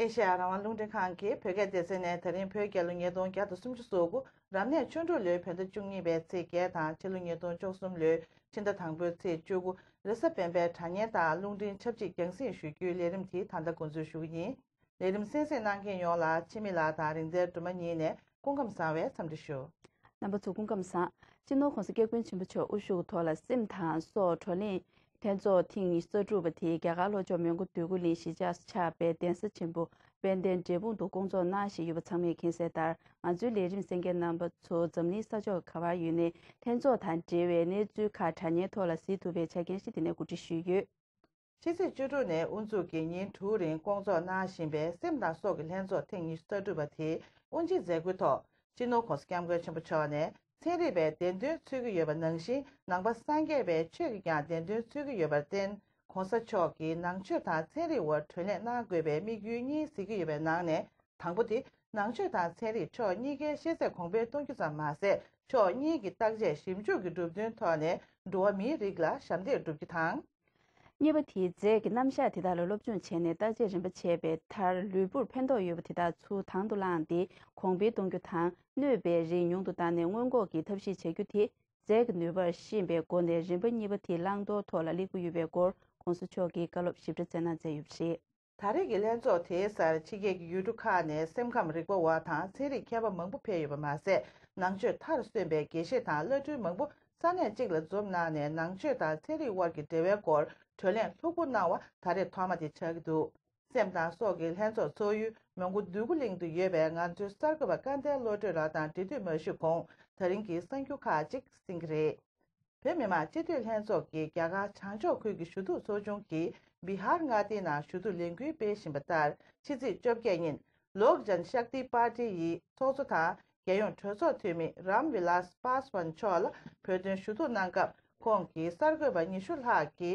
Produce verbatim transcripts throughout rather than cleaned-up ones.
ཨེ་ཤ་ཡ་རང་དབང་རླུང་འཕྲིན་ཁང་གི་བོད་སྐད་སྡེ་ཚན་ནས། ད་རིང་བོད་རྒྱལ་ལོ་ཉིས་སྟོང་བརྒྱ་དང་སུམ་ཅུ་སོ་དགུ། རབ་གནས་ཆུ་འབྲུག་ལོའི་བོད་ཟླ་བཅུ་གཉིས་པའི་ཚེས་བརྒྱད་དང་། ཕྱི་ལོ་ཉིས་སྟོང་བཅུ་གསུམ་ལོའི་ཕྱི་ཟླ་དང་པོའི་ཚེས་བཅུ་དགུ། རེས་གཟའ་སྤེན་པའི་དྲ་བརྙན་དང་རླུང་འཕྲིན་ཆབས་ཅིག་རྒྱང་སྲིང་ཞུ་རྒྱུའི་ལས་རིམ་དེ་ད་ལྟ་འགོ་འཛུགས་ཞུ་གི་ཡིན། ལས་རིམ་གསན་གཟིགས་གནང་མཁན་ཡོངས་ལ་འཆི་མེད་ལགས་དང་རིག་རྩལ་སྒྲོལ་མ་གཉིས་ནས་སྐུ་ཁམས་བཟང་བའི་འཚམས་འདྲི་ཞུ། རྣམ་པ་ཚོ་སྐུ་ཁམས་བཟང་། སྤྱི་ནོར་༸གོང་ས་༸སྐྱབས་མགོན་ཆེན་པོ་མཆོག་དབུ་བཞུགས་ཐོག་ལ་སེམས་དང་སྲོག་བགྲོ་གླེང་ལྷན་ཚོགས་ཐེངས་ཉི་ཤུ་རྩ་དྲུག་པ་དེ་རྒྱ་གར་ལྷོ་ཕྱོགས་མོན་གྷོ་འདོད་རྒུ་གླིང་གཞིས་ཆགས་སུ་ཆགས་པའི་གདན་ས་ཆེན་པོ་དཔལ་ལྡན་འབྲས་སྤུངས་དུ་སྐོང་ཚོགས་གནང་བཞིན་ཡོད་པ་ཚང་མས་མཁྱེན་གསལ་ལྟར། ང་ཚོའི་ལས་རིམ་གསན་མཁན་རྣམ་པ་ཚོ་འཛམ་གླིང་ས་ཕྱོགས་ག་བར་ཡོད་ནའི་ལྷན་ཚོགས་དང་འབྲེལ་བའི་གནས་ཚུལ་ཁག་དྲ་བརྙན་ཐོག་ལ་གཟིགས་ཐུབ་པའི་ཆ་རྐྱེན་ཞིག་འདི་ནས་གོ་སྒྲིག་ཞུས་ཡོད། ཕྱི་ཚེས་བཅུ་དྲུག་ནས་དབུ་འཛུགས་ཀྱིས་ཉིན་དྲུག་རིང་སྐོང་ཚོགས་གནང་བཞིན་པའི་སེམས་དང་སྲོག་གི་ལྷན་ཚོགས་ཐེངས་ཉི་ཤུ་རྩ་དྲུག་པ་དེའི་དབུ་འབྱེད་མཛད་སྒོའི་ཐོག་སྤྱི་ནོར་༸གོང་ས་༸སྐྱབས་མགོན་ཆེན་པོ་མཆོག་ནས། ཚན་རིག་པས་བདེན་དོན་འཚོལ་གྱི་ཡོད་པ་ནང་བཞིན། ནང་པ་སངས་རྒྱས་པའི་ཆོས་ཀྱིས་ཀྱང་བདེན་དོན་འཚོལ་གྱི་ཡོད་པར་བརྟེན། ༸གོང་ས་མཆོག་གིས་ནང་ཆོས་དང་ཚན་རིག་དབར་གྲོས་གླེང་གནང་དགོས་པའི་དམིགས་ཡུལ་གཉིས་གཟིགས་ཀྱི་ཡོད་པའི་ནང་ནས། དང་པོ་དེ། ནང་ཆོས་དང་ཚན་རིག་ཕྱོགས་གཉིས་ཀའི་ཤེས་ཚད་གོང་འཕེལ་གཏོང་རྒྱུ་ཙམ་མ་ཟད། ཕྱོགས་གཉིས་ཀྱི་བརྟག་དཔྱད་ཞིབ་འཇུག་གི་གྲུབ་དོན་ཐོག་ནས་འགྲོ་བ་མིའི་རིགས་ལ་ཞབས་འདེགས་བསྒྲུབ་རྒྱུ་དང་། གཉིས་པ་དེ། རྫས་ཀྱི་རྣམ་གཞག་དེ་དག་ལ་སློབ་སྦྱོང་བྱས་ནས་བརྟག་དཔྱད་རིམ་པ་བྱས་པའི་མཐར། ལུས་པོར་ཕན་ཐོགས་ཡོད་པ་དེ་དག་ཚུར་དང་དུ་བླངས་ཏེ་གོང་འཕེལ་གཏོང་རྒྱུ་དང་། གནོད་པའི་རིགས་ཉུང་དུ་བཏང་ནས་སྔོན་འགོག་གི་ཐབས་ཤེས་བྱ་རྒྱུ་དེ། རྫས་ཀྱི་ནུས་པར་ཤེས་པའི་སྒོ་ནས་རིམ་པ་གཉིས་པ་དེ་བླང་དོར་ཐོག་ལ་སླེབས་ཀྱི་ཡོད་པའི་སྐོར་༸གོང་ས་མཆོག་གིས་བཀའ་སློབ་ཞིབ་ཕྲ་སྩལ་གནང་མཛད་ཡོད་པ་རེད། ད་རེས་ཀྱི་ལྷན་ཚོགས་དེའི་སར་ཕྱི་རྒྱལ་གྱི་ཡུལ་གྲུ་ཁག་ནས་སེམས་ཁམས་རིག་པ་བ་དང་ཚན་རིག་མཁས་པ་མང་པོ་ཕེབས་ཡོད་པ་མ་ཟད། ནང་ཆོས་མཐར་སོན་པའི་དགེ་བཤེས་དང་བླ་སྤྲུལ་མང་པོ་ས་གནས་གཅིག་ལ་འཛོམས་གནང་ནས། ནང་ཆོས་དང་ཚན་རིག་དབར་གྱི་འབྲེལ་བའི་སྐོར་གྲོས་གླེང་ལྷུག་པོ་གནང་བ་ད་རེས་ཐོག་མ་དེ་ཆགས་ཀྱི་འདུག་སེམས་དང་སྲོག་གི་ལྷན་ཚོགས་ཚོགས་ཡུལ་མོན་གྷོ་འདོད་རྒུ་གླིང་དུ་ཡོད་པའི་ང་ཚོའི་གསར་འགོད་པ་སྐལ་ལྡན་བློ་གྲོས་ལགས་དང་འབྲེལ་མཐུད་མ་ཞུས་གོང་། ད་རིང་གི་གསར་འགྱུར་ཁག་ཅིག་གསན་གྱི་རེད། བོད་མི་མང་སྤྱི་འཐུས་ལྷན་ཚོགས་ཀྱིས་རྒྱ་གར་བྱང་ཕྱོགས་ཁུལ་གྱི་ཞུ་གཏུག་ཚོགས་ཆུང་གིས་བི་ཧར་མངའ་སྡེའི་ནང་ཞུ་གཏུག་ལས་འགུལ་སྤེལ་བཞིན་པ་ལྟར། ཕྱི་ཚེས་བཅོ་བརྒྱད་ཉིན། ལོག་ཇན་ཤཀ་ཏི་པར་ཏི་ཡི་ཚོགས་གཙོ་དང་། རྒྱལ་ཡོངས་གྲོས་ཚོགས་འཐུས་མི་རམ་ཝི་ལཱས་པཱ་སི་ཝན་མཆོག་ལ་བོད་དོན་ཞུ་གཏུག་གནང་སྐབས། ཁོང་གིས་གསར་འགོད་པ་ཉི་ཤུ་ལྷག་གི་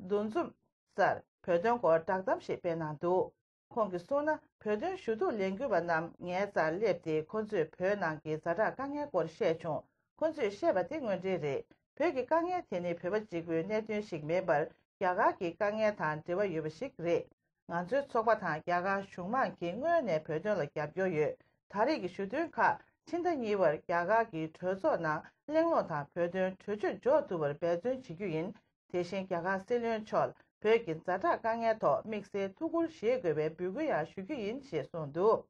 འདུ་འཛོམས་སར་བོད་དོན་སྐོར་བསྒྲགས་གཏམ་ཞིག་སྤེལ་གནང་འདུག་ཁོང་གིས་གསུངས་ན། བོད་དོན་ཞུ་གཏུག་ལས་འགུལ་བ་རྣམས་ངའི་རྩར་སླེབས་ཏེ། ཁོ་ཚོས་བོད་ནང་གི་ཛ་དྲག་དཀའ་ངལ་སྐོར་བཤད་བྱུང་། ཁོ་ཚོས་བཤད་པ་དེ་དངོས་འབྲེལ་རེད། བོད་ཀྱི་དཀའ་ངལ་དེ་ནི་བོད་པ་གཅིག་པུའི་གནད་དོན་ཞིག་མིན་པར། རྒྱ་གར་གྱི་དཀའ་ངལ་དང་འབྲེལ་བ་ཡོད་པ་ཞིག་རེད། ང་ཚོའི་ཚོགས་པ་དང་རྒྱ་གར་གཞུང་མང་གིས་སྔོན་ནས་བོད་དོན་ལ་རྒྱབ་སྐྱོར་ཡོད། ད་རེས་ཀྱི་ཞུ་དོན་ཁག་ཕྱི་ཟླ་གཉིས་པར་རྒྱ་གར་གྱི་གྲོས་ཚོགས་ནང་གླེང་སློང་དང་བོད་དོན་གྲོས་ཆོད་འཇོག་ཐུབ་པར་འབད་བརྩོན་བྱེད་རྒྱུ་ཡིན། དེ་བཞིན་རྒྱ་གར་སྲིད་བློན་མཆོག་ལ་བོད་ཀྱི་ཛ་དྲག་དཀའ་ངལ་ཐོག་དམིགས་བསལ་ཐུགས་ཁུར་བཞེས་དགོས་པའི་འབོད་སྐུལ་ཡང་ཞུ་རྒྱུ་ཡིན་ཞེས་གསུངས་འདུག་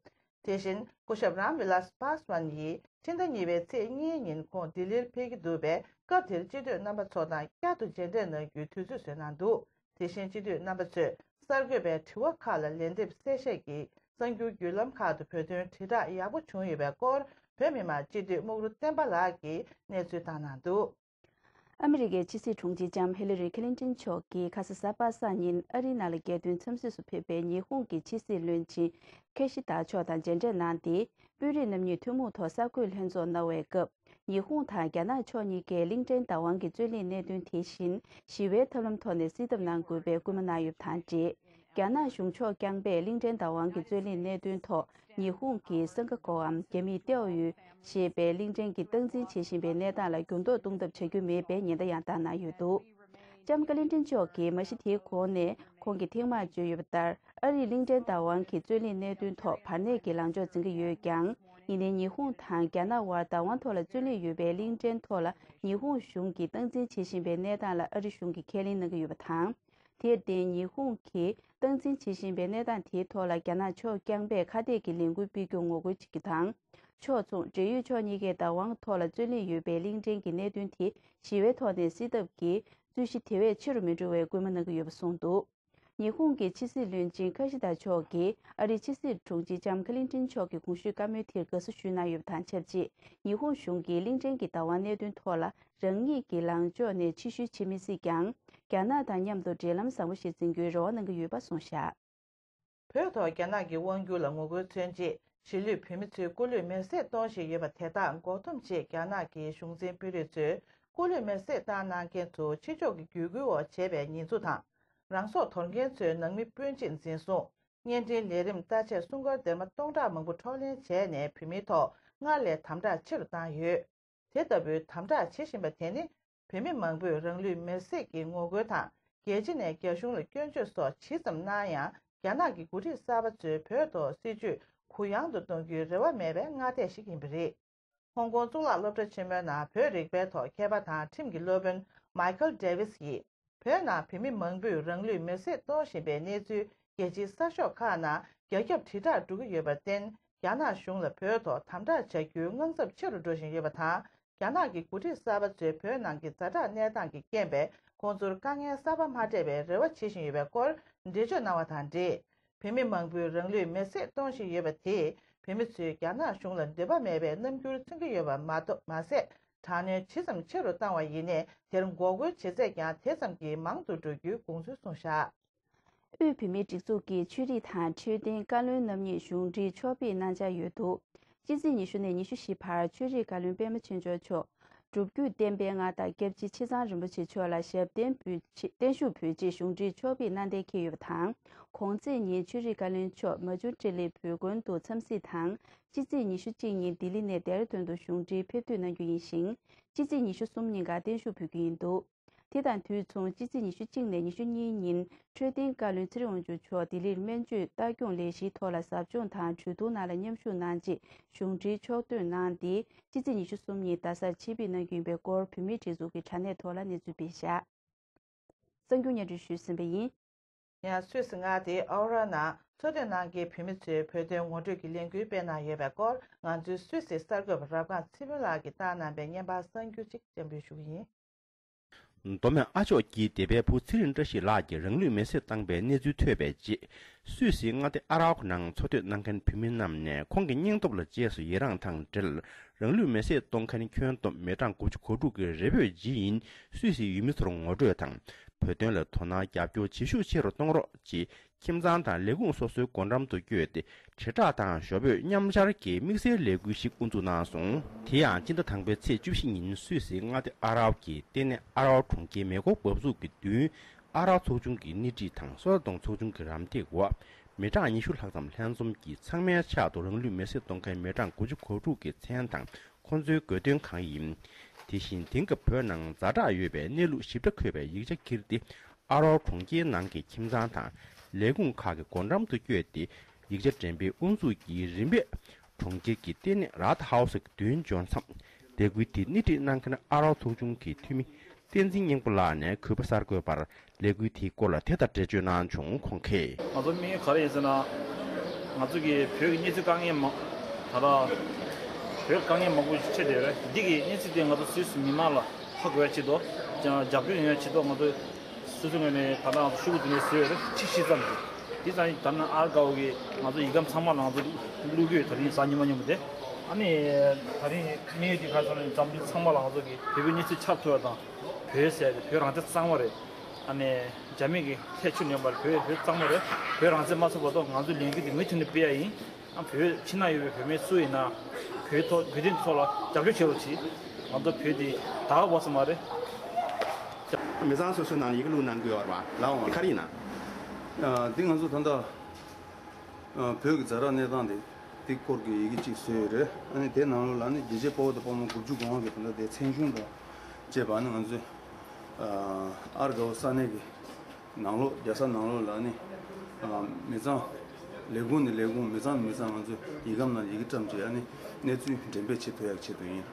དེ་བཞིན་སྐུ་ཞབས་རམ་ཝི་ལཱས་པཱ་སི་ཝན་ཡིས་ཕྱི་ཟླ་གཉིས་པའི་ཚེས་གཉིས་ཉིན་ཁོང་ལྡི་ལིར་ཕེབས་ཀྱི་འདུག་པས། སྐབས་དེར་སྤྱི་འཐུས་རྣམ་པ་ཚོ་དང་བསྐྱར་དུ་མཇལ་འཕྲད་གནང་རྒྱུའི་དུས་ཚོད་བཟོས་གནང་འདུག་དེ་བཞིན་སྤྱི་འཐུས་རྣམ་པ་ཚོས་གསར་འགོད་པའི་དྲི་བ་ཁག་ལ་ལན་འདེབས་གསལ་བཤད་ཀྱིས། གསར་འགྱུར་བརྒྱུད་ལམ་ཁག་ཏུ་བོད་དོན་དྲིལ་བསྒྲགས་ཡག་པོ་བྱུང་ཡོད་པའི་སྐོར་བོད་མི་མང་སྤྱི་འཐུས་སྨུག་རུ་བསྟན་པ་ལགས་ཀྱིས་གནས་ཚུལ་བཏང་གནང་འདུག་ཨ་མི་རི་ཀའི་ཕྱི་སྲིད་དྲུང་ཆེ་ལྕམ་ཧི་ལ་རི་ཁི་ལིན་ཏིན་མཆོག་གིས་ཁ་ས་གཟའ་པ་སངས་ཉིན་ཨ་རིའི་ནང་ལ་རྒྱལ་དོན་འཚམས་གཟིགས་སུ་ཕེབས་པའི་ཉི་ཧོང་གི་ཕྱི་སྲིད་བློན་ཆེན་ཁེ་ཤི་དཱ་མཆོག་དང་མཇལ་འཕྲད་གནང་སྟེ། དཔོན་རིགས་རྣམ་གཉིས་ཐུན་མོང་ཐོག་གསར་འགོད་ལྷན་ཚོགས་གནང་བའི་སྐབས། ཉི་ཧོང་དང་རྒྱ་ནག་ཕྱོགས་གཉིས་ཀས་གླིང་ཕྲན་བདག་དབང་གི་རྩོད་གླེང་གནད་དོན་དེ་བཞིན་ཞི་བའི་ཐབས་ལམ་ཐོག་ནས་སེལ་ཐབས་གནང་དགོས་པའི་སྐུལ་མ་གནང་ཡོད་པ་དང་འབྲེལ། རྒྱ་ནག་གཞུང་ཕྱོགས་རྐྱང་པས་གླིང་ཕྲན་བདག་དབང་གི་རྩོད་གླེང་གནད་དོན་ཐོག་ཉི་ཧོང་གི་སང་ག་གོ་འམ་རྒྱ་མིས་ཏེའོ་ཡུས་ཞེས་པའི་གླིང་ཕྲན་གྱི་སྟངས་འཛིན་བྱེད་བཞིན་པའི་གནས་སྟངས་ལ་འགྱུར་ལྡོག་གཏོང་ཐབས་བྱ་རྒྱུ་མེད་པའི་ཉེན་བརྡ་ཡང་བཏང་གནང་ཡོད་འདུག་ལྕམ་ཀ་ལིན་ཏིན་མཆོག་གིས་མ་གཞི་དེའི་གོང་ནས་ཁོང་གིས་ཐེངས་མང་བརྗོད་ཡོད་པ་ལྟར། ཨ་རིས་གླིང་ཕྲན་བདག་དབང་གི་རྩོད་གླེང་གནད་དོན་ཐོག་བར་གནས་ཀྱི་ལངས་ཕྱོགས་འཛིན་གྱི་ཡོད་ཀྱང་། ཡིན་ནའི་ཉི་ཧོང་དང་རྒྱ་ནག་དབར་བདག་དབང་ཐོག་ལ་རྩོད་གླེང་ཡོད་པའི་གླིང་ཕྲན་ཐོག་ལ་ཉི་ཧོང་གཞུང་གིས་སྟངས་འཛིན་བྱེད་བཞིན་པའི་གནས་སྟངས་ལ་ཨ་རི་གཞུང་གིས་ཁས་ལེན་གནང་གི་ཡོད་པ་དང་། དེར་བརྟེན་ཉི་ཧོང་གིས་སྟངས་འཛིན་བྱེད་བཞིན་པའི་གནས་སྟངས་དེའི་ཐོག་ལ་རྒྱ་ནག་ཕྱོགས་རྐྱང་པས་ཁ་གཏད་ཀྱི་ལས་འགུལ་སྤེལ་རྒྱུར་ངོ་རྒོལ་བྱེད་རྒྱུ་དང་། ཕྱོགས་མཚུངས་འབྲེལ་ཡོད་ཕྱོགས་གཉིས་ཀས་བདག་དབང་ཐོག་ལ་རྩོད་གླེང་ཡོད་པའི་གླིང་ཕྲན་གྱི་གནད་དོན་དེ་ཞི་བའི་ཐོག་ནས་སེལ་ཐབས་ཀྱི་རྩོད་གཞི་དེ་བས་ཆེ་རུ་མི་འགྲོ་བའི་སྐུལ་མ་གནང་གི་ཡོད་པ་གསུངས་འདུག་ཉི་ཧོང་གི་ཕྱི་སྲིད་བློན་ཆེན་ཁ་ཤི་ད་མཆོག་གིས་ཨ་རིའི་ཕྱི་སྲིད་དྲུང་ཆེ་ལྕམ་ཁ་ལིན་ཏིན་མཆོག་གི་གོང་ཞུས་བཀའ་མོལ་དེར་དགའ་བསུ་ཞུས་གནང་ཡོད་པ་དང་ཆབས་ཅིག་ཉི་ཧོང་གཞུང་གིས་གླིང་ཕྲན་གྱི་བདག་དབང་གནད་དོན་ཐོག་ལ་རང་ཉིད་ཀྱི་ལངས་ཕྱོགས་ནས་ཕྱིར་བཤོལ་བྱེད་མི་སྲིད་ཀྱང་། རྒྱ་ནག་དང་མཉམ་དུ་འབྲེལ་ལམ་བཟང་པོ་ཞིག་འཛིན་རྒྱུའི་རེ་བ་གནང་གི་ཡོད་པ་གསུངས་བཞག་བོད་ཐོག་རྒྱ་ནག་གི་དབང་སྒྱུར་ལ་ངོ་རྒོལ་མཚོན་ཆེད། གཞིས་ལུས་བོད་མི་ཚོས་སྐུ་ལུས་མེར་སྲེག་གཏོང་བཞིན་ཡོད་པ་དེ་དག་འགོག་སྡོམ་ཆེད། རྒྱ་ནག་གི་གཞུང་འཛིན་དཔོན་རིགས་ཚོས་སྐུ་ལུས་མེར་སྲེག་བཏང་གནང་མཁན་ཚོ་ཕྱི་ཕྱོགས་ཀྱི་བརྒྱུད་སྐུལ་འོག་བྱས་པའི་ཉེས་འཛུགས་དང་། རང་སྲོག་དོར་མཁན་ཚོའི་ནང་མི་སྤུན་མཆེད་འཛིན་བཟུང་། བརྙན་འཕྲིན་ལས་རིམ་ལྟ་ཆེད་སྲུང་སྐར་སྡེར་མ་སྟོང་ཕྲག་མང་པོ་འཕྲོག་ལེན་བྱས་ནས། བོད་མིའི་ཐོག་སྔར་ལས་དམ་དྲག་ཆེ་རུ་བཏང་ཡོད། དེ་ལྟ་བུའི་དམ་དྲག་བྱེད་བཞིན་པ་དེ་ནི། བོད་མི་མང་པོས་རང་ལུས་མེར་སྲེག་གི་ངོ་རྒོལ་དང་། རྒྱལ་སྤྱི་ནས་རྒྱ་གཞུང་ལ་སྐྱོན་བརྗོད་སོགས་ཇི་ཙམ་གནང་ཡང་ རྒྱ་ནག་གི་འགོ་ཁྲིད་གསར་པ་ཚོས་བོད་ཐོག་སྲིད་ཇུས་གུ་ཡངས་དུ་གཏོང་རྒྱུའི་རེ་བ་མེད་པའི་སྔ་ལྟས་ཤིག་ཡིན་པ་རེད། ཧོང་ཀོང་གཙུག་ལག་སློབ་གྲྭ་ཆེན་མོའི་ནང་བོད་རིག་པའི་ཐོག་མཁས་པ་དང་ཁྲིམས་ཀྱི་སློབ་དཔོན་མའི་ཁལ་ཌེ་ཝིས་ཡིས། བོད་ནང་བོད་མི་མང་པོས་རང་ལུས་མེར་སྲེག་གཏོང་བཞིན་པའི་གནས་ཚུལ་རྒྱལ་སྤྱིའི་གསར་ཤོག་ཁག་ནང་རྒྱ་ཁྱབ་དྲིལ་བསྒྲགས་འགྲོ་གི་ཡོད་པར་བརྟེན། རྒྱ་ནག་གཞུང་ལ་བོད་ཐོག་དམ་དྲག་བྱ་རྒྱུའི་དངངས་འཚབ་ཆེ་རུ་འགྲོ་བཞིན་ཡོད་པ་དང་། རྒྱ་ནག་གི་འགོ་ཁྲིད་གསར་པ་ཚོས་བོད་ནང་གི་ཛ་དྲག་གནས་སྟངས་ཀྱི་རྐྱེན་པས་ཁོང་ཚོར་དཀའ་ངལ་གསར་པ་མ་འཕྲད་པའི་རེ་བ་བྱེད་བཞིན་ཡོད་པའི་སྐོར་འགྲེལ་བརྗོད་གནང་བ་དང་འབྲེལ། བོད་མི་མང་པོས་རང་ལུས་མེར་སྲེག་གཏོང་བཞིན་ཡོད་པ་དེས་བོད་མི་ཚོས་རྒྱ་ནག་གཞུང་ལ་འདོད་པ་མེད་པའི་རྣམ་འགྱུར་མཚོན་གྱི་ཡོད་པ་མ་གཏོགས་མ་ཟད། དྲག་གནོན་ཇི་ཙམ་ཆེ་རུ་བཏང་བ་ཡིན་ནའི་དེར་འགོག་རྒོལ་བྱེད་ཚད་ཀྱང་དེ་ཙམ་གྱིས་མང་དུ་འགྲོ་རྒྱུའི་དགོངས་ཚུལ་གསུངས་བཞག་དབུས་བོད་མིའི་སྒྲིག་འཛུགས་ཀྱི་ཆོས་རིག་དང་འཕྲོད་བསྟེན་བཀའ་བློན་རྣམ་གཉིས་གཞུང་འབྲེལ་ཕྱོགས་ཕེབས་གནང་འཆར་ཡོད་འདུག་སྤྱི་ཚེས་ཉི་ཤུ་ནས་ཉི་ཤུ་བཞི་བར་ཆོས་རིག་བཀའ་བློན་པད་མ་ཆོས་འབྱོར་མཆོག་སྒྲུབ་བརྒྱུད་བསྟན་པའི་མངའ་བདག་སྐྱབས་རྗེ་ཆེ་ཚང་རིན་པོ་ཆེ་མཆོག་ལ་ཞབས་བརྟན་འབུལ་ཆེད་བརྟན་བཞུགས་འབུལ་ཆེད་གཞུང་འབྲེལ་ཕྱོགས་ཕེབས་གནང་གཏན་འཁེལ་ཡོད་པ་དང་། གོང་ཚེས་ཉིན་ཆོས་རིག་བཀའ་བློན་མཆོག་མ་བྱུང་ཀྲི་ལི་བོད་དགོན་དུ་འཚམས་གཟིགས་དང་། སྤྱི་ཚེས་ཉི་ཤུ་གཅིག་ཉིན་ལྡི་ལི་ནས་ལྡེ་ར་ལྡུན་དུ་གཞུང་འབྲེལ་ཕེབས་ཐུག་གནང་རྒྱུ་ཡིན་ཞིང་། སྤྱི་ཚེས་ཉི་ཤུ་གསུམ་ཉིན་ཀ་བརྟན་བཞུགས་འབུལ་རྒྱུ་ཡིན་འདུག་དེ་དང་དུས་མཚུངས་སྤྱི་ཚེས་ཉི་ཤུ་གཅིག་ནས་ཉི་ཤུ་གཉིས་ཉིན་འཕྲོད་བསྟེན་བཀའ་བློན་ཚེ་རིང་དབང་ཕྱུག་མཆོག་ལྡི་ལིར་སྨན་བཅོས་ལྟ་སྐྱོང་ལས་གཞིའི་ཐོག་ལ་ཟབ་སྦྱོང་དང་གྲོས་བསྡུར་ནང་ལ་མཉམ་ཞུགས་གནང་རྗེས་གཞུང་འབྲེལ་ཕྱོགས་བསྐྱོད་གནང་སྟེ་སྤྱི་ཚེས་ཉི་ཤུ་གསུམ་ཉིན་རྡ་སར་ཆེད་ཕེབས་གནང་རྒྱུ་ཡིན་པའི་སྐོར་བོད་མིའི་སྒྲིག་འཛུགས་ཀྱི་དྲ་གནས་ཐོག་ལ་གནས་ཚུལ་སྤེལ་བཞག་གསར་འགྱུར་སྙན་སྒྲོན་ཞུས་ཟིན་པ་ཡིན། ཡང་སུད་སི་མངའ་སྡེའི་ཨོ་ར་ནང་འཚོ་སྡོད་གནང་མཁན་བོད་མི་ཚོས་བོད་དོན་ངོ་སྤྲོད་ཀྱི་ལས་འགུལ་སྤེལ་གནང་ཡོད་པའི་སྐོར་ང་ཚོའི་སུད་སིའི་གསར་འགོད་པ་རབ་སྒང་ཚེ་ཕུན་ལགས་ཀྱིས་བཏང་གནང་པའི་བརྙན་པར་གསར་འགྱུར་ཅིག་སྤྱན་འབུལ་ཞུ་གི་ཡིན། མདོ་སྨད་ཨ་ཅོག་གི་སྡེ་པའི་བུ་ཚེ་རིང་བཀྲ་ཤིས་ལགས་ཀྱིས་རང་ལུས་མེར་སྲེག་བཏང་པའི་གནས་ཚུལ་ཐོས་པའི་རྗེས། སུད་སིའི་མངའ་སྡེ་ཨ་རའོ་ནང་འཚོ་སྡོད་གནང་མཁན་བོད་མི་རྣམས་ནས་ཁོང་གི་སྙིང་སྟོབས་ལ་རྗེས་སུ་ཡི་རངས་དང་འབྲེལ། རང་ལུས་མེར་སྲེག་གཏོང་མཁན་ཁྱོན་བསྡོམས་མི་གྲངས་དགུ་བཅུ་གོ་དྲུག་གི་རེ་འབོད་བརྗེས་ཡིན། སུད་སིའི་ཡུལ་མི་ཚོར་ངོ་སྤྲོད་དང་། བོད་དོན་ལ་དོ་སྣང་རྒྱབ་སྐྱོར་བྱེད་ཤུགས་ཆེ་རུ་གཏོང་རོགས་ཅེས། ཁྱིམ་ཚང་དང་ལས་ཁུངས་སོ་སོའི་སྒོ་འགྲམ་དུ་བསྐྱོད་དེ། དྲིལ་བསྒྲགས་དང་ཞོ་སྦོས་མཉམ་སྦྱར་གྱིས་དམིགས་བསལ་ལས་འགུལ་ཞིག་དབུ་འཛུགས་གནང་སོང་། དེ་ཡང་སྤྱི་ཟླ་དང་པོའི་ཚེས་བཅུ་བཞི་ཉིན་སུད་སིའི་མངའ་སྡེ་ཨ་རའོ་གི་ལྟེ་གནས་ཨ་རའོ་གྲོང་ཁྱེར་མེ་འཁོར་འབབ་ཚུགས་ཀྱི་མདུན། ཨ་རའོ་ཚོགས་ཆུང་གི་སྣེ་ཁྲིད་དང་སོ་ལ་གདོང་ཚོགས་ཆུང་གི་རམ་འདེགས་འོག་མི་གྲངས་ཉི་ཤུ་ལྷག་ཙམ་ལྷན་འཛོམས་ཀྱིས་ཚང་མའི་ཕྱག་ཏུ་རང་ལུས་མེར་སྲེག་གཏོང་མཁན་མི་གྲངས་དགུ་བཅུ་གོ་དྲུག་གི་མཚན་དང་ཁོང་ཚོའི་དགོས་དོན་གང་ཡིན། དེ་བཞིན་དེང་སྐབས་བོད་ནང་ཛ་དྲག་ཡོད་པའི་གནས་ལུགས་ཞིབ་ཕྲ་འཁོད་པའི་ཡིག་ཆ་འཁྱེར་ཏེ། ཨ་རོག་གྲོང་ཁྱེར་ནང་གི་ཁྱིམ་ཚང་དང་ལས་ཁུངས་ཁག་གི་སྒོ་འགྲམ་དུ་བསྐྱོད་དེ། ཡིག་ཆ་འགྲེམས་སྤེལ་དབུ་འཛུགས་ཀྱིས་རིམ་པས་གྲོང་ཁྱེར་གྱི་ལྟེ་གནས་རཱད་ཧའུ་སི་གི་མདུན་འབྱོར་མཚམས། ལས་འགུལ་དེ་སྣེ་ཁྲིད་གནང་མཁན་ཨ་རོག་ཚོགས་ཆུང་གི་འཐུས་མི་བསྟན་འཛིན་སྙིང་པོ་ལགས་ནས་གུས་པ་གསར་འགོད་པར་ལས་འགུལ་དེའི་སྐོར་ལ་དེ་ལྟར་འགྲེལ་བརྗོད་གནང་བྱུང་། ཁོང་གིས། ང་ཚོ་དམིགས་ཡུལ་ག་རེ་ཡིན་ཟེར་ན། ང་ཚོ་གི་བོད་ཀྱི་གནས་ཚུལ་དཀའ་ངལ་མང་། ད་ལྟ་བོད་དཀའ་ངལ་མང་པོ་འཕྲད་བསྡད་ཡོད་རེད། འདི་གི་གནས་ཚུལ་དེ་ང་ཚོ་སུད་སི་མི་མང་ལ་ཧ་གོ་ཡ་ཆེད་དུ། ཀྱང་རྒྱབ་སྐྱོར་ཡོང་ཡ་ཆེད་དུ་ང་ཚོ་སོ་སོའི་ངོས་ནས་ད་ལྟ་ང་ཚོ་ཤོག་བུ་འདི་ནས་བཟོས་ཡོད་རེད། ཁྲི་བཞི་ཙམ་གྱི། འདི་ཙམ་ད་ནི་ཨར་དགའ་བོ་གིས་ང་ཚོ་ཡི་གམ་ཚང་མ་ལ་ང་ཚོ་བླུགས་ཀྱི་ཡོད། ད་རིང་གཟའ་ཉི་མ་མཉམ་པོ་དེ། ཨ་ནི་ད་རིང་དམིགས་ཡུལ་དེ་ག་རེ་ཟེར་ན། འཛམ་གླིང་ཚང་མ་ལ་ང་ཚོ་གི་བོད་པའི་གནས་ཚུལ་ཁྱབ་ཐུབ་ཡ་དང་། བོད་ཟེར་ཡ་དེ་བོད་རང་བཙན་གཙང་མ་རེད། ཨ་ནི་རྒྱ་མི་གི་ཐེ་ཆུ་ཉོན་པར་བོད་བོད་གཙང་མ་རེད། བོད་རང་བཙན་མ་ཚུགས་བར་དུ་ང་ཚོའི་ལས་འགུལ་དེ་མུ་མཐུད་ནས་སྤེལ་ཡ་ཡིན། ཨ། བོད་ཕྱི་ནང་ཡོད་པའི་བོད་མི་སུ་ཡིན་ན། བོད་ཐོག་བོད་དོན་ཐོག་ལ་རྒྱབ་སྐྱོར་བྱེད་རོགས་གྱིས། ང་ཚོ་བོད་འདི་ད་ག་བར་སོང་མ་རེད། མི་ཚང་སོ་སོའི་ནང་ལ་ཡི་གེ་བླུགས་གནང་གི་ཡོད་རེད་པ། ལགས་འོང་། ག་རེ་ཡིན་ན། ཨ། འདི་ང་ཚོ་ད་ལྟ་ཨ། བོད་ཀྱི་ཛ་དྲག་གནས་སྟངས་དེ་དེ་སྐོར་གྱི་ཡི་གེ་གཅིག་བཟོས་ཡོད་རེད། ཨ་ནི་དེའི་ནང་ལོགས་ལ་ནི་རྒྱལ་གཅེས་དཔའ་བོ་དང་དཔའ་མོ་དགུ་བཅུ་གོ་ལྔ་གི་ད་ལྟ་དེ་མཚན་གཞུང་དང་བཅས་པ། ཨ་ནི་ང་ཚོས་ཨ། ཨར་དགའ་བོ་ས་གནས་ཀྱི་ནང་ལོགས། རྒྱལ་ས་ནང་ལོགས་ལ་ནི། ཨ། མི་ཚང་། ལས་ཁུངས་ནས་ལས་ཁུངས། མི་ཚང་ནས་མི་ཚང་། ང་ཚོས་ཡི་གམ་ནང་ཡི་གེ་བཀྲམ་བྱས། ཨ་ནི་གནས་ཚུལ་འགྲེམས་སྤེལ་བྱེད་ཐུབ་ཡག་ཆེད་དུ་ཡིན།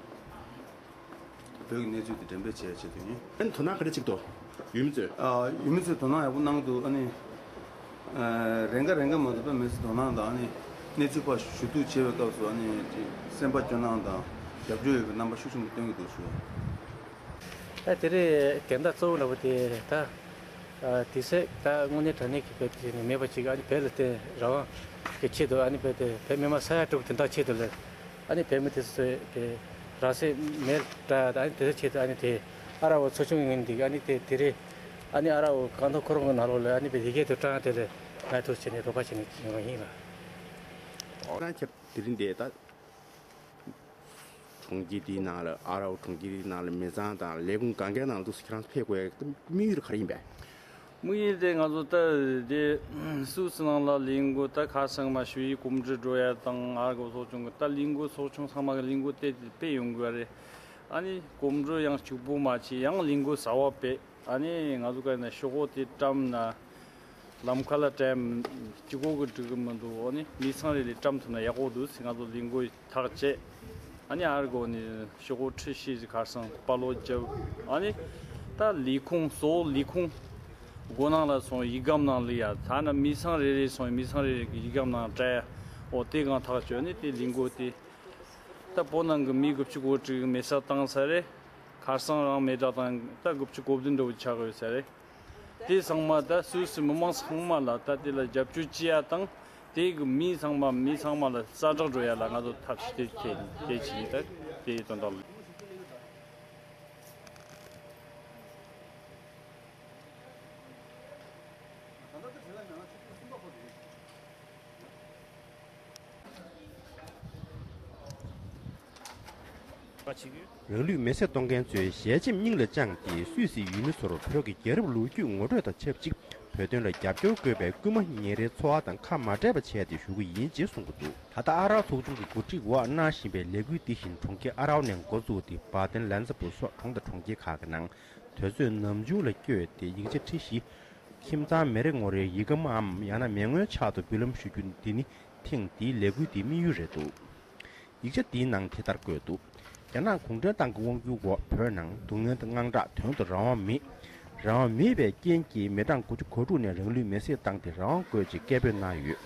བོད་ཀྱི་གནས་ཚུལ་དེ་འགྲེམས་སྤེལ་བྱེད་ཡག་ཆེད་དུ་ཡིན། ཨ་ནི་དོ་སྣང་ག་འདྲ་ཅིག་འདུག་ཡུལ་མི་ཚོས། ཨ། ཡུལ་མི་ཚོས་དོ་སྣང་ཡག་པོ་གནང་འདུག་ཨ་ནི། ཨ། རེ་འགའ་རེ་འགའ་མ་གཏོགས་དཔེ་མི་སྲིད་དོ་སྣང་དང་། ཨ་ནི་གནས་ཚུལ་ཕར་ཞུ་གཏུག་བྱེད་པའི་སྐབས་སུ། ཨ་ནི་སེམས་པ་སྐྱོ་སྣང་དང་རྒྱབ་སྐྱོར་ཡོད་པའི་རྣམ་པ་ཤུགས་ཆེན་པོ་སྟོན་གྱི་འདུག་ཞུ། ད་དེ་རིང་འགལ་ཟླ་གཙོ་བོ་འདྲ་པོ་དེ་ད། ཨ། དེ་སྲིད་ད་དངོས་གནས་དྲང་གནས་ཀྱི་བོད་དེ་ནི་མེད་པ་ཅིག་ཨ་ནི་བོད་ལ་བརྟེན་རང་དབང་གི་ཆེད་དུ། ཨ་ནི་བོད་དེ་བོད་མི་མང་ས་ཡ་དྲུག་དེ་འདྲ་ཆེད་དུ་ལ། ཨ་ནི་བོད་མི་དེ་ཚོས་དེ་རང་སེམས་མེར་སྲེག་བཏང་། ཨ་ནི་དེ་ཚོའི་ཆེད་དུ། ཨ་ནི་དེ་ཨ་ར་བོ་ཚོགས་ཆུང་ཡིན་འདི། ཨ་ནི་དེ་དེ་རེད། ཨ་ནི་ཨ་ར་བོ་རྐང་ཐང་ཁོ་རང་གི་ནང་ལོགས་ལ་ཨ་ནི་བོད་ཡི་གེ་དེ་བཀྲམ། དེ་ལ་ང་ཚོ་བྱས་ནས་རོགས་པ་བྱས་ནས་ཡོང་བ་ཡིན་ལ། ཁྱེད་དེ་རིང་འདི་ད། གྲོང་ཁྱེར་འདིའི་ནང་ལ། ཨ་རའོ་གྲོང་ཁྱེར་འདིའི་ནང་ལ་མི་ཚང་དང་ལས་ཁུངས་གང་གའི་ནང་ལ་འདུག་སེ་ཁྱེད་རང་ཚོ་ཕེབས་དགོས་ཡག་དམིགས་ཡུལ་ག་རེ་ཡིན་པས། དམིགས་ཡུལ་དེ་ང་ཚོ་ད་དེ་སུད་སི་ནང་ལ་ལས་འགུལ་ད་ཁ་ཚང་མ་ཞུ་ཡིག་གོམ་བགྲོད་འགྲོ་ཡ་དང་། ཨ་ར་གོ་ཚོགས་ཆུང་གི་ད་ལས་འགུལ་ཚོགས་ཆུང་ཚང་མ་གི་ལས་འགུལ་དེ་དེ་སྤེལ་ཡོང་དགོས་རེད། ཨ་ནི་གོམ་བགྲོད་ཡང་ཕྱུག་པོ་མ་བྱས། ཡང་ལས་འགུལ་གསར་པ་སྤེལ། ཨ་ནི་ང་ཚོ་ག་ནས་ཤོག་གུ་དེ་བཀྲམ་ན། ལམ་ཁ་ལ་བཀྲམ་གཅིག་པོ་གི་འགྲིག་གི་མི་འདུག་ཨ་ནི་མི་ཚང་རེ་རེ་བཀྲམ་ཐུབ་ན་ཡག་པོ་འདུག་ཟེར་ང་ཚོ་ལས་འགུལ་ཐག་བཅད། ཨ་ནི་ཨར་གོ་ནི་ཤོག་གོ་ཁྲི་ཤིས་ཁར་སང་པ་ལོ་རྒྱབ། ཨ་ནི་ད་ལས་ཁུངས་གཙོ་བོ་ལས་ཁུངས་སྒོ་ནང་ལ་སོང་ཡིག་སྒམ་ནང་ལི་ཡ་ཐ་ན་མི་ཚང་རེ་རེ་སོང་མི་ཚང་རེ་རེ་གི་ཡིག་སྒམ་ནང་སྤྲད་ཡ། འོ་དེ་གང་ཐག་གཅོད་ནི་དེ་ལས་འགུལ་དེ་ད་བོད་ནང་གི་མི་དགུ་བཅུ་གོ་དྲུག་མེ་སྲེག་བཏང་ས་རེད། ཁར་སང་རང་མེ་དྲག་དང་ད་དགུ་བཅུ་གོ་བདུན་འདྲ་བོ་ཆགས་ཡོད་ས་རེད། དེ་ཚང་མ་ད་སུད་སི་མི་མང་ཚང་མ་ལ་ད་དེ་ལ་རྒྱབ་སྐྱོར་བྱེད་ཡ་དང་དེ་གི་མི་ཚང་མ་མི་ཚང་མ་ལ་ཛ་དྲག་འགྲོ་ཡ་ལ་ང་ཚོ་ཐབས་ཤེས་དེ་དེ་དེ་བྱེད་ད་དེ་དོན་དག་ལ། རང་ལུས་མེ་སྲེག་གཏོང་མཁན་ཚོའི་ཞལ་ཆེམས་སྙིང་ལ་བཅངས་ཏེ་སུད་སིའི་ཡུལ་མི་ཚོར་བོད་ཀྱི་རྒྱལ་རབས་ལོ་རྒྱུས་ངོ་སྤྲོད་དང་ཆབས་ཅིག་བོད་དོན་ལ་རྒྱབ་སྐྱོར་དགོས་པའི་སྐུལ་མ་ཉིན་རེའི་འཚོ་བ་དང་ཁ་མ་བྲལ་བ་བྱས་ཏེ་ཞུ་གི་ཡིན་ཅེས་གསུངས་ཀྱི་འདུག་ད་ལྟ་ཨ་རའོ་ཚོགས་ཆུང་གི་གོ་སྒྲིག་འོག་གནང་བཞིན་པའི་ལས་འགུལ་འདི་བཞིན་གྲོང་ཁྱེར་ཨ་རའོ་ནས་འགོ་བཙུགས་ཏེ་བཱ་ཏན་ལན་ཙ་པུ་སོགས་གྲོང་དང་གྲོང་ཁྱེར་ཁག་གི་ནང་དུས་ཚོད་ནམ་བྱུང་ལ་བསྐྱོད་དེ་ཡིག་ཆ་ཁྲི་བཞི། ཁྱིམ་ཚང་མི་རེ་ངོ་རེར་ཡིག་སྒམ་མམ་ཡང་ན་མེ་སྔོན་ཕྱག་ཏུ་འབུལ་ལམ་ཞུ་རྒྱུ་འདི་ནི་ཐེངས་འདིའི་ལས་འགུལ་འདིའི་དམིགས་ཡུལ་རེད་འདུག་ཡིག་ཆ་འདིའི་ནང་དེ་ལྟར་བཀོད་འདུག་རྒྱ་ནག་གུང་ཁྲན་ཏང་གི་དབང་སྒྱུར་འོག་བོད་ནང་སྡུག་བསྔལ་དང་དངངས་སྐྲག་དོན་དུ་རང་དབང་མེད། རང་དབང་མེད་པའི་རྐྱེན་གྱིས་མི་གྲངས་དགུ་བཅུ་གོ་དྲུག་ནས་རང་ལུས་མེ་བསྲེགས་བཏང་སྟེ་རང་དབང་དགོས་ཅེས་སྐད་འབོད་གནང་ཡོད།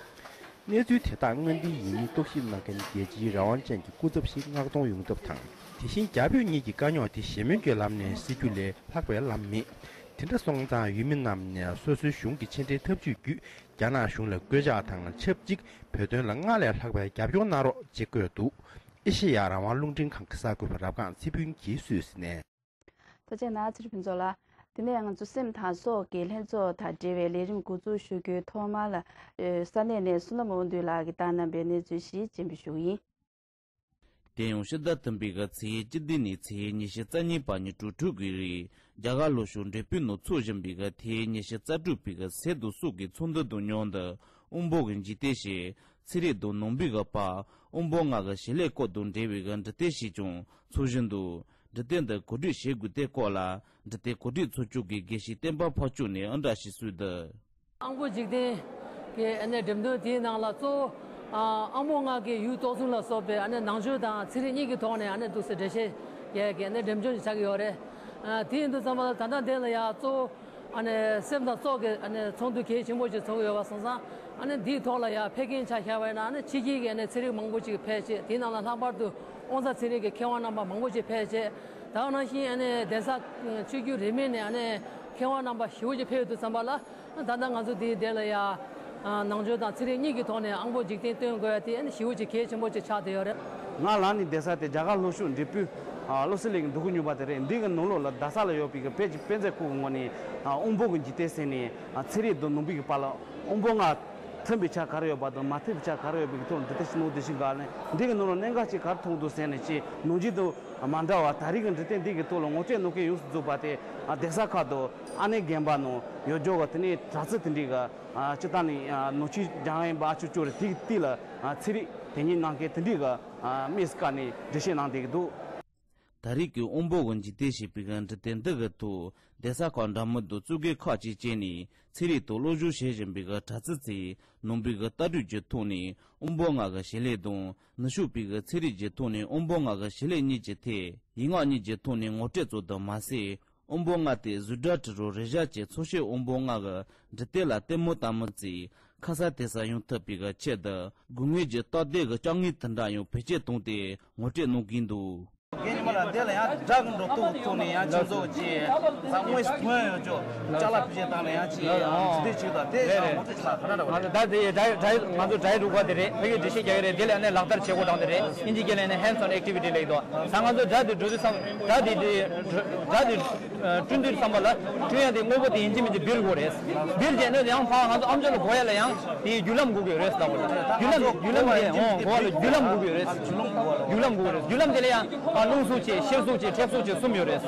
གནས་ཚུལ་དེ་དག་དངོས་བདེན་ཡིན་མིན་རྟོག་ཞིབ་གནང་མཁན་རྒྱལ་སྤྱིའི་རང་དབང་ཅན་གྱི་སྐུ་ཚབ་ཞིག་མངགས་གཏོང་ཡོང་ཐབས་དང་། དེ་བཞིན་རྒྱ་བོད་གཉིས་ཀྱི་དཀའ་རྙོག་དེ་ཞི་མོལ་གྱི་ལམ་ནས་སེལ་རྒྱུ་ལས་ལྷག་པའི་ལམ་མེད། དེ་འདྲ་སོང་ཙང་ཡུལ་མི་རྣམས་ནས་སོ་སོའི་གཞུང་གི་ཕྱི་འབྲེལ་ཐབས་ཇུས་བརྒྱུད་རྒྱ་ནག་གཞུང་ལ་བཀོད་ཁྱབ་དང་ཆབས་ཅིག་བོད་དོན་ལ་སྔར་ལས་ལྷག་པའི་རྒྱབ་སྐྱོར་གནང་རོགས་ཅེས་བཀོད་འདུག་ཨེ་ཤེ་ཡ་རང་དབང་རླུང་འཕྲིན་ཁང་གི་གསར་འགོད་པ་རབ་སྒང་ཚེ་ཕུན་གྱིས་སུད་སི་ནས། ཐུགས་རྗེ་གནང་ཚེ་རིང་ཕུན་ཚོགས་ལགས། དེ་ནས་ང་ཚོ་སེམས་དང་སྲོག་གི་ལྷན་ཚོགས་དང་འབྲེལ་བའི་ལས་རིམ་འགོ་འཛུགས་ཞུ་རྒྱུའི་ཐོག་མར་ལ། ཨེ། ས་གནས་ནས་བསོད་ནམས་དབང་འདུས་ལགས་ཀྱིས་བཏང་གནང་པའི་གནས་ཚུལ་ཞིག་སྙན་འབུལ་ཞུ་གི་ཡིན། དེ་ཡང་ཕྱི་ཟླ་བདུན་པའི་གི་ཚེས་བཅུ་བདུན་ནས་ཚེས་ཉི་ཤུ་རྩ་གཉིས་བར་ཉིན་དྲུག་དྲུག་གི་རིང་རྒྱ་གར་ལྷོ་ཕྱོགས་འབྲས་སྤུངས་ནང་འཚོགས་བཞིན་པའི་གི་ཐེངས་ཉི་ཤུ་རྩ་དྲུག་པའི་གི་སེ་དང་སྲོག་གི་ཚོགས་འདུ་དང་མཉམ་དུ་དབང་པོ་གི་འཇིག་རྟེན་ཞེས་ཚན་རིག་དང་ནང་པའི་གི་བར་དབང་པོ་ལྔ་གི་བྱེད་ལས་སྐོར་དང་འབྲེལ་བའི་གི་འབྲི་དེབ་ཞིག་ཀྱང་འཚོགས་བཞིན་འདུག་འབྲི་དེབ་འདི་གོ་སྒྲིག་བྱེད་དགོས་དེ་སྐོར་ལ་འབྲི་དེབ་གོ་སྒྲིག་ཚོགས་ཆུང་གི་དགེ་བཤེས་བསྟན་པ་ཕ་ཕྱུག་ནས་ཨང་གྲངས་ཤིག་གསོལ་འདུག་དབང་པོ་འཇིག་རྟེན་གྱི་ཨ་ནི་འགྲེམས་སྟོན་དེའི་ནང་ལ་གཙོ་བོ་ཨ་དབང་པོ་ལྔ་གི་ཡུལ་རྟོགས་ཚུལ་ལ་སོགས་པའི་ཨ་ནི་ནང་ཆོས་དང་ཚན་རིག་གཉིས་ཀྱི་ཐོག་ནས་ཨ་ནི་འདུག་སེ་འགྲེལ་བཤད་ཡས་ཀྱི་ཨ་ནི་འགྲེམས་སྟོན་ཞིག་ཆགས་ཀྱི་ཡོད་རེད། ཨ་དེ་ཡིན་དུས་ཙམ་པ་ལ་ད་ལྟ་འདི་ལ་ཡང་གཙོ་བོ་ཨ་ནི་སེམས་དང་སྲོག་གི་ཨ་ནི་ཚོགས་འདུ་གལ་ཆེན་པོ་ཞིག་ཚོགས་ཀྱི་ཡོད་པ་སོང་ཙང་ཨ་ནི་འདིའི་ཐོག་ལ་ཡང་ཕེབས་མཁན་ཆ་བཞག་པ་ཡིན་ན་ཨ་ནི་ཕྱི་རྒྱལ་གྱི་ཨ་ནི་ཚན་རིག་མང་པོ་ཅིག་ཕེབས་བྱས་དེའི་ནང་ལ་ལྷག་པར་དུ་དབང་རྩ་ཚན་རིག་གི་མཁས་དབང་རྣམ་པ་མང་པོ་ཅིག་ཕེབས་བྱས་ད་ག་ནང་བཞིན་ཨ་ནི་གདན་ས་ཆོས་བརྒྱུད་རིས་མེད་ནས་ཨ་ནི་མཁས་དབང་རྣམ་པ་ཞེ་པོ་ཅིག་ཕེབས་ཡོད་དུས་ཙམ་པ་ལ། ད་ལྟ་ང་ཚོ་འདིའི་སྡེ་ལ་ཡ། ནང་ཆོས་དང་ཚན་རིག་གཉིས་ཀྱི་ཐོག་ནས་དབང་པོ་འཇིག་རྟེན་སྟོན་དགོས་ཡ་དེ་ཞེ་པོ་ཅིག་གལ་ཆེན་པོ་ཅིག་ཆགས་བསྡད་ཡོད་རེད། ང་ལངས་ནས་བསྡད་ས་དེ་རྒྱ་གར་ལྷོ་ཕྱོགས་འབྲས་སྤུངས་ལོ་སི་ལེག་གི་འདུ་ཁང་ཉུང་པ་དེ་རེད། འདི་གི་ནང་ལོགས་ལ་རྡ་ས་ལ་ཡོད་པའི་གི་བོད་ཀྱི་དཔེ་མཛོད་ཁང་གི་ངོས་ནས་དབང་པོ་གི་འཇིག་རྟེན་ཟེར་ནས་ཚན་རིག་དང་ནང་པའི་གི་བར་ལ་དབང་པོ་ལྔ་མཐུན་པའི་ཆ་ག་རེ་ཡོད་པ་དང་མ་མཐུན་པའི་ཆ་ག་རེ་ཡོད་པའི་གི་ཐོག་ལ་འབྲི་དེབ་ཞིག་གནང་དེ་བཞིན་ག་ནས་འདི་གི་ནང་ལ་གནད་འགག་ཅིག་ག་རེ་མཐོང་འདུག་ཟེར་ནས་ཅིག་ནང་ཆོས་དང་མ་འདྲ་བ་ད་རེས་ཀྱི་འབྲི་དེབ་འདི་གི་ཐོག་ལ་ངོ་སྤྲོད་གནང་མཁན་ཡོངས་སུ་རྫོགས་པ་དེ་གདན་ས་ཁག་དང་ཨ་ནེ་དགོན་པ་ནང་ཡོད་ཆོག་གི་དེ་ནས་གྲྭ་ཚང་དེ་འདྲས་ཀྱི་སྤྱིར་བཏང་ནས་ནང་ཆོས་སྦྱང་ཡིན་པ་ཨ་ཅོ་ཅོ་རེད། དེ་གི་དེ་ལ་ཚན་རིག་དེ་ཉིད་གནང་མཁན་དེ་འདྲས་ཀྱི་དམིགས་སུ་བཀར་ནས་འགྲེལ་བཤད་གནང་བསྡད་ཀྱི་འདུག་ད་རེས་ཀྱི་དབང་པོ་གི་འཇིག་རྟེན་ཞེས་པའི་འབྲི་དེབ་འདི་གི་ཐོག་གདན་ས་ཁག་འདྲ་མིན་དང་གཙུག་གི་ཁག་ཅིག་བཅས་ནས་ཚན་རིག་ཐོག་སློབ་སྦྱོང་བྱེད་བཞིན་པའི་གྲྭ་ཚང་ཚོས་ནང་པའི་ལྟ་གྲུབ་ཀྱི་ཐོག་ནས་དབང་པོ་ལྔ་གི་བྱེད་ལས་དང་ནུབ་ཕྱོགས་པའི་ཚན་རིག་གི་ཐོག་ནས་དབང་པོ་ལྔ་གི་བྱེད་ལས་གཉིས་ཀྱི་ཐད་ཡིག་ངག་གཉིས་ཀྱི་ཐོག་ནས་ངོ་སྤྲོད་ཙམ་དུ་མ་ཟད། དབང་པོ་ལྔ་སྟེ་གཟུགས་སྒྲ་དྲི་རོ་རེག་བྱ་བཅས་ཚོར་ཤེས་དབང་པོ་ལྔ་གི་འབྲི་དེབ་ལ་ལྟད་མོ་ལྟ་མི་ཚོས་ཁ་གསལ་དེ་གསལ་ཡོང་ཐུབ་པའི་ཆེད་དུ་དགོས་ངེས་ཀྱི་རྟགས་དེབ་ཀྱི་ལྕགས་དངུལ་དེ་འདྲ་ཡང་བེད་སྤྱོད་བཏང་སྟེ་ངོ་སྤྲོད་གནང་གི་འདུག་རྒན་ཉི་མ་ལགས་འདི་ལ་ཡང་སྒྲ་གི་འགྲོ་སྟངས་ཐོག་ནས་ཡང་ཁྱེད་ཚོ་ཀྱིས་ས་དངོས་སུ་ཐོན་ཡོད་ཅོག་ཅ་ལག་ཕུལ་བྱེད་སྟངས་ལ་ཡང་ཅིག་ཡང་ཚིག་འདི་ཅིག་དང་དེ་ཡང་ངོ་སྤྲོད་ཅིག་ལ་ག་འདྲ་འདྲ་བ་རེད། ད་དེ་སྒྲ་སྒྲ་ང་ཚོ་སྒྲ་རིག་པ་དེ་རེད། ཕ་གིའི་འགྲེལ་བཤད་རྒྱག་གི་རེད། དེ་ལ་ནས་ལག་བསྟར་བྱེད་དགོས་སྟངས་དེ་རེད། དབྱིན་ཇིའི་སྐད་ལ་ནས་hands on activity ལབ་ཀྱི་འདུག་ད་ང་ཚོ་སྒྲ་དེ་འགྲོ་དུས་སྒྲ་དེ་དེ་སྒྲ་དེ་བསྐྲུན་དུས་བསམ་པ་ལ་བསྐྲུན་ཡ་དེ་དངོས་པོ་དེ་ཡིན་གཅིག་མིན་གཅིག་འབུལ་དགོས་རེད། འབུལ་བྱས་ནས་ཡང་ཕར་ང་ཚོ་ཨམ་ཅོག་ལ་གོ་ཡ་ལ་ཡང་དེའི་བརྒྱུད་ལམ་དགོས་ཀྱི་ཡོད་རེད་ཟེར་ལབ་པ་རེད། བརྒྱུད་ལམ་བརྒྱུད་ལམ་དེ་ཨོ་གོ་བ་ལ་བརྒྱུད་ལམ་དགོས་ཀྱི་ཡོད་རེད། བརྒྱུད་ལམ་དགོས་ཀྱི་རེད། བརྒྱུད་ལམ་དེ་ལ་ཡང་རླུང་གཟུགས་བྱས་གཤེར་གཟུགས་བྱས་ཁྲེགས་གཟུགས་བྱས་གསུམ་ཡོད་རེད།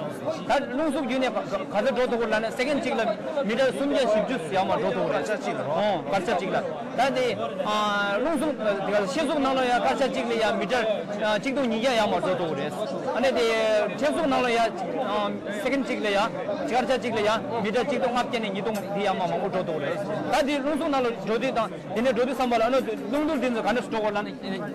ད་རླུང་གཟུགས་བརྒྱུད་ནས་ག་ག་ཚོད་འགྲོ་ཐུབ་ཀྱི་རེད་ལབ་ན་སེ་ཀན་གཅིག་ལ་མི་ཊར་སུམ་བརྒྱ་བཞི་བཅུ་ཡར་མར་འགྲོ་ཐུབ་ཀྱི་རེད། སྐར་ཆ་གཅིག་ལ་རོ། ཨོ་སྐར་ཆ་གཅིག་ལ། ད་དེ་ཨ་རླུང་གཟུགས་དེ་ག་གཤེར་གཟུགས་ནང་ལ་ཡང་སྐར་ཆ་གཅིག་ལ་ཡང་མི་ཊར་ཨ་གཅིག་སྟོང་ཉིས་བརྒྱ་ཡར་མར་འགྲོ་ཐུབ་ཀྱི་རེད། ཨ་ནི་དེ་ཁྲེགས་གཟུགས་ནང་ལ་ཡང་ཨ་སེ་ཀན་གཅིག་ ལ་ཡ། ཆར་ཆ་གཅིག་ལ་ཡ་མི་ཊར་གཅིག་སྟོང་ལྔ་བརྒྱ་ནས་ཉིས་སྟོང་དེ་ཡ་མ་མང་པོ་འགྲོ་འདུག་རེད། ད་དེ་རླུང་འཚུབ་ནང་ལ་འགྲོ་དུས་དང་དེ་ནས་འགྲོ་དུས་ཙམ་པ་ལ་ཨ་ནི་རླུང་རྡུལ་དེ་ཚོ་ག་འདྲ་འགྲོ་གོ་ལ་ནི་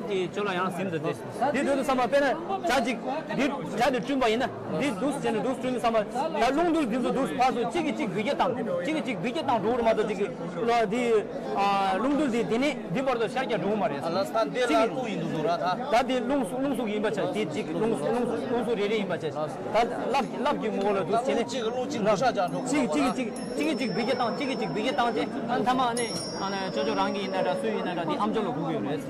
དེ་ཚོ་ལ་ཡང་ཟིན་འདུག་སྟེ། དེ་འགྲོ་དུས་ཙམ་པ་དཔེར་ན་ཇ་གཅིག་དེ་ཇ་དེ་བསྐྲུན་པ་ཡིན་ན་དེ་འདུག་བྱས་ནས་འདུག་བསྐྲུན་དུས་ཙམ་པ་ད་རླུང་རྡུལ་དེ་ཚོ་འདུག་ཕར་ཚུར་གཅིག་གིས་གཅིག་འབུད་རྒྱུ་དང་གཅིག་གིས་གཅིག་འབུད་རྒྱུ་དང་འགྲོ་གི་མ་གཏོགས་གཅིག་གིས་ལ་དེ་རླུང་རྡུལ་དེ་དེ་ནས་འདི་བར་དུ་ཤར་རྒྱག་འགྲོ་གི་མ་རེད། ཨ་ལ་ས་འདི་ལ་རླུང་ཡིན་འདུག་ར་ད། ད་དེ་རླུང་རླུང་འཚུབ་ཡིན་པ་ཆ་དེ་གཅིག་རླུང་རླུང་རླུང་འཚུབ་རེ་རེ་ཡིན་པ་ཆ། ད་རླབས་རླབས་ཀྱི་ངོ་བོ་ལ་འདུག་བྱས་ནས་གཅིག་གིས་རླུང་གཅིག་འདུ་ཤ་རྒྱག་འགྲོ་གི་གཅིག་གཅིག་གཅིག་གཅིག་གཅིག་འབུད་རྒྱུ་དང་གཅིག་གིས་གཅིག་འབུད་རྒྱུ་བཏང་བྱས་ཨ་མཐའ་མ་ནས་ཨ་ནི་ཅོ་ཅོ་རང་གི་ཡིན་ན་འདྲ་སུའི་ཡིན་ན་འདྲ་དེ་ཨམ་ཅོག་ལ་སྒུག་གི་ཡོད་རེད།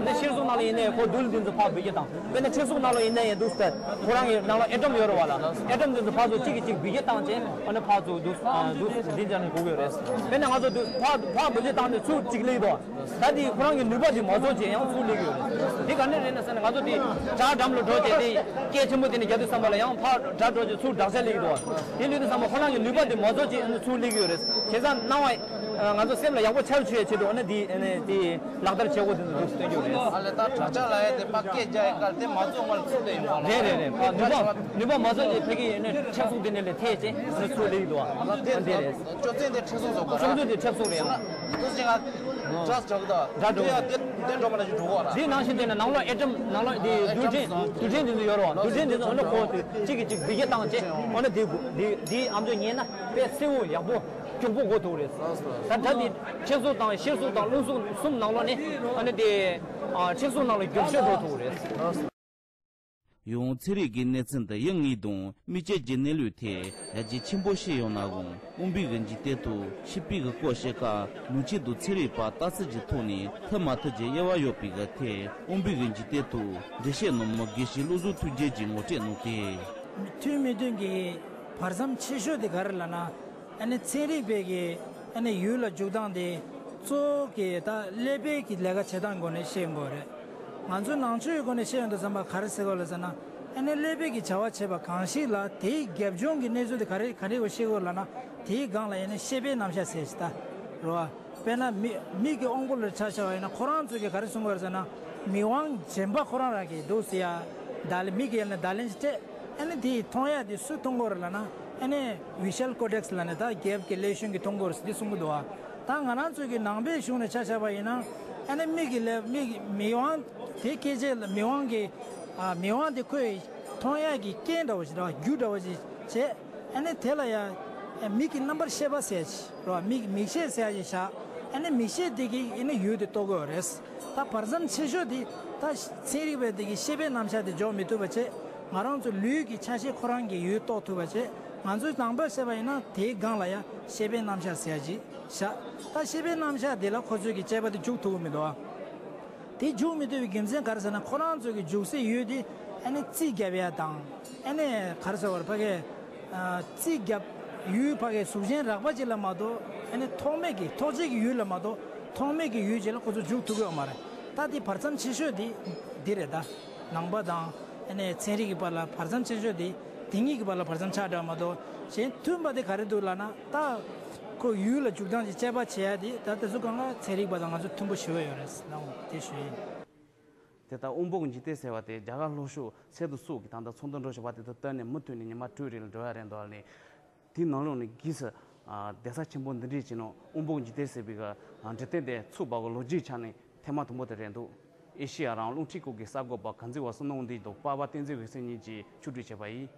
འདི་ཤེར་སོང་ནང་ལ་ཡིན་ནའི་ཁོ་རྡུལ་འདི་ཚོ་ཕར་འབུད་རྒྱུ་དང་དཔེར་ན་ཆེ་སོང་ནང་ལ་ཡིན་ནའི་འདུག་ཟེར་ཁོ་རང་གི་ནང་ལ་ཨེ་ཊོམ་ཡོད་རེད་བ་ལ་ཨེ་ཊོམ་འདི་ཚོ་ཕར་ཚུར་གཅིག་གིས་གཅིག་འབུད་རྒྱུ་བཏང་བྱས་ཨ་ནི་ཕར་ཚུར་འདུག་འདུག་འདི་འདྲ་ནས་སྒུག་གི་ཡོད་རེད། དཔེར་ན་ང་ཚོ་འདུག་ཕར་ཕར་འབུད་རྒྱུ་བཏང་ནས་ཚུར་གཅིག་སླེབས་དོ། ད་དེ་ཁོ་རང་གི་ནུས་པ་དེ་མ་རྫོགས་བྱས་ཡང་ཚུར་སླེབས་ཀྱི་ཡོད་རེད། དེ་ག་ནས་རེད་ན་ཟེར་ན་ང་ཚོ་དེ་བྲག་འགྲམ་ལ་འགྲོ་བྱས་དེ་སྐད་ཆེན་པོ་དེ་ནས་རྒྱག་དུས་ཙམ་པ་ལ་ཡང་ཕར་བྲག་འགྲོ་བྱས་ཚུར་བྲག་ས་སླེབས་ཀྱི་འདུག་དེ་སླེབས་དུས་ཙམ་པ་ཁོ་རང་གི་ནུས་པ་དེ་མ་རྫོགས་བྱས་ཚུར་སླེབས་ཀྱི་ཡོད་རེད། བྱས་ཙང་སྣང་བ་ང་ཚོ་སེམས་ལ་ཡག་པོ་འཆར་བཅུག་ཡའི་ཆེད་དུ་ཨ་ནི་དེ་ཨ་ནི་དེ་ལག་བསྟར་བྱེད་དགོས་དེ་ཚོ་འདུག་སྟོན་རྒྱུ་རེད། ཨ་ལས་ད་དྲག་ཆར་ལ་ཡ་དེ་ཕར་སྐད་རྒྱག་ཡ་སྐབས་དེ་མ་རྫོགས་སྔོན་ལ་ཚུར་སླེབས་ཡོང་བ་ལ། རེད་རེད་རེད། ཕར་ནུས་པ་ནུས་པ་མ་རྫོགས་ཀྱི་ཕ་གི་ཡིན་ནའི་ཁྲག་ཤུགས་དེ་ནས་ལས་ཐེ་ཅེ་ནི་ཚུར་སླེབས་འདུག་ཨ། ཨ་དེ་དེ་རེད། སྐྱོན་ཚན་དེ་ཁྲག་ཤུགས་རྫོགས་པ་རེད། ཁྲག་ཤུགས་དེ་ཁྲག་ཤུགས་རེད་ཨ། འདུག་ཅེ་ང་འདྲ་ཆགས་ད། འདྲ་འགྲོ། དེ་ཡ་དེ་དེ་འགྲོ་མ་ན་ཞིག་འགྲོ་གོ་ར། དེ་ནང་བཞིན་དེ་ནས་ནང་ལོགས་ཨེ་ཊོམ་ནང་ལོགས་དེ་རྡུལ་ཕྲན་རྡུལ་ཕྲན་དེ་ཚོ་ཡོད་རེད་བ། རྡུལ་ཕྲན་དེ་ཚོ་ཨ་ནི་ཁོ་དེ་གཅིག་གིས་གཅིག་འབུད་རྒྱུ་བཏང་ཅེ་ཨ་ནི་དེ་དེ་དེ་ཨམ་ཅོག་ཉན་ན་དཔེ་གསལ་བོ་ཡག་པོ། མགྱོགས་པོ་འགོ་ཐུག་རེད། ད་ད་འདི་ཆེ་སོང་དང་ཤེར་སོང་དང་རླུང་སོང་གསུམ་ནང་ལོགས་ནས་ཨ་ནི་དེ་ཆེ་སོང་ནང་ལ་མགྱོགས་ཤོས་འགྲོ་ཐུག་རེད། ཡང་ཚན་རིག་གི་གནས་ཚུལ་འདི་ཡང་ངེས་དང་མི་སྐྱེ་རྒྱུ་གནས་ལུགས་ཐད་ཡར་རྒྱས་ཆེན་པོ་བྱས་ཡོང་ན་འོང་དབང་པོའི་གི་འཇིག་རྟེན་དུ་ཤི་པའི་གི་སྐོར་བཤད་ཁ་མུ་མཆེད་དུ་ཚན་རིག་པ་ལྟ་ཚུལ་གྱི་ཐོག་ནས་ཐུབ་མ་ཐུབ་ཀྱི་དབྱེ་བ་ཡོད་པའི་གི་ཐད་དབང་པོའི་གི་འཇིག་རྟེན་དུ་འགྲེལ་བཤད་གནང་མི་དགེ་བཤེས་བློ་བཟང་ཐུགས་རྗེ་གིས་ངོ་སྤྲོད་གནང་སྟེ། མཐུན་མི་མཐུན་གྱི་བར་མཚམས་ཆེ་ཤོས་དེ་ག་རེ་ལབ་ན། ཨ་ནི་ཚན་རིག་པའི་གི་ཨ་ནི་ཡུལ་ལ་འཇུག་སྟངས་དེ་གཙོ་བོ་གི་ད་ཀླད་པའི་གི་ལས་ཀ་བྱེད་སྟངས་སྒོ་ནས་ཤེས་དགོས་རེད། ང་ཚོའི་ནང་ཆོས་ཀྱི་སྒོ་ནས་ཤེས་ཡོང་དུས་ཙམ་པ་ག་རེ་ཟེར་དགོས་ལབ་ཟེར་ན། ཨ་ནི་ཀླད་པའི་གི་བྱ་བ་བྱེད་པ་གང་ཞིག་ལ་དེའི་རྒྱབ་ལྗོངས་ཀྱི་གནས་ཚུལ་དེ་ག་རེ་ག་རེ་སྒོ་ཤེས་དགོས་ལབ་ན་དེའི་སྒང་ལ་ཨ་ནི་ཤེས་པའི་རྣམ་གཞག་ཟེར་ཞིག་ད་རེད་བ། དཔེར་ན་མི་མིག་གི་དབང་པོ་ལ་ཆ་བཞག་པ་ཡིན་ན་ཁོ་རང་ཚོས་ཀྱི་ག་རེ་གསུང་གི་ཡོད་རེད་ཟེར་ན། མིག་དབང་རྗེན་པ་ཁོ་རང་རང་གི་འདུག་ཟེར་ཡ། ད་ལེ་མིག་གི་ཡ་ལ་ད་ལན་ཅིག་སྤྲད། ཨ་ནི་དེ་མཐོང་ཡ་དེ་སུས་མཐོང་གི་ཡོད་རེད་ལབ་ན། ཨ་ནི་ཝི་ཤལ་ཀོར་ཊེག་སི་ལབ་ནས་ད་རྒྱབ་ཀྱི་ཀླད་གཞུང་གིས་མཐོང་གི་ཡོད་རེད་ཟེར་དེ་གསུང་གི་འདུག་བ། ད་ང་རང་ཚོས་ཀྱི་ནང་པའི་གཞུང་ནས་ཆ་བཞག་པ་ཡིན་ན། ཨ་ནི་མིག་གི་ལས་མིག་མིག་དབང་དེ་སྐད་ཆ་ལ་མིག་དབང་གི་ཨ་མིག་དབང་དེ་ཁོས་མཐོང་ཡ་གི་རྐྱེན་འདྲ་བོ་ཞིག་རེད་བ། རྒྱུ་འདྲ་བོ་ཞིག་བྱས། ཨ་ནི་དེ་ལ་ཡང་མིག་གི་རྣམ་པར་ཤེས་པ་ཟེར་ཡ་ཅིག་རེད་བ། མིག་མིག་ཤེས་ཟེར་ཡ་ཅིག་བཞག་ཨ་ནི་མིག་ཤེས་དེ་གིས་ཨ་ནི་ཡུལ་དེ་རྟོགས་ཀྱི་ཡོད་རེད། ད་བར་མཚམས་ཆེ་ཤོས་དེ་ད་ཚན་རིག་པས་དེ་གི་ཤེས་པའི་རྣམ་གཞག་དེ་འཇོག་མི་ཐུབ་པ་བྱས། ང་རང་ཚོ་ལུས་ཀྱི་ཆ་ཤས་ཁོ་རང་གིས་ཡུལ་རྟོགས་ཐུབ་པ་བྱས། ང་ཚོས་ནང་པ་བཤད་པ་ཡིན་ན་དེའི་སྒང་ལ་ཡང་ཤེས་པའི་རྣམ་གཞག་ཟེར་ཡ་ཅིག་བཞག་ད་ཤེས་པའི་རྣམ་གཞག་དེ་ལ་ཁོ་ཚོས་ཀྱི་དཔྱད་པ་དེ་འཇུག་ཐུབ་ཀྱི་མི་འདུག་ཨ། དེ་འཇུག་མི་ཐུབ་པའི་རྒྱུ་མཚན་ག་རེ་ཟེར་ན། ཁོ་རང་ཚོ་གི་འཇུག་སའི་ཡུལ་དེ་ཨ་ནི་རྩིས་རྒྱབ་ཡ་དང་། ཨ་ནི་ག་རེ་ཟེར་བ་རེད། ཕ་གི་ཨ་རྩིས་རྒྱབ་ཡུལ་ཕ་གི་གཟུགས་ཅན་རགས་པ་ཅིག་ལ་མ་གཏོགས། ཨ་ནི་ཐོགས་མེད་ཀྱི་ཐོགས་བཅས་ཀྱི་ཡུལ་ལ་མ་གཏོགས་ཐོགས་མེད་ཀྱི་ཡུལ་ཅིག་ལ་ཁོ་ཚོ་འཇུག་ཐུབ་ཀྱི་ཡོད་མ་རེད། ད་དེ་བར་མཚམས་ཆེ་ཤོས་དེ་འདི་རེད་ད། ནང་པ་དང་ཨ་ནི་ཚན་རིག་གི་བར་ལ་བར་མཚམས་ཆེ་ཤོས་དེ་དེ་གཉིས་ཀྱི་བར་ལ་བར་མཚམས་ཆགས་འདྲ་མ་གཏོགས། གཞན་མཐུན་པ་དེ་ག་རེ་འདུག་ལབ་ན། ད་ཁོ་ཡུལ་ལ་འཇུག་སྟངས་ཀྱི་དཔྱད་པ་བྱེད་ཡ་དེ་ད་དེ་ཚོ་སྒང་ལ་ཚན་རིག་པ་དང་ང་ཚོ་མཐུན་པོ་ཞེ་པོ་ཡོད་རེད་ལབ་དེ་ཞུ་ཡིན། དེ་ལྟར་དབང་པོ་འཇིག་རྟེན་ཟེར་བ་དེ་རྒྱ་གར་ལྷོ་ཕྱོགས་སེ་ཏུ་སོགས་ཀྱི་ད་ལྟ་ཚོང་དོན་འགྲོ་བཞིན་པ་དེ་དང་བསྟུན་ནས་མུ་མཐུད་ནས་ཉི་མ་དྲུག་རིང་ལ་འགྲོ་ཡ་རེད་འདུག་ལ་ནི། དེའི་ནང་ལོགས་ནས་སྒོས་སུ་གདན་ས་ཆེན་པོ་འདི་འདྲའི་ཅིག་ནང་དབང་པོ་འཇིག་རྟེན་ཟེར་བའི་གི་འབྲི་དེབ་དེ་ཚུགས་པ་གི་ལོ་རྒྱུས་ཆ་ནས་ཐེངས་མ་དང་པོ་དེ་རེད་འདུག་ཨེ་ཤེ་ཡ་རང་དབང་རླུང་འཕྲིན་ཁང་གི་གསར་འགོད་པ་གངས་འཛིན་བ་བསོད་ནམས་དབང་འདུས་དང་པར་པ་བསྟན་འཛིན་འོད་ཟེར་གཉིས་ཀྱིས་ཕྱོགས་བསྒྲིགས་བྱས་པ་ཡིན།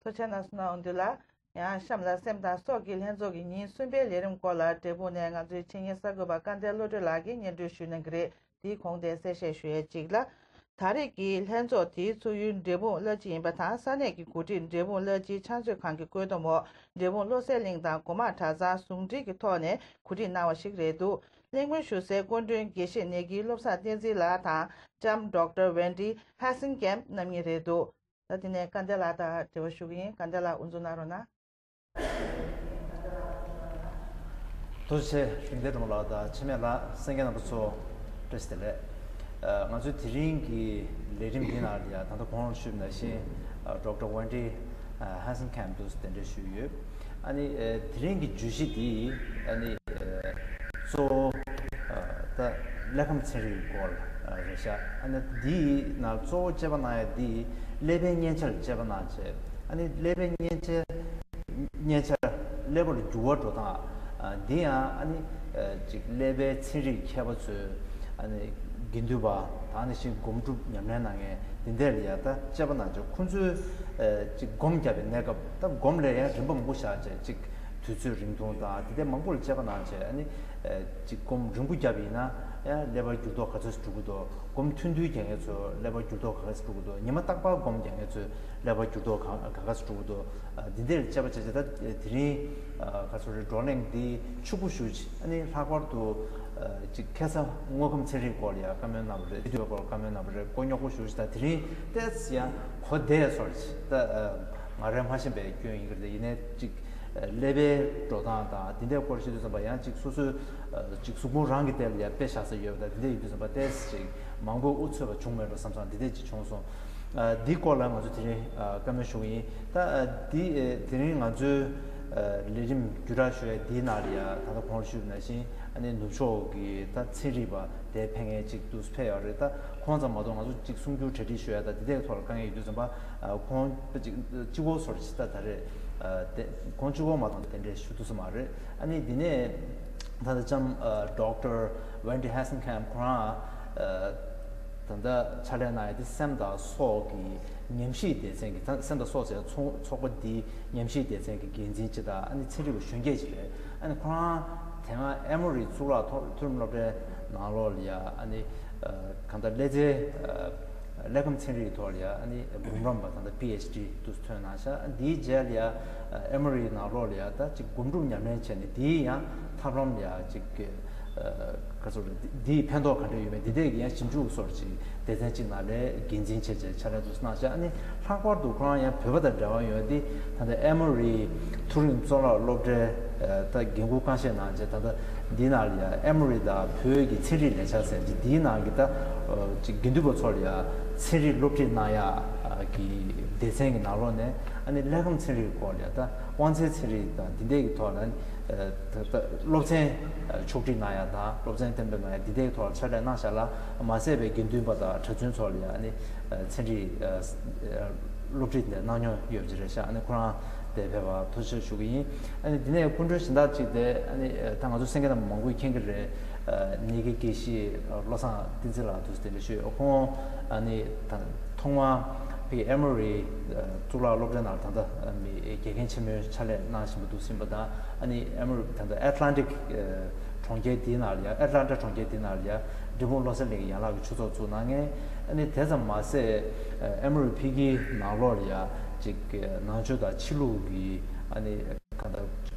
ཐུགས་རྗེ་གནང་སོང་ན་འོང་དུས་ལ། ཡང་གཤམ་ལ་སེམས་དང་སྲོག་གི་ལྷན་ཚོགས་ཀྱི་ཉིན་གསུམ་པའི་ལས་རིམ་སྐོར་ལ་འབྲས་སྤུངས་ནས་ང་ཚོའི་ཆེད་གཉེར་གསར་འགོད་པ་སྐལ་ལྡན་བློ་གྲོས་ལགས་ཀྱིས་སྙན་སྒྲོན་ཞུ་གནང་གི་རེད། དེའི་གོང་དེ་གསལ་བཤད་ཞུ་ཡས་གཅིག་ལ། ད་རེས་ཀྱི་ལྷན་ཚོགས་དེའི་ཚུགས་ཡུལ་འབྲས་སྤུངས་གླ་སྤྱི་ཡིན་པ་དང་ས་གནས་ཀྱི་འགོ་ཁྲིད་འབྲས་སྤུངས་གླ་སྤྱིའི་ཕྱག་མཛོད་ཁང་གི་བཀོད་འདོམས་འོག་འབྲས་སྤུངས་བློ་གསལ་གླིང་དང་སྒོ་མང་གྲྭ་ཚང་ཟུང་འབྲེལ་གྱི་ཐོག་ནས་གོ་སྒྲིག་གནང་བ་ཞིག་རེད་འདུག་གླེང་མོལ་ཞུ་སའི་སྐུ་མགྲོན་དགེ་བཤེས་ནས་ཀྱི་བློ་བཟང་བསྟན་འཛིན་ལགས་དང་ལྕམ་ཌོག་ཊར་ཝེན་ཌི་ཧ་སན་ཀེམ་རྣམ་གཉིས་རེད་འདུག་ད་དེ་ནས་སྐལ་ལྡན་ལགས་དང་འབྲེལ་བ་ཞུ་གི་ཡིན། སྐལ་ལྡན་ལགས་དབུ་འཛུགས་གནང་རོགས་གནང་། ཐུགས་རྗེ་ཆེ། ཞུ་ཡིན་ལས་དྲུང་ལགས་དང་འཆི་མེད་ལགས་གསན་མཁན་རྣམ་པ་ཚོ་བཀྲ་ཤིས་བདེ་ལེགས། ང་ཚོའི་དེ་རིང་གི་ལས་རིམ་འདི་ནང་ལ་ཡང་ད་ལྟ་གོང་ལ་ཞུས་པ་ནང་བཞིན་ཌོག་ཊར་ཝེན་ཌི་ཧན་སན་ཁེམ་དུ་གདན་འདྲེན་ཞུས་ཡོད། ཨ་ནི་དེ་རིང་གི་བརྗོད་གཞི་འདི་ཨ་ནི་གཙོ་བོ་ད་ཀླད་ཁམས་ཚན་རིག་གི་སྐོར་རེད་ཤག་ཨ་ནི་འདིའི་ནང་གཙོ་བོ་དཔྱད་པ་གནང་ཡ་འདི་ཀླད་པའི་མཉེན་ཆས་ལ་དཔྱད་པ་གནང་བྱས། ཨ་ནི་ཀླད་པའི་མཉེན་ཆས། མཉེན་ཆས། ཀླད་པར་འགྱུར་བ་འགྲོ་སྟངས། ཨ། འདི་ཡང་ཨ་ནི། ཨ། ཅིག་ཀླད་པའི་ཚན་རིག་མཁས་པ་ཚོས། ཨ་ནི་དགེ་འདུན་པ་དང་ནི་ཞིང་སྒོམ་སྒྲུབ་ཉམས་ལེན་གནང་མཁན་འདི་འདྲ་ལ་ཡང་ད་དཔྱད་པ་གནང་བྱས། ཁོང་ཚོས། ཨ། ཅིག་སྒོམ་བརྒྱབ་པའི་གནས་སྐབས། ད་སྒོམ་ལ་ཡང་རིམ་པ་མང་པོ་བཞག་བྱས། ཅིག་དུས་ཚོད་རིང་ཐུང་དང་དེ་འདྲ་མང་པོ་ལ་དཔྱད་པ་གནང་བྱས། ཨ་ནི། ཨ། ཅིག་སྒོམ་རིང་པོ་བརྒྱབ་པ་ཡིན་ན་ཡང་ཀླད་པར་འགྱུར་ལྡོག་ག་ཚོད་འགྲོ་གི་འདུག་སྒོམ་ཐུང་ཐུང་རྒྱག་མཁན་ཚོ་ཀླད་པར་འགྱུར་ལྡོག་ག་ཚོད་འགྲོ་གི་འདུག་ཉི་མ་རྟག་པར་སྒོམ་རྒྱག་མཁན་ཚོས་ཀླད་པར་འགྱུར་ལྡོག་ག་ག་ཚོད་འགྲོ་གི་འདུག་ཨ། འདི་འདྲའི་དཔྱད་པ་བྱས་བྱས། ད་དེ་རིང་ཨ་ག་ཚོད་རེད། བགྲོ་གླེང་འདི་ཕྱུག་པོ་ཞེ་པོ་ཅིག་ཨ་ནི་ལྷག་པར་དུ། ཨ། ཅིག་ཁ་སང་དངོས་ཁམས་ཚན་རིག་སྐོར་ལ་ཡང་བཀའ་མོལ་གནང་བ་རེད། དེ་སྐོར་བཀའ་མོལ་གནང་བ་རེད། གོ་རྙོག་པོ་ཞེ་པོ་ཅིག་ད་དེ་རིང་ཏོག་ཙམ་ཡང་གོ་བདེ་སོང་ཅིག་ད། ཨ། ང་རའི་མ་ཤེས་པའི་སྐྱོན་ཡིན་གྱི་རེད། ཡིན་ནའི་ཅིག་ཨ། ཀླད་པའི་འགྲོ་སྟངས་དང་དེ་འདྲའི་སྐོར་བཤད་དུས་ཙམ་པ། ཡང་ཅིག་སོ་སོའི། ཨ། ཅིག་གཟུགས་ཕུང་རང་གི་ཐད་ལ་ཡང་དཔེ་བཞག་ས་ཡོད་པ་དང་། དེ་འདྲ་ཡིན་དུས་ཙམ་པ་ཏོག་ཙམ་ཅིག་མང་པོས་ཨུ་ཚུགས་པ་བྱུང་མེད་འགྲོ་བསམ་བསམ་འདི་འདྲ་ཅིག་བྱུང་སོང་། ཨ། འདིའི་སྐོར་ལ་ང་ཚོ་དེ་རིང་ཨ་བཀའ་མོལ་ཞུ་གི་ཡིན། ད། ཨ། འདི། ཨེ། དེ་རིང་ང་ཚོའི། ཨ། ལས་རིམ་བརྒྱུད་བསྒྲགས་ཞུ་ཡ་འདིའི་ནང་ལ་ཡ། ད་ལྟ་གོང་ལ་ཞུས་པ་ནང་བཞིན། ཨ་ནི་ནུབ་ཕྱོགས་ཀྱི་ད་ཚན་རིག་པ་དེ་ཕེབས་མཁན་ཅིག་འདུག་ཕེབས་ཡོད་རེད། ད་ཁོང་ཙམ་མ་གཏོགས་ང་ཚོ་ཅིག་གསུང་སྒྱུར་གྲ་སྒྲིག་ཞུ་ཡ་དང་དེ་འདྲའི་ཐོག་ལ་དཀའ་ངལ་ཡོད་དུས་ཙམ་པ། ཨ། ཁོང་ཅིག་གཅིག་པོ་ཚོར་ཅིག་ད་ད་རེད། ཨ། དེ་ཁོང་གཅིག་པོ་མ་གཏོགས་དེ་འདྲའི་ཞུ་ཐུབ་ས་མ་རེད། ཨ་ནི་འདི་ནས་ད་ལྟ་ལྕམ། ཨ། Doctor Wendy Hasenkamp ཁོ་རང་། ཨ། ད་ལྟ་ཕྱག་ལས་གནང་ཡ་དེ་སེམས་དང་སྲོག་གི་ཉམས་ཞིབ་སྡེ་ཚན་གྱི། ད་སེམས་དང་སྲོག་ཟེར་ཚོགས་ཚོགས་པ་འདིའི་ཉམས་ཞིབ་སྡེ་ཚན་གྱི་འགན་འཛིན་ཅིག་དང་། ཨ་ནི་ཚན་རིག་པ་གཞོན་སྐྱེས་ཅིག་རེད། ཨ་ནི་ཁོ་རང་དེ་སྔ་ཨེ་མོ་རི་གཙུག་ལག་མཐོ་མཐོ་རིམ་སློབ་གྲྭའི་ནང་ལོགས་ལ་ཡ། ཨ་ནི། ཨ། གང་ལྟར་ཀླད་རྩའི། ཨ། ཀླད་ཁམས་ཚན་རིག་ཐོག་ལ་ཡ། ཨ་ནི་འབུམ་རམས་པ་ད་ལྟ་པི་ཨེཆ་ཌི་དུ་ཐོན་གནང་ཤག་འདིའི་རྗེས་ལ་ཡ། ཨ། ཨེ་མོ་རིའི་ནང་ལོགས་ལ་ཡ་ད་ཅིག་སྒོམ་སྒྲུབ་ཉམས་ལེན་བྱས་ནས། འདིའི་ཡང་ཐབས་ལམ་ལ་ཡ་ཅིག་ཨ། ག་ཚོད་རེད། འདིའི་ཕན་ཐོགས་ག་འདྲ་ཡོད་མེད་འདི་འདྲའི་ཡང་ཞིབ་འཇུག་སོགས་ཅིག་སྡེ་ཚན་གཅིག་ནང་ལ་འགན་འཛིན་བྱས་བྱས་ཕྱག་ལས་དུ་གནང་ཤག་ཨ་ནི་ལྷག་པར་དུ་ཁོ་རང་ཡང་བོད་པ་དང་འབྲེལ་བ་ཡོད་དེ། ད་ལྟ་ཨེ་མོ་རི་མཐོ་རིམ་གཙུག་ལག་སློབ་གྲྭའི། ཨ། ད་འགན་འཁུར་ཀ་ཤས་གནང་བྱས། ད་ལྟ་འདིའི་ནང་ལ་ཡ་ཨེ་མོ་རི་དང་བོད་ཀྱི་ཚན་རིག་ལས་འཆར་ཟེར་གྱི་འདིའི་ནང་གི་ད། ཨ། ཅིག་དགེ་འདུན་པ་ཚོ་ལ་ཡ་ཚན་རིག་སློབ་ཁྲིད་གནང་ཡ་གི་སྡེ་ཚན་གྱི་ནང་ལོགས་ནས། ཨ་ནི་ཀླད་ཁམས་ཚན་རིག་སྐོར་ལ་ཡ། ད་དབང་རྩའི་ཚན་རིག་དང་འདི་འདྲའི་གི་ཐོག་ལ། ཨ། ད་ད་སློབ་ཚན། ཨ། ཕྱོགས་སྒྲིག་གནང་ཡ་དང་སློབ་ཚན་གཏན་འབེབས་གནང་ཡ་འདི་འདྲའི་ཐོག་ལ་ཕྱག་ལས་གནང་ཤག་ལ་མ་ཟད་པའི་དགེ་འདུན་པ་དང་གྲྭ་བཙུན་ཚོ་ལ་ཡ། ཨ་ནི། ཨ། ཚན་རིག་ཨ། ཨ། སློབ་ཁྲིད་འདི་གནང་མྱོང་ཡོད་པ་ཅིག་རེད་ཤག་ཨ་ནི་ཁོ་རང་དེ་ཕེབས་པར་ཐུགས་རྗེ་ཆེ་ཞུ་གི་ཡིན། ཨ་ནི་འདི་ནས་སྐུ་མགྲོན་གཞན་དག་ཅིག་དེ། ཨ་ནི་ད་ང་ཚོ་གསན་མཁན་རྣམས་མང་པོས་མཁྱེན་གྱི་རེད། ཨ། ནེ་གི་དགེ་བཤེས་བློ་བཟང་བསྟན་འཛིན་ལགས་འདུག་ཟེར་དེ་འདྲ་ཞུས་ཡོད། ཁོང་ཨ་ནི་ད་ཐོག་མར་ཕ་གི་ཨེ་མོ་རི་གཙུག་ལག་སློབ་གྲྭའི་ནང་ད་ལྟ་མི་དགེ་རྒན་ཆེན་མོའི་ཕྱག་ལས་གནང་བཞིན་པ་འདུག་ཟིན་པ་དང་། ཨ་ནི་ཨེ་མོ་རི་ད་ལྟ་ཨེཊ་ལན་ཊིག་གྲོང་ཁྱེར་དེའི་ནང་ལ་ཡ། ཨེཊ་ལན་ཊ་གྲོང་ཁྱེར་དེའི་ནང་ལ་ཡ་འབྲས་སྤུངས་བློ་གསལ་གླིང་གི་ཡན་ལག་གི་ཆོས་ཚོགས་བཙུགས་གནང་མཁན། ཨ་ནི་དེ་ཙམ་མ་ཟད། ཨེ་མོ་རི་ཕ་གིའི་ནང་ལོགས་ལ་ཡ་ཅིག་ནང་ཆོས་དང་ཕྱི་ལུགས་ཀྱི། ཨ་ནི་གང་ལྟར་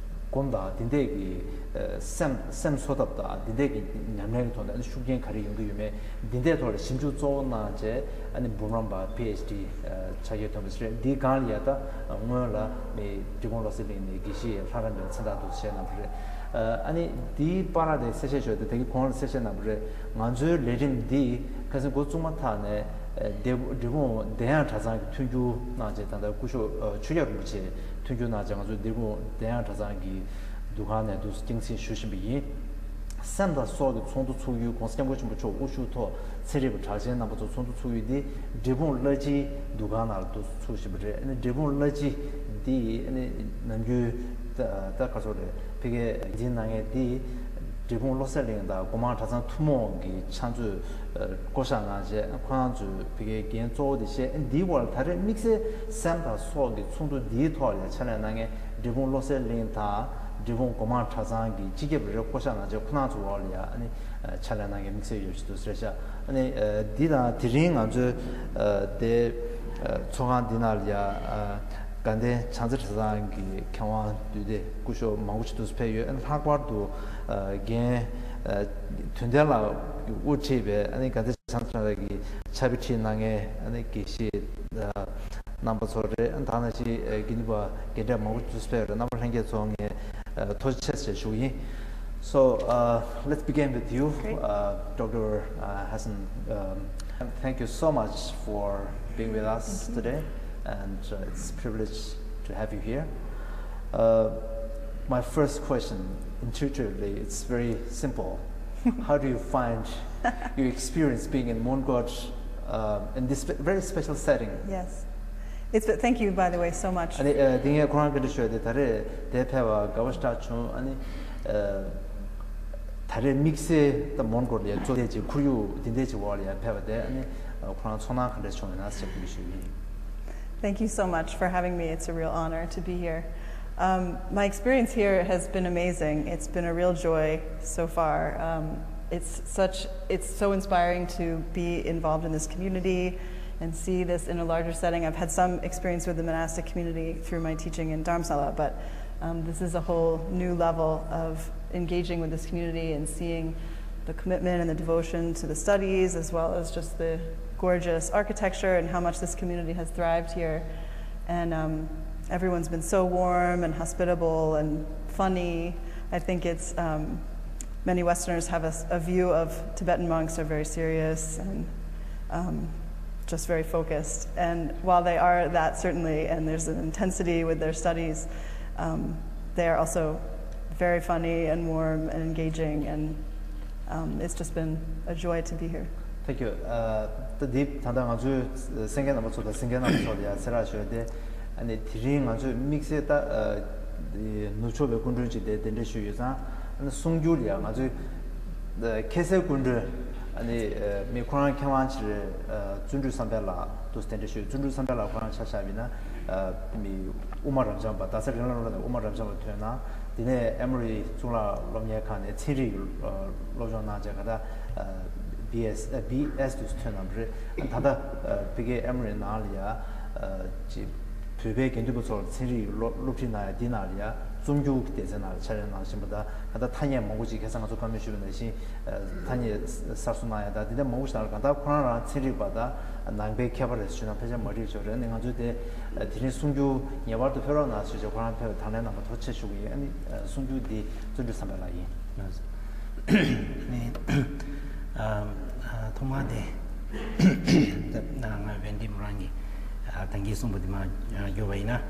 སྒོམ་དང་འདི་འདྲས་ཀྱི། ཨ། སེམས་སེམས་འཚོ་ཐབས་དང་འདི་འདྲས་ཀྱི་ཉམས་ལེན་གྱི་ཐོག་ནས། ཨ་ནི་ཤུགས་རྐྱེན་ག་རེ་ཡོང་གི་ཡོད་མེད། འདི་འདྲས་ཐོག་ལ་ཞིབ་འཇུག་གཙོ་བོ་གནང་བྱས། ཨ་ནི་འབུམ་རམས་པ་པི་ཨེཆ་ཌི། ཨ། ཕྱག་འཁྱེར་ཐོན་པ་ཞིག་རེད། འདིའི་སྒང་ལ་ཡ་ད་སྔོན་ལ་མི་འབྲས་སྤུངས་བློ་གསལ་གླིང་ནས་དགེ་བཤེས་ལྷ་རམས་པའི་མཚན་རྟགས་འདུག་བཞེས་གནང་བ་རེད། ཨ། ཨ་ནི་འདིའི་བར་དེ་གསལ་བཤད་ཞུ་ཡ་དེ། དེ་གི་གོང་ལ་གསལ་བཤད་གནང་བ་རེད། ང་ཚོའི་ལས་རིམ་འདི་ཁ་སང་འགོ་བཙུགས་མ་ཐག་ནས། ཨ། འབྲས་སྤུངས་བདེ་གཡང་གྲྭ་ཚང་གིས་མཐུན་འགྱུར་གནང་བྱས། ད་ལྟ་སྐུ་ཞབས། ཨ། ཆོས་རྒྱལ་རིན་པོ་ཆེ་མཐུན་འགྱུར་གནང་བྱས། ང་ཚོ་འབྲས་སྤུངས་བདེ་གཡང་གྲྭ་ཚང་གི་འདུ་ཁང་ནས་འདུག་རྒྱང་སྲིང་ཞུ་བཞིན་པ་ཡིན། སེམས་དང་སྲོག་གི་ཚོགས་འདུ་ཚུགས་རྒྱུའི་༧གོང་ས་༧སྐྱབས་མགོན་ཆེན་པོ་མཆོག་དབུ་བཞུགས་ཐོག་ཚན་རིག་པ་གྲགས་ཅན་རྣམ་པ་ཚོ་ཚོགས་འདུ་ཚུགས་ཡུལ་འདི་འབྲས་སྤུངས་གླ་སྤྱིའི་འདུ་ཁང་ནང་ལ་འདུག་ཚུགས་བཞིན་པ་རེད། ཨ་ནི་འབྲས་སྤུངས་གླ་སྤྱི་འདི་ནམ་རྒྱུན་ད་ད་ག་ཚོད་རེད། ཕ་གིའི་འཛིན་གནང་མཁན་འདི་འབྲས་སྤུངས་བློ་གསལ་གླིང་དང་སྒོ་མང་གྲྭ་ཚང་ཐུན་མོང་གི་ཕྱག་མཛོད་བསྐོ་བཞག་གནང་རྗེས། ཁོ་རང་ཚོས་ཕ་གིའི་འགན་གཙོ་བོ་དེ་བཞེས། འདིའི་འོག་ལ་ད་རེས་དམིགས་བསལ་སེམས་དང་སྲོག་གི་ཚོགས་འདུ་འདིའི་ཐོག་ལ་ཕྱག་ལས་གནང་མཁན་འབྲས་སྤུངས་བློ་གསལ་གླིང་དང་འབྲས་སྤུངས་སྒོ་མང་གྲྭ་ཚང་གི་སྤྱི་ཁྱབ་རེ་བསྐོ་བཞག་གནང་རྗེས། ཁོ་རང་ཚོའི་འོག་ལ་ཡ་ཨ་ནི་ཕྱག་ལས་གནང་མཁན་དམིགས་བསལ་ཡོད་ཅིག་འདུག་ཟེར་ཤག་ཨ་ནི་འདི་དང་དེ་རིང་ང་ཚོའི་དེ་ཚོགས་ཁང་འདི་ནང་ལ་ཡ། དགའ་ལྡན་བྱང་རྩེ་གྲྭ་ཚང་གི་མཁས་དབང་འདུས་སྡེ་སྐུ་ཞབས་མང་པོ་ཞིག་འདུག་ཕེབས་ཡོད། ལྷག་པར་དུ་རྒན་དོན་ལྡན་ལགས་ཀྱིས་དབུ་ཁྲིད་པའི་ཨ་ནི་དགའ་ལྡན་བྱང་རྩེ་གྲྭ་ཚང་གི་ཕྱག་དཔེ་ཁྲིད་གནང་མཁན་ཨ་ནི་དགེ་བཤེས་རྣམ་པ་ཚོ་རེད། ད་ནང་བཞིན་དགེ་འདུན་པ་རྒན་གྲས་མང་པོ་འདུག་ཕེབས་རེད། རྣམ་པ་ལྷན་རྒྱས་ཚོ་ངས་ཐུགས་རྗེ་ཆེ་ཞུ་གི་ཡིན། So, uh, let's begin with you, Great. uh, Doctor Uh, Hassan. Um, and thank you so much for being with us Thank you. today, and uh, it's a privilege to have you here. Uh, my first question, intuitively, it's very simple. How do you find your experience being in Mongkot uh, in this spe- very special setting? Yes. It's, thank you, by the way, so much. ཨ་ནི་ཨ་དེ་ངས་ཁོ་རང་བཀའ་འདྲི་ཞུ་ཡ་དེ་ད་རེས་དེ་ཕེབས་པ་དགའ་བ་ཞེ་དྲག་བྱུང་། ཨ་ནི་ཨ་ད་རེས་དམིགས་བསལ་ད་མོན་གྷོ་ལ་གཙོ་བོ་ཅིག་ཁོར་ཡུག་འདི་འདྲ་ཅིག་འོག་ལ་ཡར་ཕེབས་པ་དེ། ཨ་ནི་ཨ་ཁོ་རང་ཚོར་སྣང་ག་འདྲ་བྱུང་ཡོད་ན་ཟེར་བཀའ་འདྲི་ཞུ་ཡིན། Thank you so much for having me. It's a real honor to be here. Um, my experience here has been amazing. It's been a real joy so far. Um, it's such, it's so inspiring to be involved in this community and see this in a larger setting. I've had some experience with the monastic community through my teaching in Dharamsala, but um, this is a whole new level of engaging with this community and seeing the commitment and the devotion to the studies, as well as just the gorgeous architecture and how much this community has thrived here. And um, everyone's been so warm and hospitable and funny. I think it's um, many Westerners have a, a view of Tibetan monks are very serious and um, just very focused. And while they are that, certainly, and there's an intensity with their studies, um, they are also very funny and warm and engaging, and um, it's just been a joy to be here. Thank you. ཨ་ད་འདི་ད་ལྟ་ང་ཚོའི་གསན་མཁན་རྣམ་པ་ཚོ་དང་གཟིགས་མཁན་རྣམ་པ་ཚོ་ལ་ཡང་ཚེ་རིང་ཞུ་ཡ་དེ། ཨ་ནི་དེ་རིང་ང་ཚོས་དམིགས་བསལ་ད་ཨ་ནུབ་ཕྱོགས་པའི་སྐུ་མགྲོན་ཅིག་དེ་གདན་འདྲེན་ཞུས་ཡོད་ཙང་། ཨ་ནི་གསུང་སྒྱུར་ལ་ཡང་ང་ཚོའི་ཨ་ཁ་སའི་སྐུ་མགྲོན། ཨ་ནི་ཨ་མི་ཁོ་རང་མཁས་དབང་ཆེ་ཨ་བརྩོན་འགྲུས་བསམ་འཕེལ་ལགས་དུ་གདན་འདྲེན་ཞུས། བརྩོན་འགྲུས་བསམ་འཕེལ་ལགས་ཁོ་རང་ཆ་བཞག་པ་ཡིན་ན། ཨ་མི་དབུ་མ་རབ་འབྱམས་པ། རྡ་ས་རིགས་ལམ་སློབ་གྲྭ་དབུ་མ་རབ་འབྱམས་པ་ཐོན་གནང་། དེ་ནས་ཨེ་མོ་རི་གཙུག་ལག་སློབ་གཉེར་ཁང་ནས་ཚན་རིག་གི་སློབ་སྦྱོང་གནང་བྱས། ག་ད་བི་ཨེས་བི་ཨེས་དུ་ཐོན་གནང་བ་རེད། ད་ལྟ་ཕ་གིའི་ཨེ་མོ་རི་ནང་ལ་ཡ་ཅིག་བོད་པའི་དགེ་འདུན་པ་ཚོར་ཚན་རིག་སློབ་སློབ་ཁྲིད་གནང་ཡ་འདི་ནང་ལ་ཡ་རྩོམ་སྒྱུར་གྱི་སྡེ་ཚན་ནང་ལ་ཕྱག་ལས་གནང་བཞིན་པ་དང་། ག་ད་ཐ་སྙད་མང་པོ་ཅིག་ཁ་སང་ང་ཚོ་བཀའ་མོལ་ཞུས་པ་ནང་བཞིན་ཐ་སྙད་གསར་བཟོ་གནང་ཡ་དང་། འདི་འདྲ་མང་པོ་ཞིག་གནང་། ག་ད་ཁོ་རང་རང་ཚན་རིག་པ་དང་ནང་པའི་མཁས་པ་རེད་ཞུས་ན་ཕལ་ཆེར་མ་འགྲིག་ཆོག་རེད། ཨ་ནི་ང་ཚོས་དེ་དེ་རིང་གསུང་སྒྱུར་ངེས་པར་དུ་ཕེབས་རོགས་གནང་ཞུས་བྱས་ཁོ་རང་ཕེབས་པའི་དང་ལེན་གནང་བར་ཐུགས་རྗེ་ཆེ་ཞུ་གི་ཡིན། ཨ་ནི་གསུང་སྒྱུར་འདི་བརྩོན་འགྲུས་བསམ་འཕེལ་ལགས་ཡིན། ནི་ཨ་ཨ་ཐོག་མ་དེ་ང་བན་དེ་མོ་རང་གི་ཨ་ད་གིན་གསུངས་པ་དེ་མར་བསྒྱུར་བ་ཡིན་ན།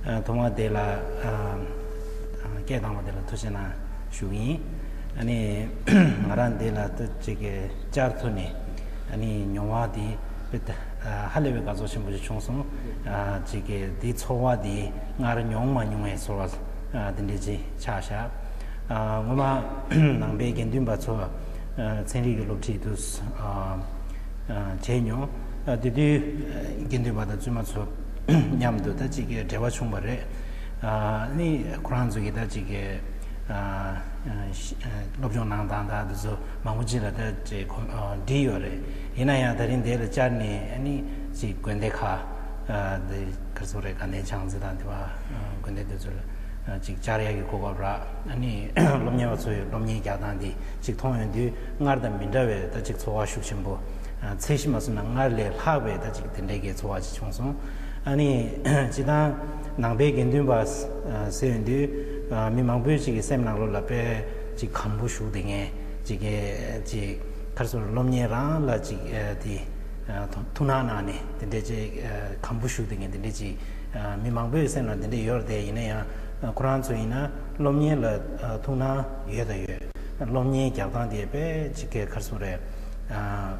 ཨ་ཐོག་མ་དེ་ལ་ཨ་ཨ་སྐད་བཏང་བ་དེ་ལ་ཐུགས་རྗེ་གནང་ཞུ་གི་ཡིན། ཨ་ནི་ང་རང་འདི་ལ་ད་ཅིག་གི་བཅར་ཐུབ་ནས་ཨ་ནི་མྱོང་བ་དེ་དཔེ་ད་ཨ་ཧ་ལས་པའི་དགའ་ཚོར་ཆེན་པོ་ཞིག་བྱུང་སོང་། ཨ་ཅིག་གི་འདི་ཚོར་བ་དེ་སྔར་མྱོང་མ་མྱོང་བའི་ཚོར་བ་ཨ་དེ་འདྲ་ཅིག་ཆགས་ཤག་ཨ་སྔོན་མ་ནང་པའི་དགེ་འདུན་པ་ཚོ་ཨ་ཚན་རིག་གི་སློབ་ཁྲིད་དུ་ཨ་ཨ་བྱས་མྱོང་། ཨ་དེ་དུས་ཨ་དགེ་འདུན་པ་དང་བཙུན་མ་ཚོ་མཉམ་དུ་ད་ཅིག་གི་འབྲེལ་བ་བྱུང་བ་རེད། ཨ་ནི་ཁོ་རང་ཚོ་གིས་ད་ཅིག་གི་ཨ་ཨ་སློབ་སྦྱོང་གནང་སྟངས་དང་དེ་ཚོ་མང་པོ་ཅིག་ལ་ད་ཅིག་གོ་ཨ་འདྲིས་ཡོད་རེད། ཡིན་ན་ཡང་དེ་རིང་འདི་ལ་བཅར་ནས་ཨ་ནི་ཅིག་དགོན་སྡེ་ཁག་ཨ་འདི་ག་རེ་ཟེར་དགོས་རེད། དགའ་ལྡན་བྱང་རྩེ་དང་དེ་བ་ཨ་དགོན་སྡེ་དེ་ཚོ་ལ་ཨ་ཅིག་བཅར་ཡག་གི་གོ་སྐབས་རག་ཨ་ནི་སློབ་གཉེར་བ་ཚོ་ཡི་སློབ་གཉེར་རྒྱག་སྟངས་འདི་ཅིག་མཐོང་ཡོང་དུས་སྔར་དང་མི་འདྲ་བའི་ད་ཅིག་ཚོར་བ་ཤུགས་ཆེན་པོ། ཨ་ཚད་གཞི་མ་བཟུང་ན་སྔར་ལས་ལྷག་པའི་ད་ཅིག་དེ་འདྲའི་གི་ཚོར་བ་ཅིག་བྱུང་སོང་། ཨ་ནི་སྤྱིར་བཏང་ནང་པའི་དགེ་འདུན་པ་ཨ་ཟེར་ཡོང་དུས་ཨ་མི་མང་པོའི་ཅིག་གི་སེམས་ནང་ལོགས་ལ་དཔེ་ཅིག་གམ་པོ་ཞུགས་བསྡད་མཁན་ཅིག་གི་ཅིག་ག་རེ་ཟེར་སློབ་གཉེར་རང་ལ་ཅིག་ཨ་དེ་ཨ་ཐུགས་སྣང་གནང་ནས་དེ་འདྲའི་ཅིག་ཨ་གམ་པོ་ཞུགས་བསྡད་མཁན་དེ་འདྲའི་ཅིག་ཨ་མི་མང་པོའི་སེམས་ནང་དེ་འདྲ་ཡོད་རེད་དེ། ཡིན་ན་ཡང་ཨ་ཁོ་རང་ཚོ་ཡིན་ན་སློབ་གཉེར་ལ་ཨ་ཐུགས་སྣང་ཡོད་དང་ཡོད། སློབ་གཉེར་རྒྱག་སྟངས་དེ་དཔེ་ཅིག་གི་ག་རེ་ཟེར་དགོས་རེད། ཨ་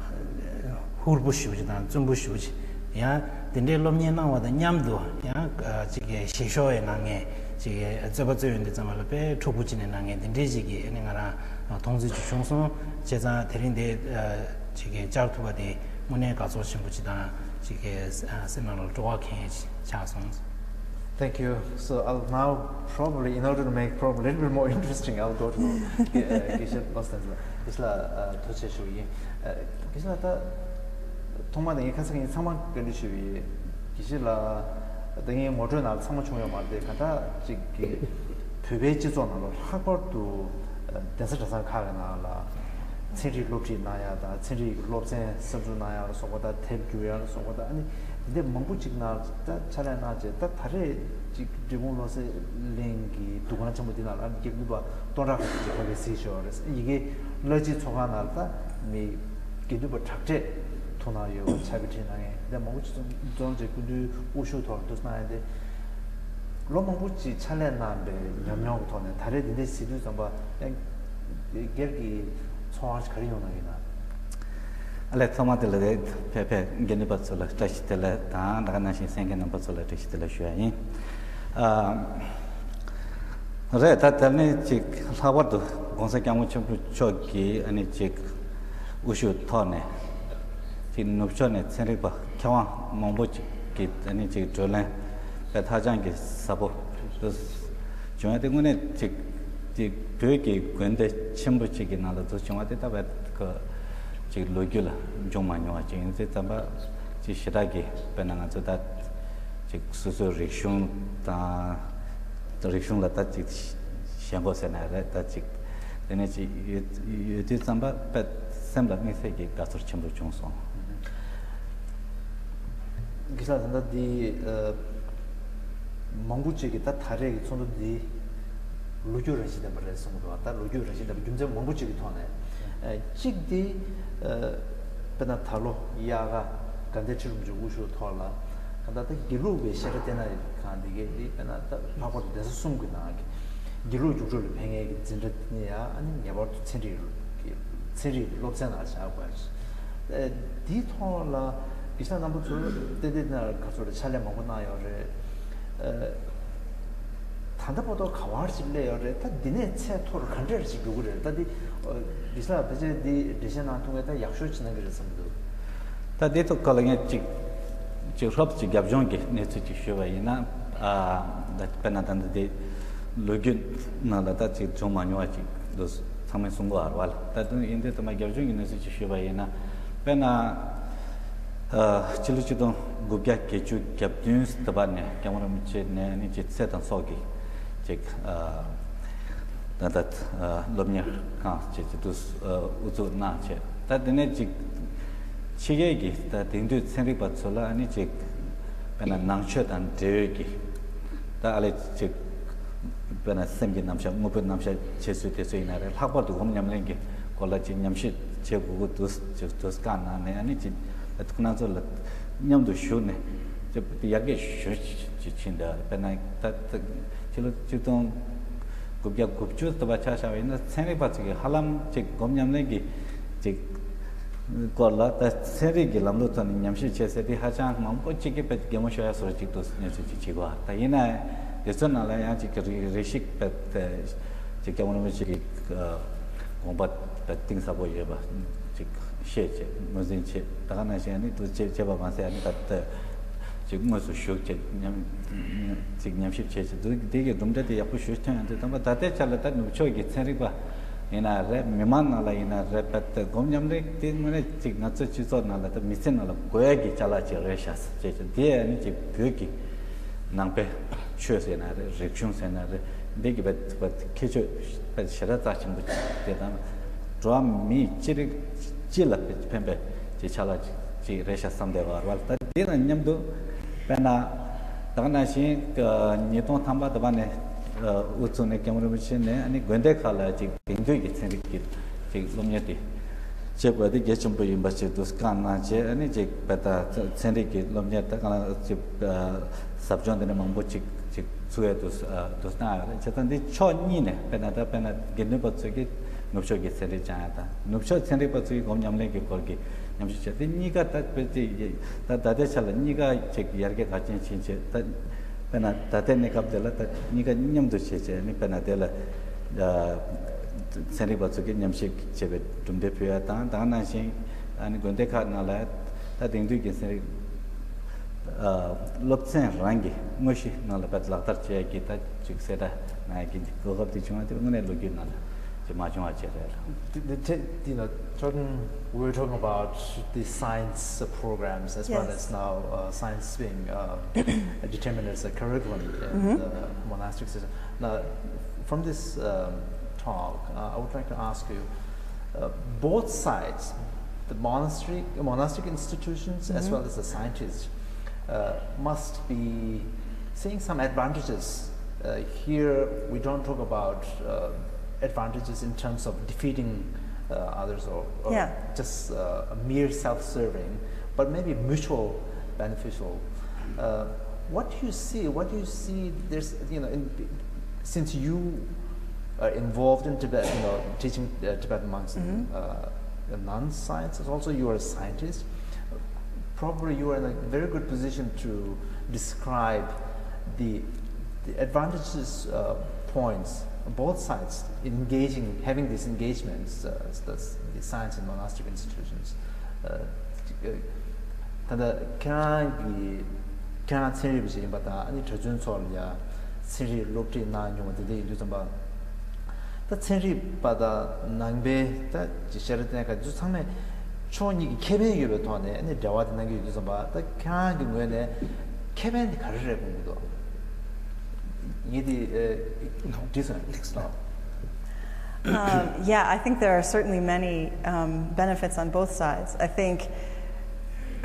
ཧུར་པོ་ཞེ་པོ་ཅིག་དང་བརྩོན་པོ་ཞེ་པོ་ཅིག་ཡང་དེ་འདྲའི་སློབ་གཉེར་གནང་བ་དང་མཉམ་དུ་ཡང་ཨ་ཅིག་གི་ཞེ་ཤོག་ཡང་གནང་མཁན་ཅིག་གི་རྩོད་པ་རྩོད་ཡོང་དུས་ཙམ་པ་ལ་དཔེ་འཁྲུག་པོ་བྱས་ནས་གནང་མཁན་དེ་འདྲའི་ཅིག་གི་ཨ་ནི་ང་རང་མཐོང་ཚུལ་ཅིག་བྱུང་སོང་། བྱས་ཙང་དེ་རིང་འདི་ཨ་ཅིག་གི་བཅར་ཐུབ་པ་དེ་དངོས་གནས་དགའ་ཚོར་ཆེན་པོ་ཅིག་དང་ཅིག་གི་ཨ་སེམས་ནང་ལ་སྤྲོ་བ་ཁེངས་ཡས་ཅིག་ཆགས་སོང་། Thank you. So I'll now, probably in order to make problem a little bit more interesting, I'll go to དགེ་དགེ་བཤེས་བློ་བཟང་ལགས། དགེ་བཤེས་ལགས་ཨ་ཐུགས་རྗེ་ཆེ་ཞུ་གི་ཡིན། ཨ་དགེ་བཤེས་ལགས་ད་ཐོག་མར་ད་ངས་ཁ་སང་ངས་ཚང་མ་བཀའ་འདྲི་ཞུ་གི་ཡིན། དགེ་བཤེས་ལགས་ད་ངའི་ངོ་སྤྲོད་ནང་ཚང་མ་བྱུང་ཡོད་མ་རེད་དེ། གང་ལྟར་ཅིག་གི་བོད་པའི་སྤྱི་ཚོགས་ནང་ལ་ལྷག་པར་དུ་གདན་ས་གྲྭ་ཚང་ཁག་གི་ནང་ལ་ཚན་རིག་སློབ་ཁྲིད་གནང་ཡ་དང་། ཚན་རིག་གི་སློབ་ཚན་གསར་འཛུགས་གནང་ཡ་ལ་སོགས་པ་དང་། དེབ་བསྒྱུར་ཡ་ལ་སོགས་པ་དང་། ཨ་ནི་དེ་འདྲ་མང་པོ་ཅིག་ནང་ད་ཕྱག་ལས་གནང་བྱས། ད་ད་རེས་ཅིག་འབྲས་སྤུངས་བློ་གསལ་གླིང་གི་འདུ་ཁང་ཆེན་པོ་འདི་ནང་ལ་ཨ་ནི་དགེ་འདུན་པ་སྟོང་ཕྲག་ཁ་ཤས་ཅིག་ཕ་གིར་གཟིགས་བཞུགས་ཡོད་རེད། ཡ་གིའི་བླ་སྤྱི་ཚོགས་ཁང་ནང་ལ་ད་མི་དགེ་འདུན་པ་དྲག་གྲས་ཐུགས་སྣང་ཡོད་པ་ཕྱག་དཔེ་ཁྲིད་གནང་མཁན་དེ་འདྲ་མང་པོ་ཅིག་འཛོམས་བྱས་སྐུ་མདུན་དབུ་བཞུགས་ཐོག་ལ་འདུག་གནང་ཡ་དེ། ལོ་མང་པོ་ཅིག་ཕྱག་ལས་གནང་བའི་ཉམས་མྱོང་གི་ཐོག་ནས་ད་རེས་འདི་འདྲ་གཟིགས་དུས་ཙམ་པ་ཡང་སྒེར་གྱི་ཚོར་བ་ག་རེ་ཡོང་གནང་ཡོད་ན། ཨ་ལས་ཐོག་མ་དེ་ལ་རེད། ཕེབས་ཕེབས་དགེ་འདུན་པ་ཚོ་ལ་བཀྲ་ཤིས་བདེ་ལེགས་དང་། ད་ག་ནང་བཞིན་གསན་མཁན་རྣམ་པ་ཚོ་ལ་བཀྲ་ཤིས་བདེ་ལེགས་ཞུ་ཡ་ཡིན། ཨ་རེད། ད་དེ་ནས་ཅིག་ལྷག་པར་དུ་༸གོང་ས་༸སྐྱབས་མགོན་ཆེན་པོ་མཆོག་གིས་ཨ་ནི་ཅིག་དབུ་བཞུགས་ཐོག་ནས་ཅིག་ནུབ་ཕྱོགས་ནས་ཚན་རིག་པ་མཁས་དབང་མང་པོ་ཅིག་གིས་ཨ་ནི་ཅིག་བགྲོ་གླེང་དཔེ་ཧ་ཅང་གི་ཟབ་པོ་འདུག་བྱུང་བ་དེ་དངོས་གནས་ཅིག་ཅིག་བོད་ཀྱི་དགོན་སྡེ་ཆེན་པོ་གཅིག་གི་ནང་ལ་འདུག་བྱུང་བ་དེ་ལྟ་བུའི་ཀ་ཅིག་ལོ་རྒྱུས་ལ་འབྱུང་མ་མྱོང་བ་ཅིག་ཡིན་ཙང་། ཙམ་པ་ཅིག་ཞེ་དྲག་གི་དཔེར་ན་ང་ཚོ་ད་ཅིག་སོ་སོའི་རིག་གཞུང་དང་། རིག་གཞུང་ལ་ད་ཅིག་ཞེན་ཁོག་ཟེར་ན་རེད། ད་ཅིག་དེ་ནས་ཅིག་ཡོད་ཡོད་དུས་ཙམ་པ་དཔེ་སེམས་ལ་དམིགས་བསལ་གྱི་དགའ་ཚོར་ཆེན་པོ་བྱུང་སོང་། དགེ་ལགས། ད་ལྟ་འདི་ཨ་མང་པོ་ཅིག་གིས་ད་ད་རེས་ཀྱི་ཚོགས་འདུ་འདི་ལོ་རྒྱུས་རང་བཞིན་ལྡན་པ་རེད་གསུང་གི་འདུག་ད་ལོ་རྒྱུས་རང་བཞིན་ལྡན་པ་རྒྱུ་མཚན་མང་པོ་ཅིག་གི་ཐོག་ནས། ཨ་གཅིག་འདི་ཨ་དཔེར་ན་ད་ལོ་དབྱར་ཁ་དགའ་ལྡན་ཁྲི་རིན་པོ་ཆེ་དབུ་བཞུགས་ཐོག་ལ་ད་ལྟ་དགེ་ལུགས་པའི་བཤད་གྲྭ་བསྟན་གནང་ཡོད་པའི་ཁང་འདི་གས་འདི་དཔེར་ན་ད་ལྷག་པར་དུ་གདན་ས་གསུམ་གྱི་ནང་གི་དགེ་ལུགས་རྒྱུགས་སྤྲོད་ལ་ཕེབས་མཁན་གྱི་འཛིན་གྲྭ་འདི་ནས་ཡང་ཨ་ནི་ངེས་པར་དུ་ཚན་རིག་གི་ཚན་རིག་གི་སློབ་ཚན་ནང་བཞག་དགོས། ཨ་འདིའི་ཐོག་ལ་དགེ་བཤེས་རྣམ་པ་ཚོས་ཏན་ཏན་ན་ག་ཚོད་རེ་ཕྱག་ལས་མང་པོ་གནང་ཡོད་རེད། ཨ་ད་ལྟ་བར་དུ་ག་བར་ཞིག་སླེབས་ཡོད་རེད། ད་འདི་ནས་ཚད་མཐོ་རུ་ག་འདྲ་ཞིག་འགྲོ་གི་རེད། ད་འདི་ཨ་དགེ་བཤེས་ཕལ་ཆེར་འདི་འགྲེལ་བཤད་གནང་ཐུབ་མཁན་ད་ཡག་ཤོས་ཅིག་གནང་གི་རེད་བསམ་གྱི་འདུག་ད་དེ་ཐོག་ཁ་ལ་ངས་ཅིག་ཅིག་ཧྲོབ་ཅིག་རྒྱབ་ལྗོངས་ཀྱི་གནས་ཚུལ་ཅིག་ཞུས་པ་ཡིན་ན། ཨ་ད་དཔེར་ན་ད་ལྟ་དེ་ལོ་རྒྱུས་ནང་ལ་ད་ཅིག་བྱུང་མ་མྱོང་བ་ཅིག་འདུག་ཚང་མས་གསུང་གི་ཡོད་རེད་བ། ད་དུང་ཡིན་དུས་ད་མ་རྒྱབ་ལྗོངས་ཀྱི་གནས་ཚུལ་ཅིག་ཞུས་པ་ཡིན་ན། དཔེར་ན་ཨ་ཕྱི་ལོ་ཆིག་སྟོང་དགུ་བརྒྱ་བརྒྱད་ཅུ་གྱ་བདུན་དུ་བར་ནས་༸སྐྱབས་མགོན་རིན་པོ་ཆེ་ནས་ནི་ཅིག་ཚེ་དང་སྲོག་གི་ཅིག་ཨ་ད་ལྟ་ཨ་སློབ་གཉེར་ཁང་བཅས་ཀྱི་དུ་ཨ་དབུ་འཛུགས་གནང་བྱས། ད་དེ་ནས་ཅིག་ཕྱི་རྒྱལ་གྱི་ད་དེང་དུས་ཚན་རིག་པ་ཚོ་ལ་ཨ་ནི་ཅིག་དཔེར་ན་ནང་ཆོས་དང་འབྲེལ་ཡོད་ཀྱི་ད་ཨ་ལས་ཅིག་དཔེར་ན་སེམས་ཀྱི་རྣམ་གཞག་དངོས་པོའི་རྣམ་གཞག་འཆད་ཚུལ་དེ་ཚོ་ཡིན་ན་རེད། ལྷག་པར་དུ་སྒོམ་ཉམས་ལེན་གྱི་སྐོར་ལ་ཅིག་ཉམས་ཞིབ་བྱེད་དགོས་ཀྱི་འདུག་ཅིག་དུས་བཀའ་གནང་ནས་ཨ་ནི་ཅིག་ཁོང་རྣམ་ཚོ་ལ་མཉམ་དུ་ཞུགས་ནས་ཅིག་ཡར་རྒྱས་ཞུ་ཅིག་ཕྱིན་འདུག་དཔེར་ན་ད་ད་ཕྱི་ལོ་ཆིག་སྟོང་དགུ་བརྒྱ་དགུ་བཅུ་དུ་བ་ཆ་བཞག་པ་ཡིན་ན་ཚན་རིག་པ་ཚོ་གིས་ཧ་ལམ་ཅིག་སྒོམ་ཉམས་ལེན་གྱི་ཅིག་སྐོར་ལ་ད་ཚན་རིག་གི་ལམ་ལུགས་ཐོག་ནས་ཉམས་ཞིབ་བྱེད་ཟེར་དེ་ཧ་ཅང་མང་པོ་ཅིག་གིས་དཔེ་གད་མོ་ཤོར་ཡ་བཟོ་འདྲ་ཅིག་འདུག་གནས་ཚུལ་ཅིག་བྱེད་དགོས། ད་ཡིན་ན་དེ་ཚོའི་ནང་ལ་ཡང་ཅིག་གི་རེ་རེ་ཞིག་དཔེ་ཅིག་སྐྱབས་མགོན་རིན་པོ་ཆེ་གི་དགོངས་པ་དཔེ་གཏིང་ཟབ་པོ་ཡོད་པ་ཅིག་ཤེས་བྱས་ངོས་འཛིན་བྱས། ད་ག་ནང་བཞིན་ཨ་ནི་དུ་བྱེད་བྱེད་པ་མ་ཟད་ཨ་ནི་ད་ལྟ་ཅིག་དངོས་སུ་ཞུགས་བྱས་ཉམས་ཅིག་ཉམས་ཞིབ་བྱས་བྱས་འདུག་དེ་གི་གྲུབ་འབྲས་དེ་ཡག་པོ་ཞེ་པོ་ཐོན་ཡོང་དུས་ཙམ་པ་ད་ལྟའི་ཆ་ལ་ད་ནུབ་ཕྱོགས་ཀྱི་ཚན་རིག་པ་ཡིན་ན་རེད། མི་མང་ནང་ལ་ཡིན་ན་རེད། དཔེ་ད་སྒོམ་ཉམས་ལེན་དེ་དངོས་གནས་ཅིག་ང་ཚོའི་སྤྱི་ཚོགས་ནང་ལ་ད་མི་ཚེ་ནང་ལ་དགོས་ཡ་གི་ཅ་ལག་ཅིག་རེད་ཤག་ཟེར་བྱས་བྱས། དེ་ཨ་ནི་ཅིག་བོད་ཀྱི་ནང་པའི་ཆོས་ཟེར་ན་རེད། རིག་གཞུང་ཟེར་ན་རེད། འདི་གི་བའི་བའི་ཁྱད་ཆོས་བའི་ཞེ་དྲག་རྩ་ཆེན་པོ་དེ་དང་། འགྲོ་བ་མི་སྤྱི་རིགས་སྤྱི་ལ་ཕན་པའི་ཅིག་ཆ་ལག་ཅིག་རེད་ཤག་བསམ་བསྡད་པ་རེད་བ། ད་འདི་དང་མཉམ་དུ་དཔེར་ན་ད་ག་ནང་བཞིན་ཉིས་སྟོང་ཐམ་པ་དུ་བ་ནས་དབུ་བཙུགས་ནས་སྐྱབས་མགོན་རིན་པོ་ཆེ་ནས་ཨ་ནི་དགོན་སྡེ་ཁག་ལ་ཅིག་དེང་དུས་ཀྱི་ཚན་རིག་གི་ཅིག་སློབ་གཉེར་དེ་བྱེད་དགོས་དེ་གལ་ཆེན་པོ་ཡིན་པ་ཞིག་འདུག་བཀའ་གནང་བྱས། ཨ་ནི་ཅིག་དཔེ་ད་ཚན་རིག་གི་སློབ་གཉེར་ད་ག་ལ་ཅིག་ཟབ་སྦྱོང་དེ་འདྲ་མང་པོ་ཅིག་ཅིག་ཚུགས་ཡས་འདུག་འདུག་གནང་ཡོད་རེད། བྱས་ཙང་འདི་ཕྱོགས་གཉིས་ནས་དཔེར་ན་ད་དཔེར་ན་དགེ་འདུན་པ་ཚོས་ཀྱིས་ནུབ་ཕྱོགས་ཀྱི་ཚན་རིག་སྦྱང་ཡ་དང་ནུབ་ཕྱོགས་ཚན་རིག་པ་ཚོས་ཀྱིས་སྒོམ་ཉམས་ལེན་གྱི་སྐོར་གྱི་ཉམས་ཞིབ་བྱས། དེ་གཉིས་ཀ་ད་དཔེ་ཅིག་ད་ད་ལྟའི་ཆ་ལ་གཉིས་ཀ་ཅིག་ཡར་རྒྱས་ག་ཅན་ཕྱིན་བྱས། ད་དཔེར་ན་ད་ལྟའི་གནས་སྐབས་དེ་ལ་ད་གཉིས་ཀ་མཉམ་དུ་བྱས་བྱས་ནི་དཔེར་ན་དེ་ལ་ཚན་རིག་པ་ཚོས་ཀྱིས་ཉམས་ཞིབ་བྱས་པའི་གྲུབ་འབྲས་ཕུལ་ཡ་དང་། ད་ག་ནང་བཞིན་ཨ་ནི་དགོན་སྡེ་ཁག་ནང་ལ་ད་དེང་དུས་ཀྱི་ཚན་རིག་ཨ་སློབ་ཚན་རང་གི་དངོས་གཞི་ནང་ལ་དཔེ་ལག་བསྟར་བྱེད་ཡ་གི་ད་ཅིག་གསལ་བསྒྲགས་གནང་ཡ་གི་གོ་སྐབས་དེ་བྱུང་བ་དེ་དངོས་གནས་ལོ་རྒྱུས་ནང་ལ་ཅིག་མ་བྱུང་བ་ཅིག་རེད། The, the, te- you know, talking, we were talking about the science uh, programs as well Yes. as now uh, science being uh, determined as a curriculum in the monastic system. Now, from this um, talk, uh, I would like to ask you, uh, both sides, the monastery, monastic institutions as well as the scientists, uh, must be seeing some advantages. Uh, here, we don't talk about uh, advantages in terms of defeating uh, others or, or Yeah. just uh, a mere self-serving, but maybe mutual beneficial. Uh, what do you see? What do you see? There's, you know, in, since you are involved in Tibet, you know, teaching uh, Tibetan monks in uh, a non-scientist, also you are a scientist. Probably you are in a very good position to describe the, the advantages, uh, points, both sides, engaging, having these engagements, uh, the, the science and monastic institutions. Uh, ད་ལྟ་ཁྱེད་རང་གི་ཁྱེད་རང་ཚན་རིག་པ་ཞིག་ཡིན་པ་དང་། ཨ་ནི་གྲྭ་བཙུན་ཚོ་ལ་ཡ་ཚན་རིག་སློབ་ཁྲིད་གནང་མྱོང་བ་དེ་འདྲ་ཡིན་དུས་ཙམ་པ། ད་ཚན་རིག་པ་དང་ནང་པའི་ད་ཅིག་ཤེས་རབ་ལྡན་ག་ཚོ་ཚང་མས་ཕྱོགས་གཉིས་ཀྱི་ཁེ་ཕན་ཡོད་པའི་ཐོག་ནས་ཨ་ནི་འབྲེལ་བ་དེ་གནང་གི་ཡོད་དུས་ཙམ་པ། ད་ཁྱེད་རང་གི་ངོས་ནས་ཁེ་ཕན་དེ་ག་རེ་རེད་དགོངས་ཀྱི་འདུག་ངས་དེ་ཨ་དྲིས་སོང་། ལགས་སོ། Um, yeah, I think there are certainly many um, benefits on both sides. I think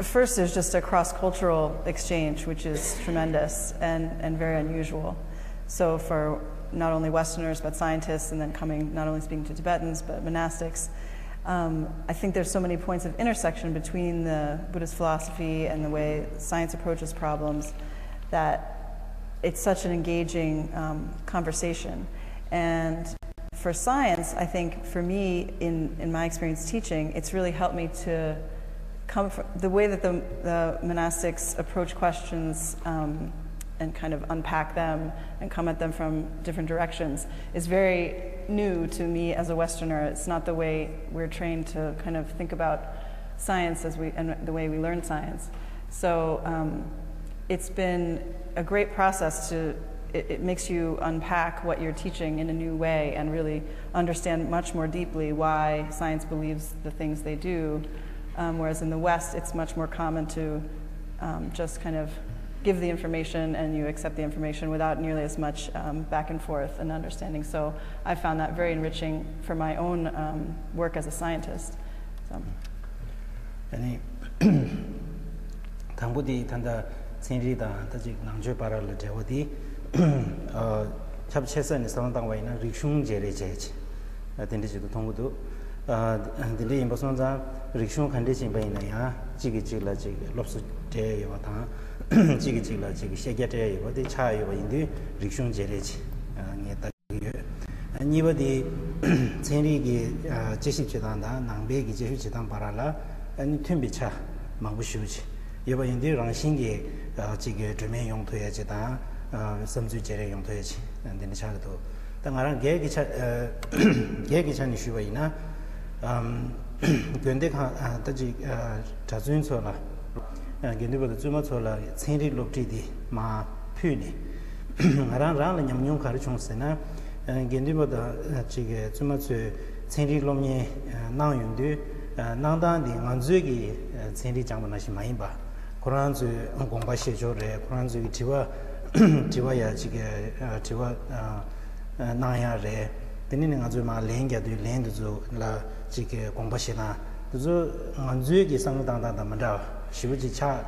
first, there's just a cross cultural exchange, which is tremendous and, and very unusual. So, for not only Westerners, but scientists, and then coming not only speaking to Tibetans, but monastics, um, I think there's so many points of intersection between the Buddhist philosophy and the way science approaches problems that it's such an engaging um, conversation. And for science, I think for me, in, in my experience teaching, it's really helped me to come from the way that the, the monastics approach questions um, and kind of unpack them and come at them from different directions is very new to me as a Westerner. It's not the way we're trained to kind of think about science as we and the way we learn science. So um, it's been a great process to it, it makes you unpack what you're teaching in a new way and really understand much more deeply why science believes the things they do. Um, whereas in the West, it's much more common to um, just kind of give the information and you accept the information without nearly as much um, back and forth and understanding. So I found that very enriching for my own um, work as a scientist. So. དང་པོ་དེ་ད་ལྟ་ཚན་རིག་དང་ད་ཅིག་ནང་ཆོས་བར་ལ་འབྲེལ་བ་དེ་ཁྱབ་ཆེ་ས་ནས་བསམ་བློ་བཏང་བ་ཡིན་ན་རིག་གཞུང་བརྗེ་རེས་བྱས་ཅིག་དེ་འདྲ་ཅིག་ཏུ་མཐོང་གི་འདུག་དེ་འདྲ་ཡིན་པ་སོང་ཙང་རིག་གཞུང་ག་འདྲ་ཕྱིན་པ་ཡིན་ན་ཡང་གཅིག་གིས་གཅིག་ལ་ཅིག་སློབ་གསོ་སྤྲད་ཡོད་པ་དང་གཅིག་གིས་གཅིག་ལ་ཅིག་ཤེས་རྒྱ་སྤྲད་ཡོད་པ་དེ་ཆགས་ཡོད་པ་ཡིན་དུས་རིག་གཞུང་བརྗེ་རེས་ཅིག་ངས་ལྟ་གི་ཡོད། གཉིས་པ་དེ་ཚན་རིག་གི་དཔྱད་ཞིབ་བྱེད་སྟངས་དང་ནང་པའི་གི་དཔྱད་ཞིབ་བྱེད་སྟངས་བར་ལ་ཨ་ནི་མཐུན་པའི་ཆ་མང་པོ་ཞེ་པོ་ཅིག་ཡོད་པ་ཡིན་དུས་རང་བཞིན་གྱིས་ཅིག་གི་གྲོས་མོལ་ཡོང་ཐུབ་ཡ་ཅིག་དང་བསམ་ཚུལ་བརྗེ་རེས་ཡོང་ཐུབ་ཡ་ཅིག་འདི་འདྲ་ཆགས་ཀྱི་འདུག་ད་ང་རང་སྒེར་གྱི་ཆ་སྒེར་གྱི་ཆ་ནས་ཞུས་པ་ཡིན་ན་དགོན་སྡེ་ཁག་ད་ཅིག་གྲྭ་བཙུན་ཚོ་ལ་དགེ་འདུན་པ་དང་བཙུན་མ་ཚོ་ལ་ཚན་རིག་སློབ་ཁྲིད་འདི་མར་ཕུལ་ནས། ང་རང་རང་ལ་ཉམས་མྱོང་ག་རེ་བྱུང་ཟེར་ན། དགེ་འདུན་པ་དང་ཅིག་བཙུན་མ་ཚོས་ཚན་རིག་སློབ་གཉེར་གནང་ཡོང་དུས་གནང་སྟངས་འདི་ང་ཚོའི་གི་ཚན་རིག་སྦྱངས་པ་ནང་བཞིན་མ་ཡིན་པ། ཁོ་རང་ཚོའི་དགོངས་པ་བཞེས་ཕྱོགས་རེད། ཁོ་རང་ཚོའི་གི་དྲི་བ་དྲི་བ་ཡ་ཅིག་དྲི་བ་གནང་ཡ་རེད། དེ་ནས་ནི་ང་ཚོས་མར་ལན་རྒྱག་དུས་ལན་འདི་ཚོ་ལ་ཅིག་གི་དགོངས་པ་བཞེས་སྟངས་འདི་ཚོ་ང་ཚོའི་གི་བསམ་བློ་བཏང་སྟངས་དང་མི་འདྲ་བ་ཞེ་པོ་ཅིག་ཆགས།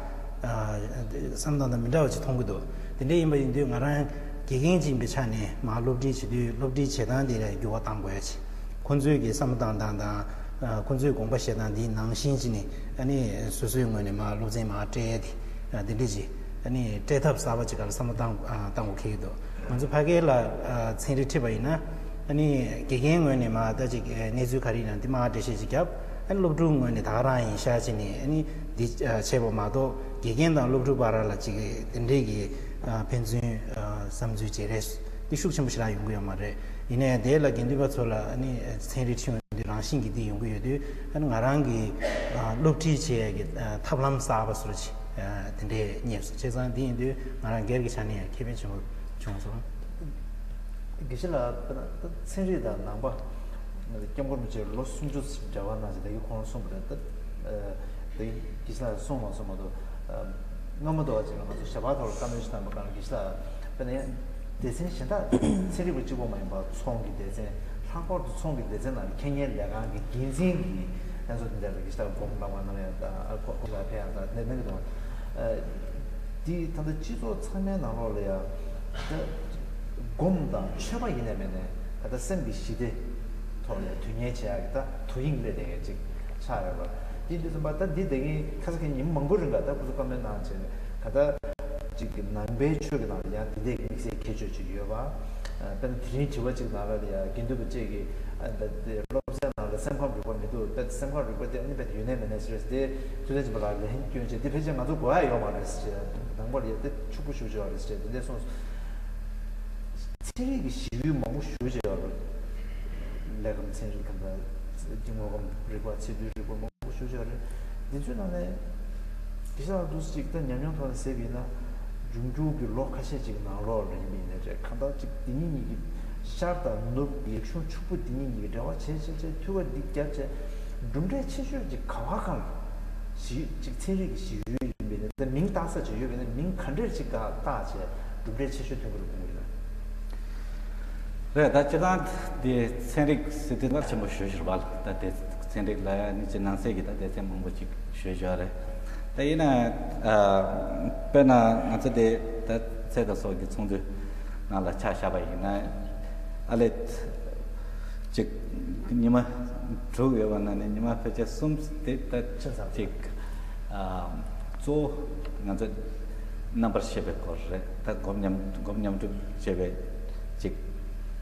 བསམ་སྟངས་དང་མི་འདྲ་བ་ཅིག་མཐོང་གི་འདུག་དེ་འདྲ་ཡིན་པ་ཡིན་དུས་ང་རང་དགེ་རྒན་ཅིག་ཡིན་པའི་ཆ་ནས་མར་སློབ་ཁྲིད་བྱེད་དུས་སློབ་ཁྲིད་བྱེད་སྟངས་དེ་ལ་འགྱུར་བ་གཏང་དགོས་ཡ་ཅིག་ཁོང་ཚོའི་གི་བསམ་བློ་བཏང་སྟངས་དང་ཁོང་ཚོའི་དགོངས་པ་བཞེས་སྟངས་དེའི་ནང་བཞིན་ཅིག་ནས་ཨ་ནི་སོ་སོའི་ངོས་ནས་མར་སློབ་ཚན་མར་སྤྲད་ཡ་དེ་དེ་འདྲ་ཅིག་ཨ་ནི་སྤྲད་ཐབས་གསར་པ་ཅིག་ག་ལ་བསམ་བློ་བཏང་བཏང་དགོས་ཁེལ་གི་འདུག་ང་ཚོ་ཕ་གི་ལ་ཚན་རིག་ཁྲིད་པ་ཡིན་ན། ཨ་ནི་དགེ་རྒན་ངོས་ནས་མར་ད་ཅིག་གནས་ཚུལ་ག་རེ་ཡིན་ན་འདི་མར་འགྲེལ་བཤད་ཅིག་བརྒྱབ། ཨ་ནི་སློབ་ཕྲུག་ངོས་ནས་ད་ག་རང་ཡིན་ཤག་ཅིག་ནས་ཨ་ནི་འདི་བྱས་པ་མ་གཏོགས་དགེ་རྒན་དང་སློབ་ཕྲུག་བར་ལ་ཅིག་དེ་འདྲའི་གི་ཕན་ཚུན་བསམ་ཚུལ་བརྗེ་རེས་འདི་ཤུགས་ཆེན་པོ་ཞེ་དྲག་ཡོང་གི་ཡོད་མ་རེད། ཡིན་ནའི་དེ་ལ་དགེ་འདུན་པ་ཚོ་ལ་ཨ་ནི་ཚན་རིག་ཁྲིད་ཡོང་དུས་རང་བཞིན་གྱིས་འདི་ཡོང་གི་ཡོད་དུས་ཨ་ནི་ང་རང་གི་སློབ་ཁྲིད་བྱེད་ཡས་ཀྱི་ཐབས་ལམ་གསར་པ་བཟོ་ཅིག་དེ་འདྲའི་རྙེད་སོང་། བྱས་ཙང་འདི་ཡིན་དུས་ང་རང་སྒེར་གྱི་ཆ་ནས་ཡང་ཁེ་ཕན་ཆེན་པོ་བྱུང་སོང་། དགེ་བཤེས་ལགས། དཔེར་ན་ད་ཚན་རིག་དང་ནང་པ་སྐྱབས་མགོན་རིན་པོ་ཆེ་ལོ་སུམ་ཅུ་ཙམ་འབྲེལ་བ་གནང་ཞིང་ད་གིན་ཁོང་གསུངས་པ་རེད། ད་ད་དགེ་བཤེས་ལགས་གསུངས་མ་གསུངས་མ་གཏོགས་སྔ་མོ་དུ་བ་ཅིག་ལ་ང་ཚོ་ཞལ་པར་ཐོག་ལ་བཀའ་མོལ་ཞིག་བཏང་པ་གང་དགེ་བཤེས་ལགས་དཔེར་ན་ཡང་སྡེ་ཚན་གཞན་དག་ཚན་རིག་པ་གཅིག་པོ་མ་ཡིན་པར་ཚོང་གི་སྡེ་ཚན་ལྷག་པར་དུ་ཚོང་གི་སྡེ་ཚན་ནང་ཁེ་ཉེན་ལས་ཁང་གི་འགན་འཛིན་གྱི་ལྷན་ཚོགས་དེ་འདྲ་ལ་དགེ་བཤེས་ལགས་སྒོམ་རང་དབང་གནང་ཡང་ཁོ་ཁོ་ལ་ཕེབས་ཡང་ད་ནས་གནང་གི་འདུག་དེ་ད་ལྟ་སྤྱི་ཚོགས་ཚང་མའི་ནང་ལོགས་ལ་ཡང་ད་སྒོམ་དང་ཆོས་པ་ཡིན་ནའི་མིན་ནའི་ད་ལྟ་སེམས་ཀྱི་ཞི་བདེ་ཐོག་ལ་དོན་གཉེར་བྱེད་ཡག་གི་ད་དོ་དབྱིངས་སླེབས་བསྡད་མཁན་ཅིག་ཆགས་ཡོད་པ། དེ་དུས་ཙམ་པ་ད་འདི་བསྡད་མཁན་ཁ་སང་ཁ་ཉིན་མང་པོ་རིང་ག་ད་ཁོ་ཚོ་བཀའ་མོལ་གནང་བྱས་ག་ད་ཅིག་གི་ནང་པའི་ཆོས་ཀྱི་ནང་ལ་ཡང་དེ་འདྲའི་དམིགས་བསལ་ཁྱད་ཆོས་ཅིག་ཡོད་པ། དཔེར་ན་དེ་རིང་དྲི་བ་གཅིག་ནང་ལ་ཡ་དགེ་འདུན་པ་གཅིག་གིས་ཨ་ད་དེ་སློབ་ཚན་ནང་ལ་སེམས་ཁམས་རིག་པ་མི་འདུག་དཔེ་སེམས་ཁམས་རིག་པ་དེ་ཨ་ནི་དཔེ་ཡོད་ནའི་མེད་ནའི་ཟེར་དེ་ཐུབ་བསྟན་སྦྱིན་པ་ལགས་ལ་ཧིན་སྐྱོན་བྱས་དེ་ཕལ་ཆེར་ང་ཚོ་གོ་ཡ་ཡོད་མ་རེད་ཟེར། ནང་པར་ཡ་དེ་ཕྱུག་པོ་ཞེ་པོ་ཅིག་ཡོད་རེད་ཟེར་དེ་འདྲ་གསུངས། ཚན་རིག་གི་ཞི་བའི་མང་པོ་ཞེ་པོ་ཅིག་ཡོད་རེད། ལས་ཁམས་ཚན་རིག་གམ་ད་དངོས་ཁམས་རིག་པ་ཚད་རྡུལ་རིག་པ་མང་པོ་ཞེ་པོ་ཅིག་ཡོད་རེད། འདི་ཚོའི་ནང་ནས་དེ་ཤ་འདུག་ཅིག་ད་ཉམས་མྱོང་ཐོག་ནས་ཟེར་བ་ཡིན་ན། འབྱུང་འགྱུར་གྱི་ལོ་ཁ་ཤས་ཅིག་ནང་ལོགས་ལ་ཡིན་པ་ཡིན་ནའི་རེད། གང་ལྟར་ཅིག་འདི་གཉིས་གཉིས་ཀྱི་ཤར་དང་ནུབ་ཀྱི་རིག་གཞུང་ཕྱུག་པོ་འདི་གཉིས་གཉིས་ཀྱི་འབྲེལ་བ་བྱས་བྱས་བྱས་འཐུས་པ་འདི་བརྒྱབ་བྱས། གྲུབ་འབྲས་ཆེ་ཤོས་ཅིག་ག་བ་གང་ལ་ཞི་ཅིག་ཚན་རིག་གི་ཞི་གཡོལ་ཡིན་པ་ཡིན་ནའི་ད་མིང་བཏགས་ས་ཅིག་ཡོད་པ་ཡིན་ན་མིང་ག་འདྲས་ཅིག་ག་བཏགས་བྱས་གྲུབ་འབྲས་ཆེ་ཤོས་ཐོན་གྱི་རེད་དགོངས་ཀྱི་ཡོད་ན། རེད། ད་སྤྱིར་བཏང་དེ་ཚན་རིག་ཟེར་དུས་གལ་ཆེན་པོ་ཞེ་པོ་ཅིག་རེད་པ། ད་དེ་ཚན་རིག་ལ་ནི་ཅིག་ནང་གསེས་ཀྱི་ད་སྡེ་ཚན་མང་པོ་ཅིག་ཞུས་བཞག་རེད། ད་ཡིན་ན་ཨ་དཔེར་ན་ང་ཚོ་དེ་ད་ཚལ་དང་སོགས་ཀྱི་ཚོང་འདུས་ནང་ལ་ཆ་བཞག་པ་ཡིན་ན་ཨ་ལས་ཅིག་ཉི་མ་དྲུག་ཡོད་པ་ན་ནི་ཉི་མ་ཕལ་ཆེར་གསུམ་དེ་ད་ཅིག་ཨ་གཙོ་བོ་ང་ཚོ་རྣམ་པར་ཤེས་པའི་སྐོར་རེད། ད་སྒོམ་ཉམས་སྒོམ་ཉམས་སྒྲུབ་བྱས་པའི་ཅིག་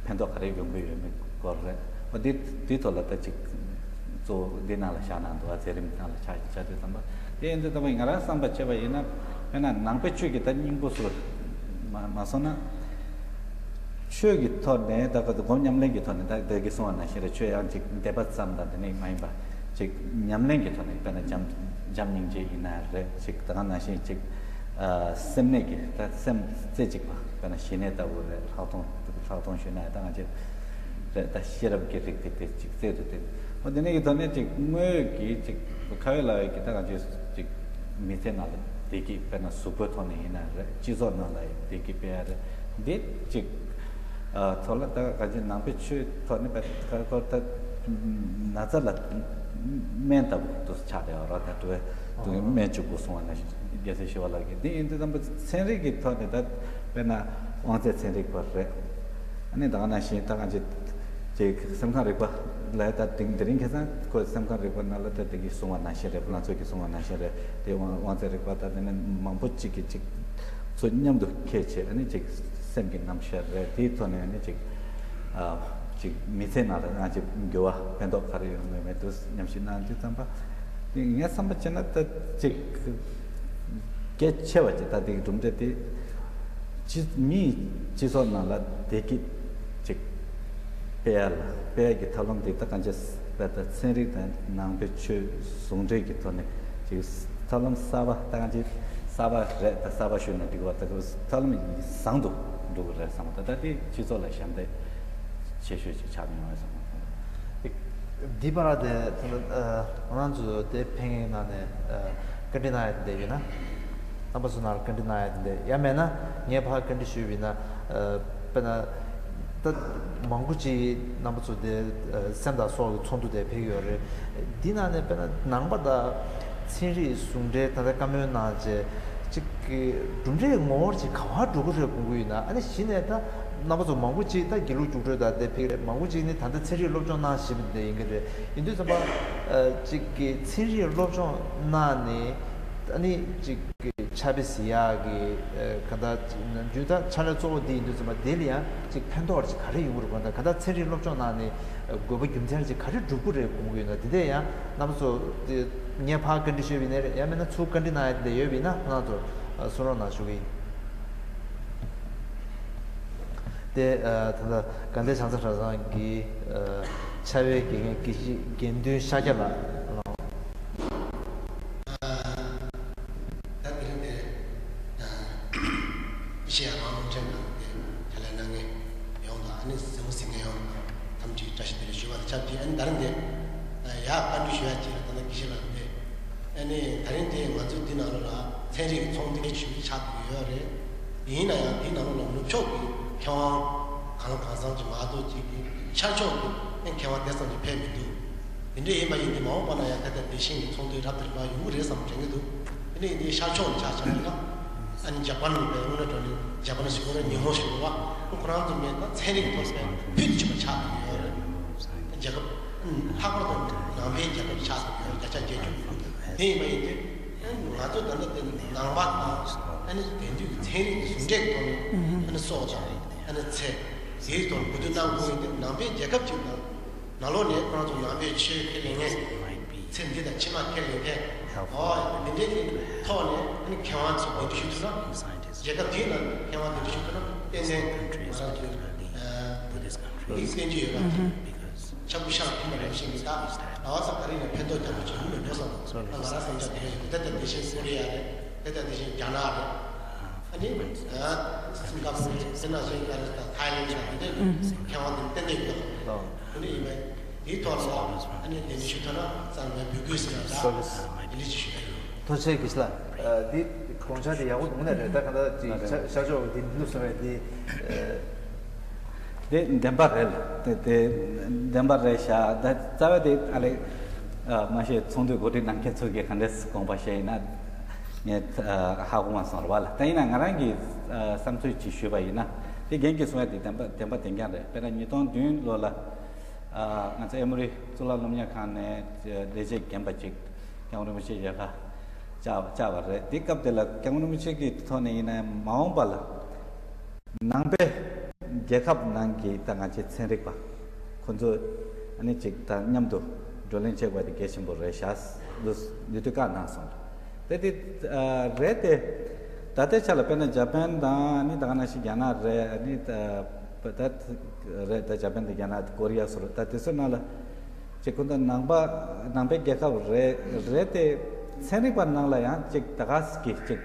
ཕན་ཐོགས་ག་རེ་ཡོང་གི་ཡོད་མེད་སྐོར་རེད། འོ་འདི་འདི་ཐོག་ལ་ད་ཅིག་གཙོ་བོ་འདི་ནང་ལ་བཞག་གནང་འདུག་བ། མཛད་རིམ་ནང་ལ་ཆ་ཆ་དུས་ཙམ་པ་དེ་ཡིན་དུས་ཙམ་པ་ང་རང་བསམ་པ་བྱས་པ་ཡིན་ན། དཔེར་ན་ནང་པའི་ཆོས་ཀྱི་ད་སྙིང་པོ་སུ་མ་མ་སོང་ན། ཆོས་ཀྱི་ཐོག་ནས་ད་ག་དུ་སྒོམ་ཉམས་ལེན་གྱི་ཐོག་ནས་ད་བདག་གིས་གསུངས་པ་ནང་བཞིན་རེད། ཆོས་ཡང་ཅིག་འདོད་པ་ཙམ་དང་དེ་ནས་མ་ཡིན་པ་ཅིག་ཉམས་ལེན་གྱི་ཐོག་ནས་དཔེར་ན་བྱམས་བྱམས་སྙིང་རྗེ་ཡིན་ན་རེད། ཅིག་ད་ག་ནང་བཞིན་ཅིག་ཨ་སེམས་ནད་ཀྱི་ད་སེམས་རྩེ་གཅིག་པ་དཔེར་ན་ཞི་གནས་ལྟ་བུ་རེད། ལྷག་མཐོང་ལྷག་མཐོང་ཞུས་ན་ད་ང་ཚོས་རེད། ད་ཤེས་རབ་ཀྱི་རིགས་དེ་དེ་ཅིག་རྩལ་དུ་བཏོན། འོ་དེ་ནས་ཀྱི་ཐོག་ནས་ཅིག་དངོས་ཀྱི་ཅིག་ཁ་ཡོད་ལག་ཡོད་ཀྱི་ད་ང་ཚོས་ཅིག་མི་ཚེ་ནང་ལ་བདེ་སྐྱིད་དཔེར་ན་གཟུགས་པོའི་ཐོག་ནས་ཡིན་ན་རེད། སྤྱི་ཚོགས་ནང་ལ་བདེ་སྐྱིད་སྤེལ་ཡ་རེད། འདི་གཅིག་ཨ་ཐོག་ལ་ད་ག་ཅི་ནང་པའི་ཆོས་ཐོག་ནས་བས་ཁ་ཁོ་ད་ན་ཚ་ལ་སྨན་ལྟ་བུ་དུ་ཆགས་བསྡད་པ་རེད། ད་དུ་དུ་སྨན་བཅུག་དགོས་གསུང་བ་ན་རྒྱལ་སྲས་ཞི་བ་ལྷ་གིས་འདི་ཡིན་དུས་ཙམ་པ་ཚན་རིག་གི་ཐོག་ནས་ད་དཔེར་ན་དབང་རྩའི་ཚན་རིག་པ་རེད། ཨ་ནི་ད་ག་ནང་བཞིན་ད་ག་ཅི་ཅིག་སེམས་ཁམས་རིག་པ་ལ་ད་དེང་དེ་རིང་ཁ་སང་ཁོས་སེམས་ཁམས་རིག་པ་ནང་ལ་ད་དེ་གི་གསུང་བ་ནང་བཞིན་རེད། ཁོ་རང་ཚོ་གི་གསུང་བ་ནང་བཞིན་རེད། དེ་དབང་དབང་རྩའི་རིག་པ་ད་དེ་ནས་མང་པོ་གཅིག་གིས་གཅིག་ཚོ་མཉམ་དུ་འཁྱེར་བྱས། ཨ་ནི་གཅིག་སེམས་ཀྱི་རྣམ་གཞག་རེད། དེའི་ཐོག་ནས་ཨ་ནི་གཅིག་ཨ་གཅིག་མི་ཚེ་ནང་ལ་ཨ་གཅིག་འགྱུར་བ་ཕན་ཐོགས་ག་རེ་ཡོང་མེད་མེད་དུ་མཉམ་ཞིབ་གནང་དུས་ཙམ་པ། དེ་ངས་བསམ་པ་བྱས་ན་ད་གཅིག་གལ་ཆེ་བ་ཅིག་ད་དེ་གི་གྲུབ་འབྲས་དེ་སྤྱི་མིའི་སྤྱི་ཚོགས་ནང་ལ་བདེ་སྐྱིད་ཅིག་སྤེལ་ཡ་ལ་སྤེལ་ཡ་གི་ཐབས་ལམ་དེ་ད་གང་ཅི་ད་ལྟ་ཚན་རིག་དང་ནང་པའི་ཆོས་ཟུང་འབྲེལ་གྱི་ཐོག་ནས་ཅིག་ཐབས་ལམ་གསར་པ་ད་གང་ཅི་གསར་པ་རེད། ད་གསར་པ་ཞུས་ན་འགྲིག་པ་ད་ཐབས་ལམ་བཟང་དུ་འགྲོ་གི་རེད་བསམ། ད་ལྟ་དེ་སྤྱི་ཚོགས་ལ་ཞབས་འདེགས་ཆེ་ཤོས་ཅིག་ཆགས་ཡོང་བ་བསམ། འདི་པར་དེ་ང་རང་ཚོ་དེ་ཕན་ཡོན་ནང་ནས་བཀའ་འདྲི་གནང་ཡ་དེ་ཡིན་ན། རྣམ་པ་ཚོ་ནང་ལ་བཀའ་འདྲི་གནང་ཡ་དེ་འདྲ་ཡང་མེད་ན་ངས་ཕར་བཀའ་འདྲི་ཞུས་པ་ཡིན་ན། དཔེར་ན། ད་མང་པོ་ཅིག་རྣམ་པ་ཚོ་དེ་སེམས་དང་སྲོག་གི་ཚོགས་འདུ་དེ་ཕེབས་ཀྱི་ཡོད་རེད། འདི་ནང་ནས་དཔེར་ན་ནང་པ་དང་ཚན་རིག་ཟུང་འབྲེལ་ད་ལྟ་བཀའ་མོལ་གནང་བྱས་ཅིག་གི་གྲུབ་འབྲས་ངོ་བོར་ཅིག་ག་བ་འགྲོ་གི་རེད་དགོངས་ཀྱི་ཡོད་ན། ཨ་ནི་གཞི་ནས་ད་རྣམ་པ་ཚོ་མང་པོ་ཅིག་ད་དགེ་ལུགས་རྒྱུགས་སྤྲོད་དང་དེ་ཕེབས་རེད། མང་པོ་ཅིག་ནི་ད་ལྟ་ཚན་རིག་སློབ་སྦྱོང་གནང་བཞིན་པ་དེ་ཡིན་གྱི་རེད། ཡིན་དུས་ཙམ་པ་ཅིག་གི་ཚན་རིག་སློབ་སྦྱོང་གནང་ནས་ཨ་ནི་ཅིག་ཕྱག་དཔེ་གཟིགས་ཡག་གི་ག་ད་རྒྱུན་ད་ཕྱག་ལས་གཙོ་བོ་འདི་ཡིན་དུས་ཙམ་པ་དེ་ལ་ཡང་ཅིག་ཕན་ཐོགས་ཅིག་ག་རེ་ཡོང་གི་རེད་དགོངས་དང་། ག་ད་ཚན་རིག་སློབ་སྦྱོང་གནང་ནས་དགོས་པ་རྒྱུ་མཚན་ཅིག་ག་རེ་སྒྲུབ་ཀྱི་རེད་དགོངས་ཀྱི་ཡོད་ན། དེ་འདྲས་ཡང་རྣམ་པ་ཚོ་དེ་ངས་ཕར་བཀའ་འདྲི་ཞུས་པ་ཡིན་ན་རེད། ཡང་མིན་ན་ཚུར་བཀའ་འདྲི་གནང་ཡ་དེ་འདྲ་ཡོད་པ་ཡིན་ན་ཁོ་རང་ཚོ་གསུང་རོགས་གནང་ཞུ་གི་ཡིན། དེ་ད་ལྟ་དགའ་ལྡན་བྱང་ས་གྲྭ་ཚང་གི་ཕྱག་དཔེ་དགེ་རྒན་དགེ་བཤེས་དགེ་འདུན་ཤཱཀྱ་ལགས། ད་དེ་རིང་འདིར་ཨ་ཤེས་ཡ་རང་རླུང་འཕྲིན་ཁང་གི་ཕྱག་ལས་གནང་མཁན་ཡོངས་དང་། ཨ་ནི་གཟིགས་མོ་གཟིགས་མཁན་ཡོངས་དང་ཐམས་ཅད་བཀྲ་ཤིས་བདེ་ལེགས་ཞུ་བ་དང་ཆབས་ཅིག་ཨ་ནི་ད་རིང་འདིར་ཡག་བཀའ་འདྲི་ཞུ་ཡ་ཅིག་ལ་ད་ལྟ་དགེ་བཤེས་ལགས་འདི་ཨ་ནི་ད་རིང་འདི་ང་ཚོའི་འདི་ནང་ལོགས་ལ་ཚན་རིག་ཚོགས་འདུ་ཞིག་ཆགས་ཀྱི་ཡོད་རེད། ཡིན་ན་ཡང་འདི་ནང་ལོགས་ལ་ནུབ་ཕྱོགས་ཀྱི་མཁས་དབང་གང་ལ་གང་འཚམ་ཅིག་མ་གཏོགས་ཅིག་གིས་ཤར་ཕྱོགས་ཀྱི་མཁས་དབང་དེ་ཙམ་ཅིག་ཕེབས་མི་འདུག་དེ་འདྲ་ཡིན་པ་ཡིན་དུས་མ་འོངས་པ་ན་ཡང་ད་ལྟ་དེ་བཞིན་གྱི་ཚོགས་འདུ་རབ་དང་རིམ་པ་ཡོང་གི་རེད་བསམ་དྲན་གྱི་འདུག་དེ་ནས་འདི་ཤར་ཕྱོགས་ནས་ཆ་བཞག་པ་ཡིན་ན། ཨ་ནི་ཇ་པན་པའི་དངོས་གནས་དྲང་གནས་ཇ་པན་ཞིག་ཡོད་རེད། ཉི་ཧོང་ཞིག་ཡོད་རེད་བ། ཁོ་རང་ཚོ་མེད་ན་ཚན་རིག་ཐོག་ནས་ཕུད་ཅིག་པ་ཆགས་ཀྱི་ཡོད་རེད། རྒྱལ་ཁབ་ལྷག་པར་དུ་ནང་པའི་རྒྱལ་ཁབ་ཆགས་ཀྱི་ཡོད་རེད། བརྒྱ་ཆ་བརྒྱད་ཅུ། དེ་ཡིན་པ་ཡིན་དུས་ང་ཚོ་ད་ལྟ་དེ་ནང་པ་དང་ཨ་ནི་དེང་དུས་ཀྱི་ཚན་རིག་གི་ཟུང་འབྲེལ་གྱི་ཐོག་ནས་ཨ་ནི་སྲོག་དང་ཨ་ནི་ཚེ། དེའི་ཐོག་གོ་བསྡུར་གནང་དགོས་ཡིན་ཏེ། ནང་པའི་རྒྱལ་ཁབ་ཅིག་ནང་ནང་ལོགས་ནས་ཁོ་རང་ཚོ་ནང་པའི་ཆོས་ཁས་ལེན་མཁན། ཚེ་འདི་དང་ཕྱི་མ་ཁས་ལེན་མཁན། ཨོ་འདི་འདྲའི་གི་ཐོག་ནས་ཨ་ནི་མཁས་དབང་ཚོ་འདེམས་སྒྲུག་ཞུ་ཐུབ་ན། རྒྱལ་ཁབ་དེའི་ནང་མཁས་དབང་འདེམས་སྒྲུག་ཞུ་ཐུབ་ན་ཏན་ཏན་ང་རང་ཚོའི་ཨ་མིག་བསྟན་རྒྱུ་ཡོད་པ་དེ་ཆག་པོ་ཤར་ཐུབ་པ་རེད་བཞིན་གྱི། ད་ལ་དྭགས་ས་ག་རེ་ནས་ཕན་ཐོགས་རྒྱག་པ་ཅིག་ཡོང་མི་འགྲོ་བསམ། ད་ང་རང་སེམས་ཅག་དེ་རེད། དེ་ལྟར་དེ་བཞིན་ཀོ་རི་ཡ་རེད། དེ་ལྟར་དེ་བཞིན་རྒྱ་ནག་རེད། ཨ་ནི་སིང་ག་པུར་རེད། དེ་ནང་བཞིན་ཨ་རི་དང་ཐའི་ལེན་དང་འདི་འདྲ་མཁས་དབང་དེ་ཏན་ཏན་ཡོད། དེ་འདྲ་ཡིན་པས་དེའི་ཐོག་ལ་ཨ་ནི་ལས་འགུལ་ཞུ་ཐུབ་ན་ཙང་ངས་འབོད་སྐུལ་ཟེར་ན་ད་ལས་འགུལ་ཞུ་ཡ་ཡོད། ཐུགས་རྗེ་ཆེ་དགེ་བཤེས་ལགས། ཨ་འདི་དགོངས་འཆར་དེ་ཡག་པོ་འདུག་ནས་རེད། ད་གང་ལྟར་ཅིག་ཤར་ཤར་ཕྱོགས་འདི་འདུག་སོང་བས་འདི། དེ་བདེན་པ་རེད་ལ། དེ་དེ་བདེན་པ་རེད་ཤག་ད་རྩ་བའི་དེ་ཨ་ལེ། ཨ་མ་གཞི་ཚོགས་འདུའི་གོ་སྒྲིག་གནང་མཁན་ཚོ་གིས་ག་འདྲས་དགོངས་པ་བཞེས་ཡིན་ན་ངས་ཨ་ཧ་གོ་མ་སོང་ར་བ་ལ། ད་ཡིན་ན་ང་རང་གིས་ཨ་བསམ་ཚུལ་ཅིག་ཞུས་པ་ཡིན་ན། དེ་རྒན་གྱིས་གསུངས་ཡ་དེ་བདེན་པ་བདེན་པ་བདེན་རྐྱང་རེད། དཔེར་ན་ཉིས་སྟོང་བདུན་ལོ་ལ་ཨ་ང་ཚོ་ཨེ་མོ་རི་གཙུག་ལག་སློབ་གཉེར་ཁང་ནས་ལས་བྱེད་རྒན་པ་ཅིག་སྐྱབས་མགོན་རིན་པོ་ཆེ་ཡོད་ཁ་བཅར་བཅར་བ་རེད། དེ་སྐབས་དེ་ལ་སྐྱབས་མགོན་རིན་པོ་ཆེ་གི་ཐོག་ནས་ཡིན་ན་མ་འོངས་པ་ལ། ནང་པའི་རྒྱལ་ཁབ་ནང་གི་ད་ང་ཚོའི་ཚན་རིག་པ་ཁོ་ཚོ་ཨ་ནི་ཅིག་ད་མཉམ་དུ་བགྲོ་གླེང་བྱེད་དགོས་པ་དེ་གལ་ཆེན་པོ་རེད་ཤག་འདུག་འདུག་དུས་བཀའ་གནང་སོང་། དེ་དེ་ཨ་རེད་དེ། ད་ལྟའི་ཆ་ལ་དཔེར་ན་ཇ་པན་དང་ཨ་ནི་ད་ག་ནང་བཞིན་རྒྱ་ནག་རེད། ཨ་ནི་ད་ད་རེད། ད་ཇ་པན་དང་རྒྱ་ནག་ཀོ་རི་ཡ་སོགས་རེད། ད་དེ་ཚོའི་ནང་ལ། ཅིག་ཁོ་ཚོ་ནང་པ་ནང་པའི་རྒྱལ་ཁབ་རེད་རེད་དེ། ཚན་རིག་པ་ནང་ལ་ཡང་ཅིག་ད་ག་ཟེ་གི་ཅིག་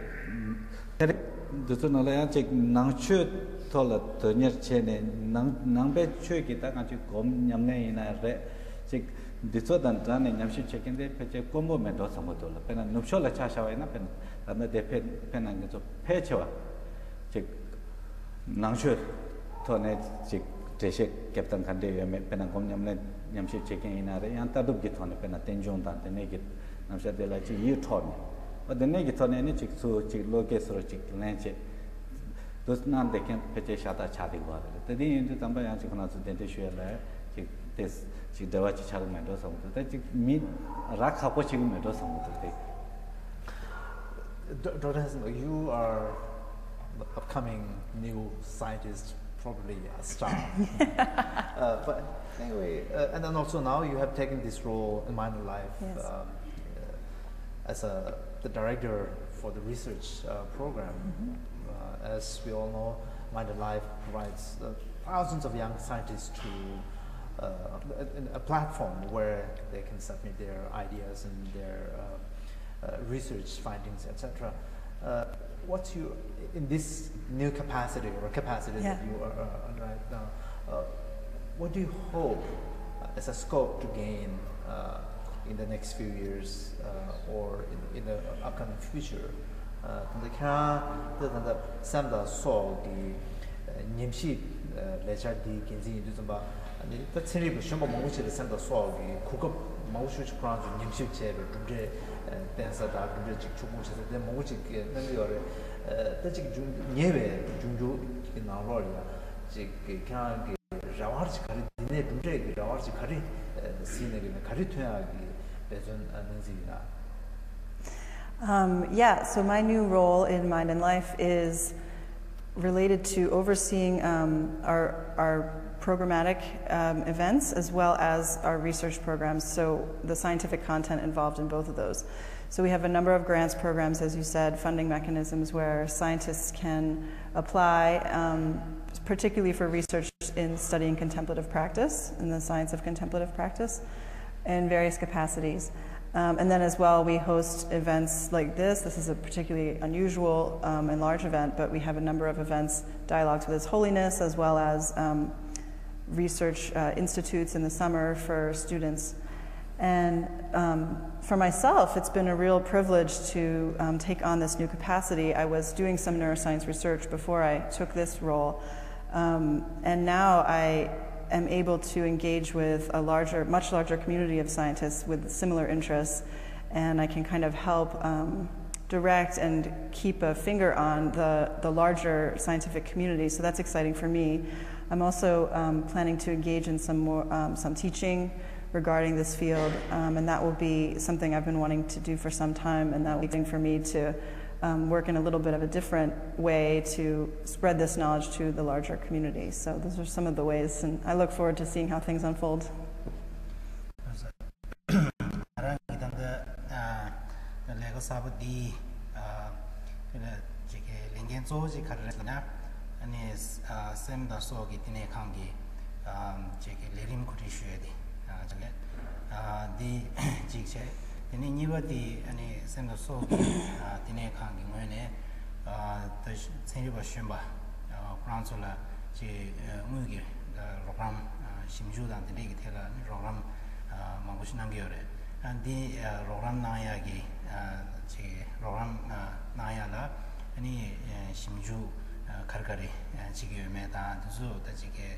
ཚན་རིག་འདི་ཚོ་ནང་ལ་ཡང་ཅིག་ནང་ཆོས་ཐོག་ལ་དོན་གཉེར་བྱས་ནས། ནང་ནང་པའི་ཆོས་ཀྱི་ད་གང་ཅིག་སྒོམ་ཉམས་ལེན་ཡིན་ན་རེད། ཅིག་འདི་ཚོ་དང་སྦྲགས་ནས་ཉམས་ཞིབ་བྱེད་མཁན་དེ་ཕལ་ཆེར་དཀོན་པོ་མེད་འགྲོ་བསམ་གྱི་འདུག་ལ། དཔེར་ན་ནུབ་ཕྱོགས་ལ་ཆ་བཞག་པ་ཡིན་ན། དཔེར་ན་ད་ལྟ་དེ་ཕེབས་ཕེབས་གནང་མཁན་ཚོ་ཕལ་ཆེ་བ་ཅིག་ནང་ཆོས་ཐོག་ནས་ཅིག་འགྲེལ་བཤད་རྒྱབ་སྟངས་ག་འདྲས་ཡོད་མེད། དཔེར་ན་སྒོམ་ཉམས་ལེན་ཉམས་ཞིབ་བྱེད་མཁན་ཡིན་ན་རེད། ཡང་ལྟ་གྲུབ་ཀྱི་ཐོག་ནས་དཔེར་ན་རྟེན་འབྱུང་དང་དེ་ནས་ཀྱི་རྣམ་གཞག་དེ་ལ་ཅིག་ཡིད་འཕྲོག་ནས། འོ་དེ་ནས་ཀྱི་ཐོག་ནས་ནི་ཅིག་ཚུར་ཅིག་བློ་སྐྱེད་སོར་ཅིག་ལེན་བྱེད་དུ་གནང་བསྡད་མཁན་ཕལ་ཆེར་ཤ་སྟག་ཆགས་བསྡད་ཀྱི་ཡོད་རེད། དེ་འདྲ་ཡིན་དུས་ཙམ་པ་ཡང་ཅིག་ཁོ་རང་ཚོ་གདན་འདྲེན་ཞུ་ཡ་ལ་ཅིག་དེ་ཅིག་འབྲེལ་བ་ཅིག་ཆགས་ཀྱི་མེད་འགྲོ་བསམ་གྱི་འདུག་ད་ཅིག་མི་རག་ཁག་པོ་བྱེད་ཀྱི་མེད་འགྲོ་བསམ་གྱི་འདུག་དེ། Doctor Hansen, you are the upcoming new scientist, probably a star. Uh, but anyway, uh, and then also now you have taken this role in Mind and Life, yes, um, uh, as a, the director for the research uh, program. Mm-hmm. Uh, as we all know, Mind and Life provides uh, thousands of young scientists to uh, a, a platform where they can submit their ideas and their uh, uh, research findings, et cetera. Uh, what's your, in this new capacity or capacity, yeah, that you are uh, right now, uh, what do you hope uh, as a scope to gain uh, in the next few years uh, or in, in the upcoming future? ད་ལྟ་ཁྱེད་རང་ད་ད་ལྟ་སེམས་དང་སྲོག་གི་ཉམས་ཞིབ་ལས་འཆར་འདིའི་འགན་འཛིན་ཡིན་དུས་ཙམ་པ། ད་ཚན་རིག་པ་གཞོན་པ་མང་པོ་ཞིག་ལ་སེམས་དང་སྲོག་གི་གོ་སྐབས་མང་པོ་ཞིག་ཁོ་རང་ཚོས་ཉམས་ཞིབ་བྱས་པའི་གྲུབ་འབྲས་བསྟན་ས་དང་གྲུབ་འབྲས་ཅིག་ཕྱུག་པོ་བྱེད་ས་དེ་མང་པོ་ཅིག་གནང་གི་ཡོད་རེད། ད་ཅིག་འབྱུང་ཉེ་བའི་འབྱུང་འགྱུར་གྱི་ནང་ལོགས་ལ་ཡང་ཅིག་ཁྱེད་རང་གི་རེ་བ་ཅིག་ག་རེ། འདི་ནས་གྲུབ་འབྲས་ཀྱི་རེ་བ་ཅིག་ག་རེ་གཟིགས་ནས་ཀྱི་ནས་ག་རེ་ཐོན་ཡག་གི་འབད་བརྩོན་གནང་རྩིས་ཡིན་ན། Um, yeah, so my new role in Mind and Life is related to overseeing um, our, our programmatic um, events as well as our research programs, so the scientific content involved in both of those. So we have a number of grants programs, as you said, funding mechanisms where scientists can apply, um, particularly for research in studying contemplative practice, in the science of contemplative practice, in various capacities. Um, and then as well, we host events like this. This is a particularly unusual um, and large event, but we have a number of events, dialogues with His Holiness, as well as um, research uh, institutes in the summer for students. And um, for myself, it's been a real privilege to um, take on this new capacity. I was doing some neuroscience research before I took this role. Um, and now I am able to engage with a larger, much larger community of scientists with similar interests, and I can kind of help um, direct and keep a finger on the, the larger scientific community. So that's exciting for me. I'm also um, planning to engage in some more um, some teaching regarding this field, um, and that will be something I've been wanting to do for some time, and that will be for me to um, work in a little bit of a different way to spread this knowledge to the larger community. So those are some of the ways, and I look forward to seeing how things unfold. རང་གི་ད་ལྟ་ལས་ཀ་གསར་པ་འདི་ཅིག་གི་ལས་འགན་གཙོ་བོ་ཅིག་ག་རེ་རེད་ཟེར་ན། ཨ་ནི་སེམས་དང་སྲོག་གི་བསྟི་གནས་ཁང་གི་ཅིག་གི་ལས་རིམ་གོ་སྒྲིག་ཞུ་ཡས་དེ་ཅིག་ལས་འདི་གཅིག་བྱས། དེ་ནས་གཉིས་པ་དེ་ཨ་ནི་སེམས་དང་སྲོག་གི་བསྟི་གནས་ཁང་གི་ངོས་ནས་ད་ཚན་རིག་པ་གཞོན་པ་ཁོ་རང་ཚོ་ལ་ཅིག་དངུལ་གྱི་རོགས་རམ། ཞིབ་འཇུག་དང་དེ་འདྲས་ཀྱི་ཐད་ལ་ནི་རོགས་རམ་མང་པོ་ཞིག་གནང་གི་ཡོད་རེད། འདི་རོགས་རམ་གནང་ཡག་གི་ཅིག་རོགས་རམ་གནང་ཡག་ལ་ནི་ཞིབ་འཇུག་ག་རེ་ག་རེ་བྱེད་ཀྱི་ཡོད་མེད་དང་དེ་ཚོ་ད་ཅིག་གི་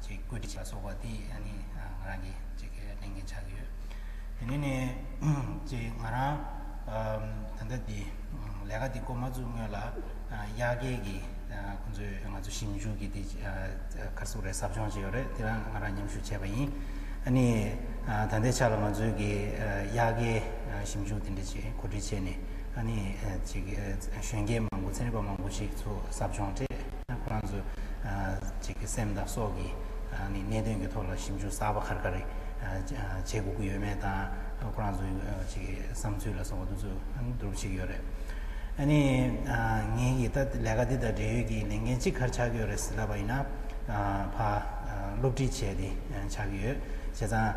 ཅིག་བཀོད་སྒྲིག་བྱ་སོགས་པ་འདི་ནི་ང་རང་གི་ཅིག་གི་ལས་འགན་ཆགས་ཀྱི་ཡོད། དེ་ནས་ནི་ཅིག་ང་རང་ད་ལྟ་འདི་ལས་ཀ་འདི་འགོ་མ་བཙུགས་སྔོན་ལ་དབྱར་ཁའི་གི་ཁོང་ཚོས་ང་ཚོ་ཞིབ་འཇུག་གི་དེ་ག་རེ་ཟེར་དགོས་རེད། ཟབ་སྦྱོང་བྱས་ཡོད་རེད། དེ་རང་ང་རང་མཉམ་ཞུགས་བྱས་པ་ཡིན། ཨ་ནི་ད་ལྟའི་ཆ་ལ་ང་ཚོའི་གི་དབྱར་ཁའི་ཞིབ་འཇུག་དེ་འདྲ་བྱས་གོ་སྒྲིག་བྱས་ནས་ཨ་ནི་ཅིག་གཞོན་སྐྱེས་མང་པོ་ཚན་རིག་པ་མང་པོ་ཞིག་ཚོ་ཟབ་སྦྱོང་སྤྲད། ཁོ་རང་ཚོ་ཅིག་གི་སེམས་དང་སྲོག་གི་ཨ་ནི་གནད་དོན་གྱི་ཐོག་ལ་ཞིབ་འཇུག་གསར་པ་ག་རེ་ག་རེ་བྱེད་དགོས་ཀྱི་ཡོད་མེད་དང་ཁོ་རང་ཚོའི་ཅིག་གི་བསམ་ཚུལ་ལ་སོགས་པ་དེ་ཚོ་ཨ་ནི་བསྡུ་རུབ་བྱེད་ཀྱི་ཡོད་རེད། ཨ་ནི་ངའི་གི་ད་ལས་ཀ་འདི་དང་འབྲེལ་ཡོད་ཀྱི་ལས་འགན་གཅིག་ག་རེ་ཆགས་ཀྱི་ཡོད་རེད་ཟེར་ལབ་པ་ཡིན་ན། ཕ་སློབ་ཁྲིད་བྱས་ཏེ་ཆགས་ཀྱི་ཡོད། བྱས་ཙང་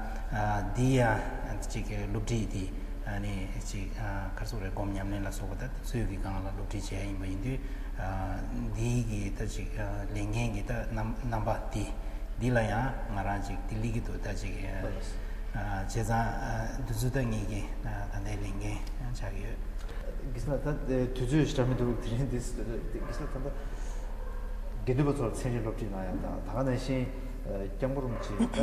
འདི་ཡང་གཅིག་གི་སློབ་ཁྲིད་འདི་ཨ་ནི་གཅིག་ག་རེ་ཟེར་དགོས་རེད། སྒོམ་ཉམས་ལེན་ལ་སོགས་པ་ད་ཚོས་ཀྱི་སྒང་ལ་སློབ་ཁྲིད་བྱས་ཡིན་པ་ཡིན་དུས། འདི་གི་ད་ཅིག་ལས་འགན་གྱི་ད་རྣམ་རྣམ་པ་འདི་འདི་ལ་ཡང་ང་རང་ཅིག་འདི་སླེབས་ཀྱི་འདུག་ད་ཅིག་བྱས་ཙང་འདི་ཚོ་ད་ངེད་ཀྱི་ད་ལྟའི་ལས་འགན་ཆགས་ཀྱི་ཡོད། དགེ་བཤེས་ལགས། ད་དུས་ཚོད་ཞེ་དྲག་མི་འདུག་དེ་རིང་འདི་དགེ་བཤེས་ལགས་ད་ལྟ་དགེ་འདུན་པ་ཚོར་ཚན་རིག་སློབ་ཁྲིད་གནང་ཡག་དང་ད་ག་ནང་བཞིན་སྐྱབས་མགོན་རིན་པོ་ཆེ་ད་ག་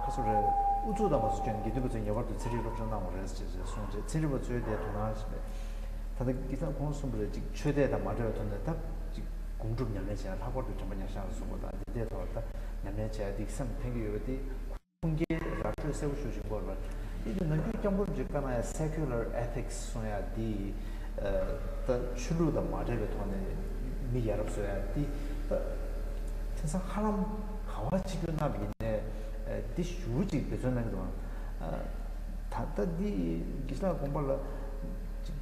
ཚོད་རེད། ཨུ་ཚུགས་དང་མ་སུ་སྐྱོན་དགེ་འདུན་པ་ཚོས་ངེས་པར་དུ་ཚན་རིག་སློབ་ཁྲིད་གནང་དགོས་རེད་ཅེས་གསུངས་རྗེས་ཚན་རིག་པ་ཚོས་དེ་དོ་སྣང་བྱས་པས། ད་ལྟ་དགེ་བཤེས་ཁོང་གསུངས་པ་རེད། ཅིག་ཆོས་དད་དང་མ་འབྲེལ་བའི་ཐོག་ནས་ད་ཅིག་སྒོམ་སྒྲུབ་ཉམས་ལེན་བྱས་ལྷག་པར་དུ་དྲན་པ་ཉེར་བཞག་ལ་སོགས་པ་དང་དེ་འདྲའི་ཐོག་ལ་ད་ཉམས་ལེན་བྱས་ཏེ་སེམས་ཕན་གྱི་ཡོད་པ་དེ་ཁུངས་སྐྱེལ་ར་སྤྲོད་གསལ་པོ་ཞུ་བཞིན་པ་རེད། དེ་དུས་ནམ་རྒྱུན་སྐྱབས་མགོན་རིན་པོ་ཆེས་བཀའ་གནང་ཡ་secular ethics གསུང་ཡ་དེ་ད་ཆོས་ལུགས་དང་མ་འབྲེལ་བའི་ཐོག་ནས་མི་ཡ་རབས་བཟོ་ཡ་དེ་ད་དེང་སང་ཧ་ལམ་ག་བ་ཅིག་གྱུར་གནང་བ་ཡིན་ནའི་འདི་ཞུ་ཅིག་འབད་བརྩོན་གནང་གི་འདུག་ད་ལྟ་འདི་དགེ་བཤེས་ལགས་དགོངས་པ་ལ་ཅིག་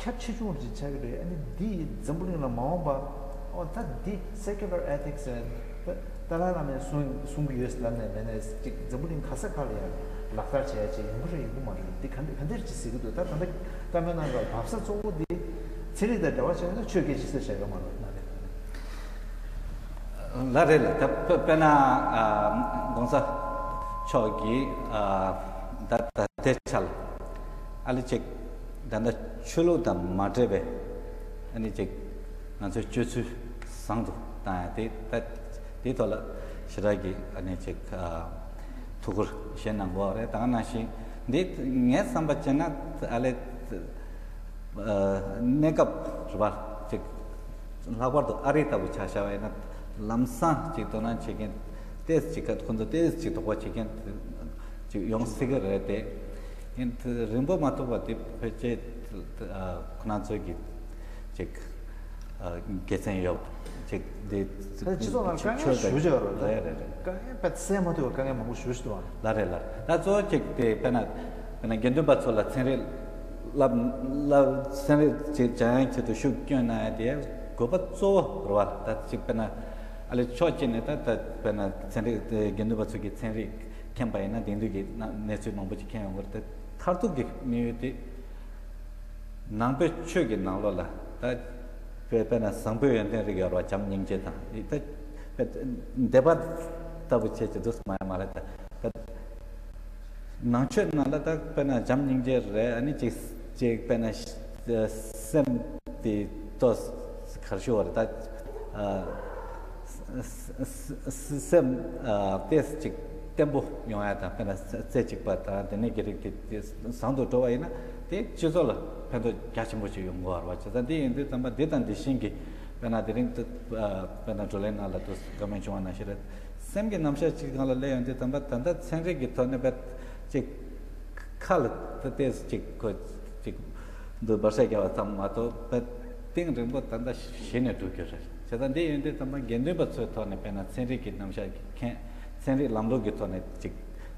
ཁྱབ་ཆེ་ཆུང་ཅིག་ཆགས་ཀྱི་རེད། ཨ་ནི་འདི་འཛམ་བུ་གླིང་ལ་མ་འོངས་པ་ཨོ་ད་འདི་secular ethics ད་ཏཱ་ལའི་བླ་མས་གསུང་གསུང་གི་ཡོད་ལབ་ནས་མེད་ནས་ཅིག་འཛམ་བུ་གླིང་ག་ས་ག་ལ་ཡང་ལག་བསྟར་བྱས་ཅིག་ཡོང་གི་རེད་ཡོང་གི་མ་རེད། འདི་ག་འདྲ་ག་འདྲ་ཅིག་ཟེར་གི་འདུག་ད་ད་ལྟ་བཀའ་མོལ་གནང་སྐབས་བབས་ས་གཙོ་བོ་འདི་ཚན་རིག་དང་འབྲེལ་བ་བྱས་ན་ཆོས་སྐད་ཅིག་ཟེར་བྱས་ཡོད་མ་རེད་ན་རེད། ལ་རེད་ལ་ད་དཔེ་དཔེར་ན་༸གོང་ས་མཆོག་གིས་ད་ད་ལྟའི་ཆ་ལ་ཨ་ལི་ཅིག་ད་ལྟ་ཆོས་ལུགས་དང་མ་འབྲེལ་བའི་ཨ་ནི་ཅིག་ང་ཚོའི་སྤྱོད་ཚུལ་བཟང་དུ་བཏང་ཡ་དེ་ད་དེའི་ཐོག་ལ་ཞེ་དྲག་གི་ཨ་ནི་ཅིག་ཐུགས་ཁུར་བཞེས་གནང་དགོས་རེད། ད་ག་ནང་བཞིན་འདི་ངའི་བསམ་པ་བྱས་ན་ཨ་ལི། གནས་སྐབས་རེད་པ། ཅིག་ལྷག་པར་དུ་ཨ་རི་ལྟ་བུ་ཆ་བཞག་པ་ཡིན་ན་ལམ་སང་ཅིག་དོ་སྣང་བྱེད་མཁན་ཏོག་ཙམ་ཅིག་ཁོང་ཚོ་ཏོག་ཙམ་ཅིག་དོགས་པ་བྱེད་མཁན་ཅིག་ཡོང་སྲིད་ཀྱི་རེད་དེ། ཡིན་རིང་པོ་མ་ཐུག་པ་དེ་ཕལ་ཆེར་ཁོ་རང་ཚོའི་གི་ཅིག་དགེ་མཚན་ཡོད་ཅིག་དེ་སྤྱི་ཚོགས་ནང་དཀའ་ངལ་ཞེ་པོ་ཅིག་ཡོད་རེད། རེད་རེད་རེད། དཀའ་ངལ་དཔེ་སེལ་མ་ཐུབ་པའི་དཀའ་ངལ་མང་པོ་ཞེ་པོ་ཅིག་འདུག་ལ་རེད་ལ་ད་གཙོ་བོ་ཅིག་དེ་དཔེར་ན་དཔེར་ན་དགེ་འདུན་པ་ཚོ་ལ་ཚན་རིག་བསླབ་བསླབ་ཚན་རིག་ཅིག་སྦྱང་ཡག་ཆེད་དུ་ཤུགས་བསྐྱོན་གནང་ཡ་དེ་དགོས་པ་གཙོ་བོ་རེད་བ། ད་ཅིག་དཔེར་ན་ཨ་ལེ་ཕྱོགས་གཅིག་ནས་ད་ད་དཔེར་ན་ཚན་རིག་དེ་དགེ་འདུན་པ་ཚོ་གིས་ཚན་རིག་མཁྱེན་པ་ཡིན་ན་དེང་དུས་ཀྱི་གནས་ཚུལ་མང་པོ་ཅིག་མཁྱེན་ཡོང་གི་རེད་དེ། མཐར་ཐུག་གི་དམིགས་ཡུལ་དེ་ནང་པའི་ཆོས་ཀྱི་ནང་ལོགས་ལ་ད་དཔེ་དཔེར་ན་བཟང་པོའི་ཡོན་ཏན་རིགས་ཡོད་རེད་བ། བྱམས་སྙིང་རྗེ་དང་ད་དཔེ་འདོད་པ་ལྟ་བུ་བྱེད་ཀྱི་འདུག་མ་ཡ་མ་རེད་ད། ནང་ཆོས་ནང་ལ་ད་དཔེར་ན་བྱམས་སྙིང་རྗེ་རེད། ཨ་ནི་ཅིག་ཅིག་དཔེར་ན་སེམས་དེ་ཏོག་གར་ཞུ་བ་རེད་ད། སེམས་ཏོག་ཙམ་ཅིག་བརྟན་པོ་ཡོང་ཡ་དང་། དཔེར་ན་རྩེ་གཅིག་པ་དང་དེ་ནས་ཀྱི་རིགས་དེ་བཟང་དུ་འགྲོ་བ་ཡིན་ན་དེ་སྤྱི་ཚོགས་ལ་ཕན་ཐོགས་རྒྱ་ཆེན་པོ་ཞིག་ཡོང་གི་ཡོད་རེད་བ། བྱས་ཙང་དེ་ཡིན་དུས་ཙམ་པ་འདི་དང་འདི་བཞིན་གྱི་དཔེར་ན་དེ་རིང་དཔེར་ན་བགྲོ་གླེང་ནང་ལ་དུ་བཀའ་མོལ་བྱུང་བ་ནང་བཞིན་རེད། སེམས་ཀྱི་རྣམ་གཞག་ཅིག་སྒང་ལ་སླེབས་ཡོང་དུས་ཙམ་པ་ད་ལྟ་ཚན་རིག་གི་ཐོག་ནས་དཔེ་ཅིག་ཁ་ལ་ཏོག་ཙམ་ཅིག་ཁོ་ཅིག་ འདུག་བར་ཆད་རྒྱག་པ་ཙམ་མ་གཏོགས་པའི་གཏིང་རིང་པོ་ད་ལྟ་གཞི་ནས་འགྲོ་རྒྱུ་རེད། བྱས་ཙང་འདི་ཡོན་ཏན་ཚང་མ་དགེ་འདུན་པ་ཚོའི་ཐོག་ནས་དཔེར་ན་ཚན་རིག་གི་རྣམ་གཞག་གི་མཁན་ཚན་རིག་ལམ་ལུགས་ཀྱི་ཐོག་ནས་ཅིག་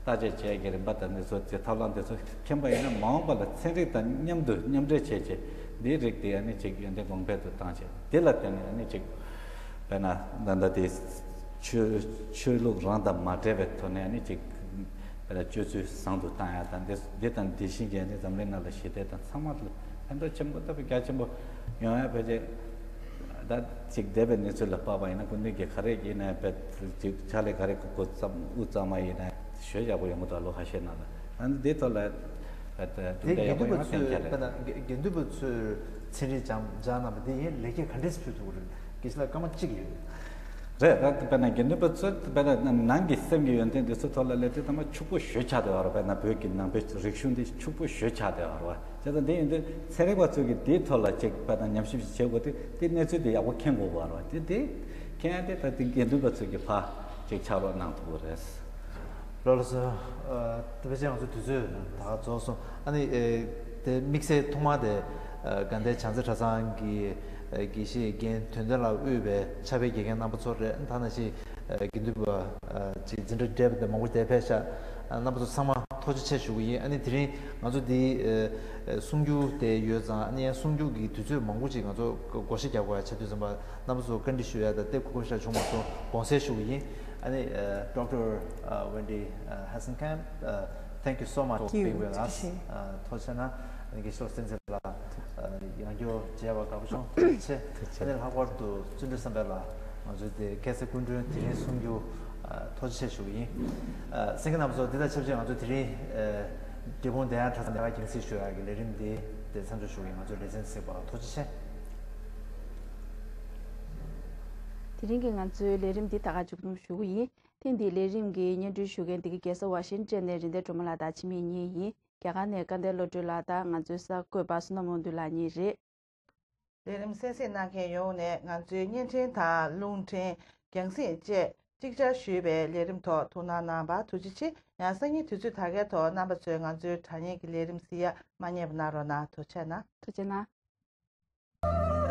བརྟག་དཔྱད་བྱེད་ཀྱི་རིམ་པ་དང་འདི་ཚོ་ཅིག་ཐབས་ལམ་འདི་ཚོ་མཁྱེན་པ་ཡིན་ན་མ་འོངས་པ་ལ་ཚན་རིག་དང་མཉམ་དུ་མཉམ་འབྲེལ་བྱས་རྗེས་འདིའི་རིགས་དེ་ཨ་ནི་ཅིག་ཡོན་ཏན་གོང་འཕེལ་དུ་བཏང་རྗེས་འདི་ལ་བརྟེན་ནས་ཨ་ནི་ཅིག་དཔེར་ན་ད་ལྟ་དེ་ཆོས་ཆོས་ལུགས་རང་དང་མ་འབྲེལ་བའི་ཐོག་ནས་ཨ་ནི་ཅིག་དཔེར་ན་སྤྱོད་ཚུལ་བཟང་དུ་བཏང་ཡ་དང་འདི་འདི་དང་འདི་བཞིན་གྱི་ཨ་ནི་འཛམ་གླིང་ནང་ལ་ཞི་བདེ་དང་ཚང་མ་ལ་ཕན་ཐོགས་ཆེན་པོ་ལྟ་བུ་རྒྱ་ཆེན་པོ་ཡོང་ཡ་ཕལ་ཆེར་ད་ཅིག་འདས་པའི་གནས་ཚུལ་ལ་དཔག་པ་ཡིན་ན་སྐུ་མདུན་གྱིས་ག་རེ་ཡིན་ན་དཔེ་ཅིག་ཕྱག་ལས་ག་རེ་དགོས་ཙམ་དབུ་གཙང་མ་ཡིན་ན་ཞོད་ཡག་པོ་ཡོང་གི་འདུག་ལོ་ཁ་ཤས་ནང་ལ་ཨ་ནི་འདི་ཐོག་ལ་དེ་གྲུབ་འབྲས་ཡག་པོ་ཡོང་བ་གཏན་འཁེལ་རེད། དགེ་འདུན་པ་ཚོས་ཚན་རིག་སྦྱང་སྦྱང་གནང་བ་འདི་ཡིན་ལེགས་སྐྱེས་ག་འདྲས་ཕུལ་ཐུབ་ཀྱི་རེད། དགེ་བཤེས་ལགས་སྐར་མ་གཅིག་ཡོད། རེད་ད་དཔེར་ན་དགེ་འདུན་པ་ཚོ་དཔེར་ན་ནང་གི་སེམས་ཀྱི་ཡོན་ཏན་འདི་ཚོ་ཐོག་ལ་སླེབས་དུས་ཚང་མ་ཕྱུག་པོ་ཞེ་དྲག་ཆགས་བསྡད་ཡོད་རེད། དཔེར་ན་བོད་ཀྱི་ནང་པའི་རིག་གཞུང་འདི་ཕྱུག་པོ་ཞེ་དྲག་ཆགས་བསྡད་ཡོད་རེད་བ། བྱས་ཙང་འདི་ཡིན་དུས་ཚན་རིག་པ་ཚོས་ཀྱི་དེའི་ཐོག་ལ་ཅིག་དཔེར་ན་ཉམས་ཞིབ་ཞིག་བྱེད་དགོས་དུས་དེ་གནས་ཚུལ་དེ་ཡག་པོ་མཁྱེན་དགོས་པ་རེད་བ། དེ་དེ་མཁྱེན་ཡ་དེ་ད་དེ་དགེ་འདུན་པ་ཚོས་ཀྱི་ཕར་ཅིག་ཕྱག་རོགས་གནང་ཐུབ་ཀྱི་རེད། ལགས་སོ། ཨ་དེ་བས་ཅན་ང་ཚོ་དུས་ཚོད་ད་རྫོགས་སོང་། ཨ་ནི་ཨེ་དེ་དམིགས་བསལ་ཐོག་མ་དེ་ཨ་དགའ་ལྡན་བྱང་རྩེ་གྲྭ་ཚང་གི་ཨ་དགེ་བཤེས་རྒན་དོན་ལྡན་ལགས་དབུས་པའི་ཕྱག་དཔེ་དགེ་རྒན་རྣམ་པ་ཚོ་རེད། ད་ནང་བཞིན་ཨ་དགེ་འདུན་པ་ཨ་ཅིག་འཛིན་གྲྭ་བགྲེས་པ་དེ་མང་པོ་དེ་ཕེབས་ཤག་ཨ་རྣམ་པ་ཚོ་ཚང་མ་ཐུགས་རྗེ་ཆེ་ཞུ་གི་ཡིན། ཨ་ནི་དེ་རིང་ང་ཚོ་འདི་ཨ་གསུང་རྒྱུ་དེ་ཡོད་ཙང་ཨ་ནི་ཡང་གསུང་རྒྱུ་གི་དུས་ཚོད་མང་པོ་ཅིག་ང་ཚོ་བགོ་བཤའ་རྒྱག་དགོས་ཡ་ཆགས་དུས་ཙམ་པ་རྣམ་པ་ཚོ་བཀའ་འདྲི་ཞུ་ཡ་དང་དེ་གོ་སྐབས་ཞིག་བྱུང་མ་སོང་དགོངས་སེལ་ཞུ་གི་ཡིན། ཨ་ནི་ཨ་Doctor ཨ་Wendy ཨ་Hasenkamp ཨ thank you so much for Thank you. being with us. ཐུགས་རྗེ་ཆེ། ཨ་ཐུགས་རྗེ་ཆེ་གནང་། ཨ་ནི་དགེ་བཤེས་སེང་ཚེ་ལགས་ཨ་ཡང་བསྐྱར་མཇལ་བར་དགའ་པོ་བྱུང་། ཐུགས་རྗེ་ཆེ། ཐུགས་རྗེ་ཆེ། ཨ་ནི་ལྷག་པར་དུ་བརྩོན་འགྲུས་བསམ་འཕེལ་ལགས་ང་ཚོའི་དེ་ཁ་སང་སྐུ་མགྲོན་དེ་རིང་གསུང་རྒྱུ་ཨ་ཐུགས་རྗེ་ཆེ་ཞུ་གི་ཡིན། ཨ་གསན་མཁན་རྣམ་པ་ཚོ་འདི་དང་ཆབས་ཅིག་ང་ཚོ་དེ་རིང་ཨ་འབྲས་སྤུངས་གདན་དབྱངས་གྲྭ་ཚང་ནས་རྒྱང་སྲིང་ཞུ་ཡག་གི་ལས་རིམ་འདི་དེ་མཚམས་འཇོག་ཞུ་གི་ཡིན། ང་ཚོའི་ལེ་ཚན་གཟིགས་པར་ཐུགས་རྗེ་ཆེ། དེ་རིང་གི་ང་ཚོའི་ལས་རིམ་འདི་ད་ག་མཇུག་བསྡོམས་ཞུ་གི་ཡིན། ཐེངས་འདིའི་ལས་རིམ་གྱི་སྙན་སྒྲོན་ཞུ་མཁན་འདི་ག་རྒྱལ་ས་ཝ་ཤིང་ཊོན་ནས་རིག་ལྡན་སྒྲོལ་མ་ལགས་དང་འཆི་མེད་གཉིས་ཡིན། རྒྱ་གར་ནས་སྐལ་ལྡན་བློ་གྲོས་ལགས་དང་ང་ཚོའི་གསར་འགོད་པ་བསོད་ནམས་དབང་འདུས་ལགས་གཉིས་རེད། ལས་རིམ་གསན་གཟིགས་གནང་མཁན་ཡོངས་ནས་ང་ཚོའི་བརྙན་འཕྲིན་དང་རླུང་འཕྲིན། རྒྱང་སྲིང་བཅས་ཅིག་ཅར་ཞུས་པའི་ལས་རིམ་ཐོག་ཐུགས་སྣང་གནང་བར་ཐུགས་རྗེ་ཆེ། ཡང་སང་ཉིན་དུས་ཚོད་ད་གའི་ཐོག་རྣམ་པ་ཚོས་ང་ཚོའི་དྲ་བརྙན་གྱི་ལས་རིམ་གཟིགས་ཡ་མ་བསྙེལ་བ་གནང་རོགས་གནང་། ཐུགས་རྗེ་གནང་། ཐུགས་རྗེ་གནང་།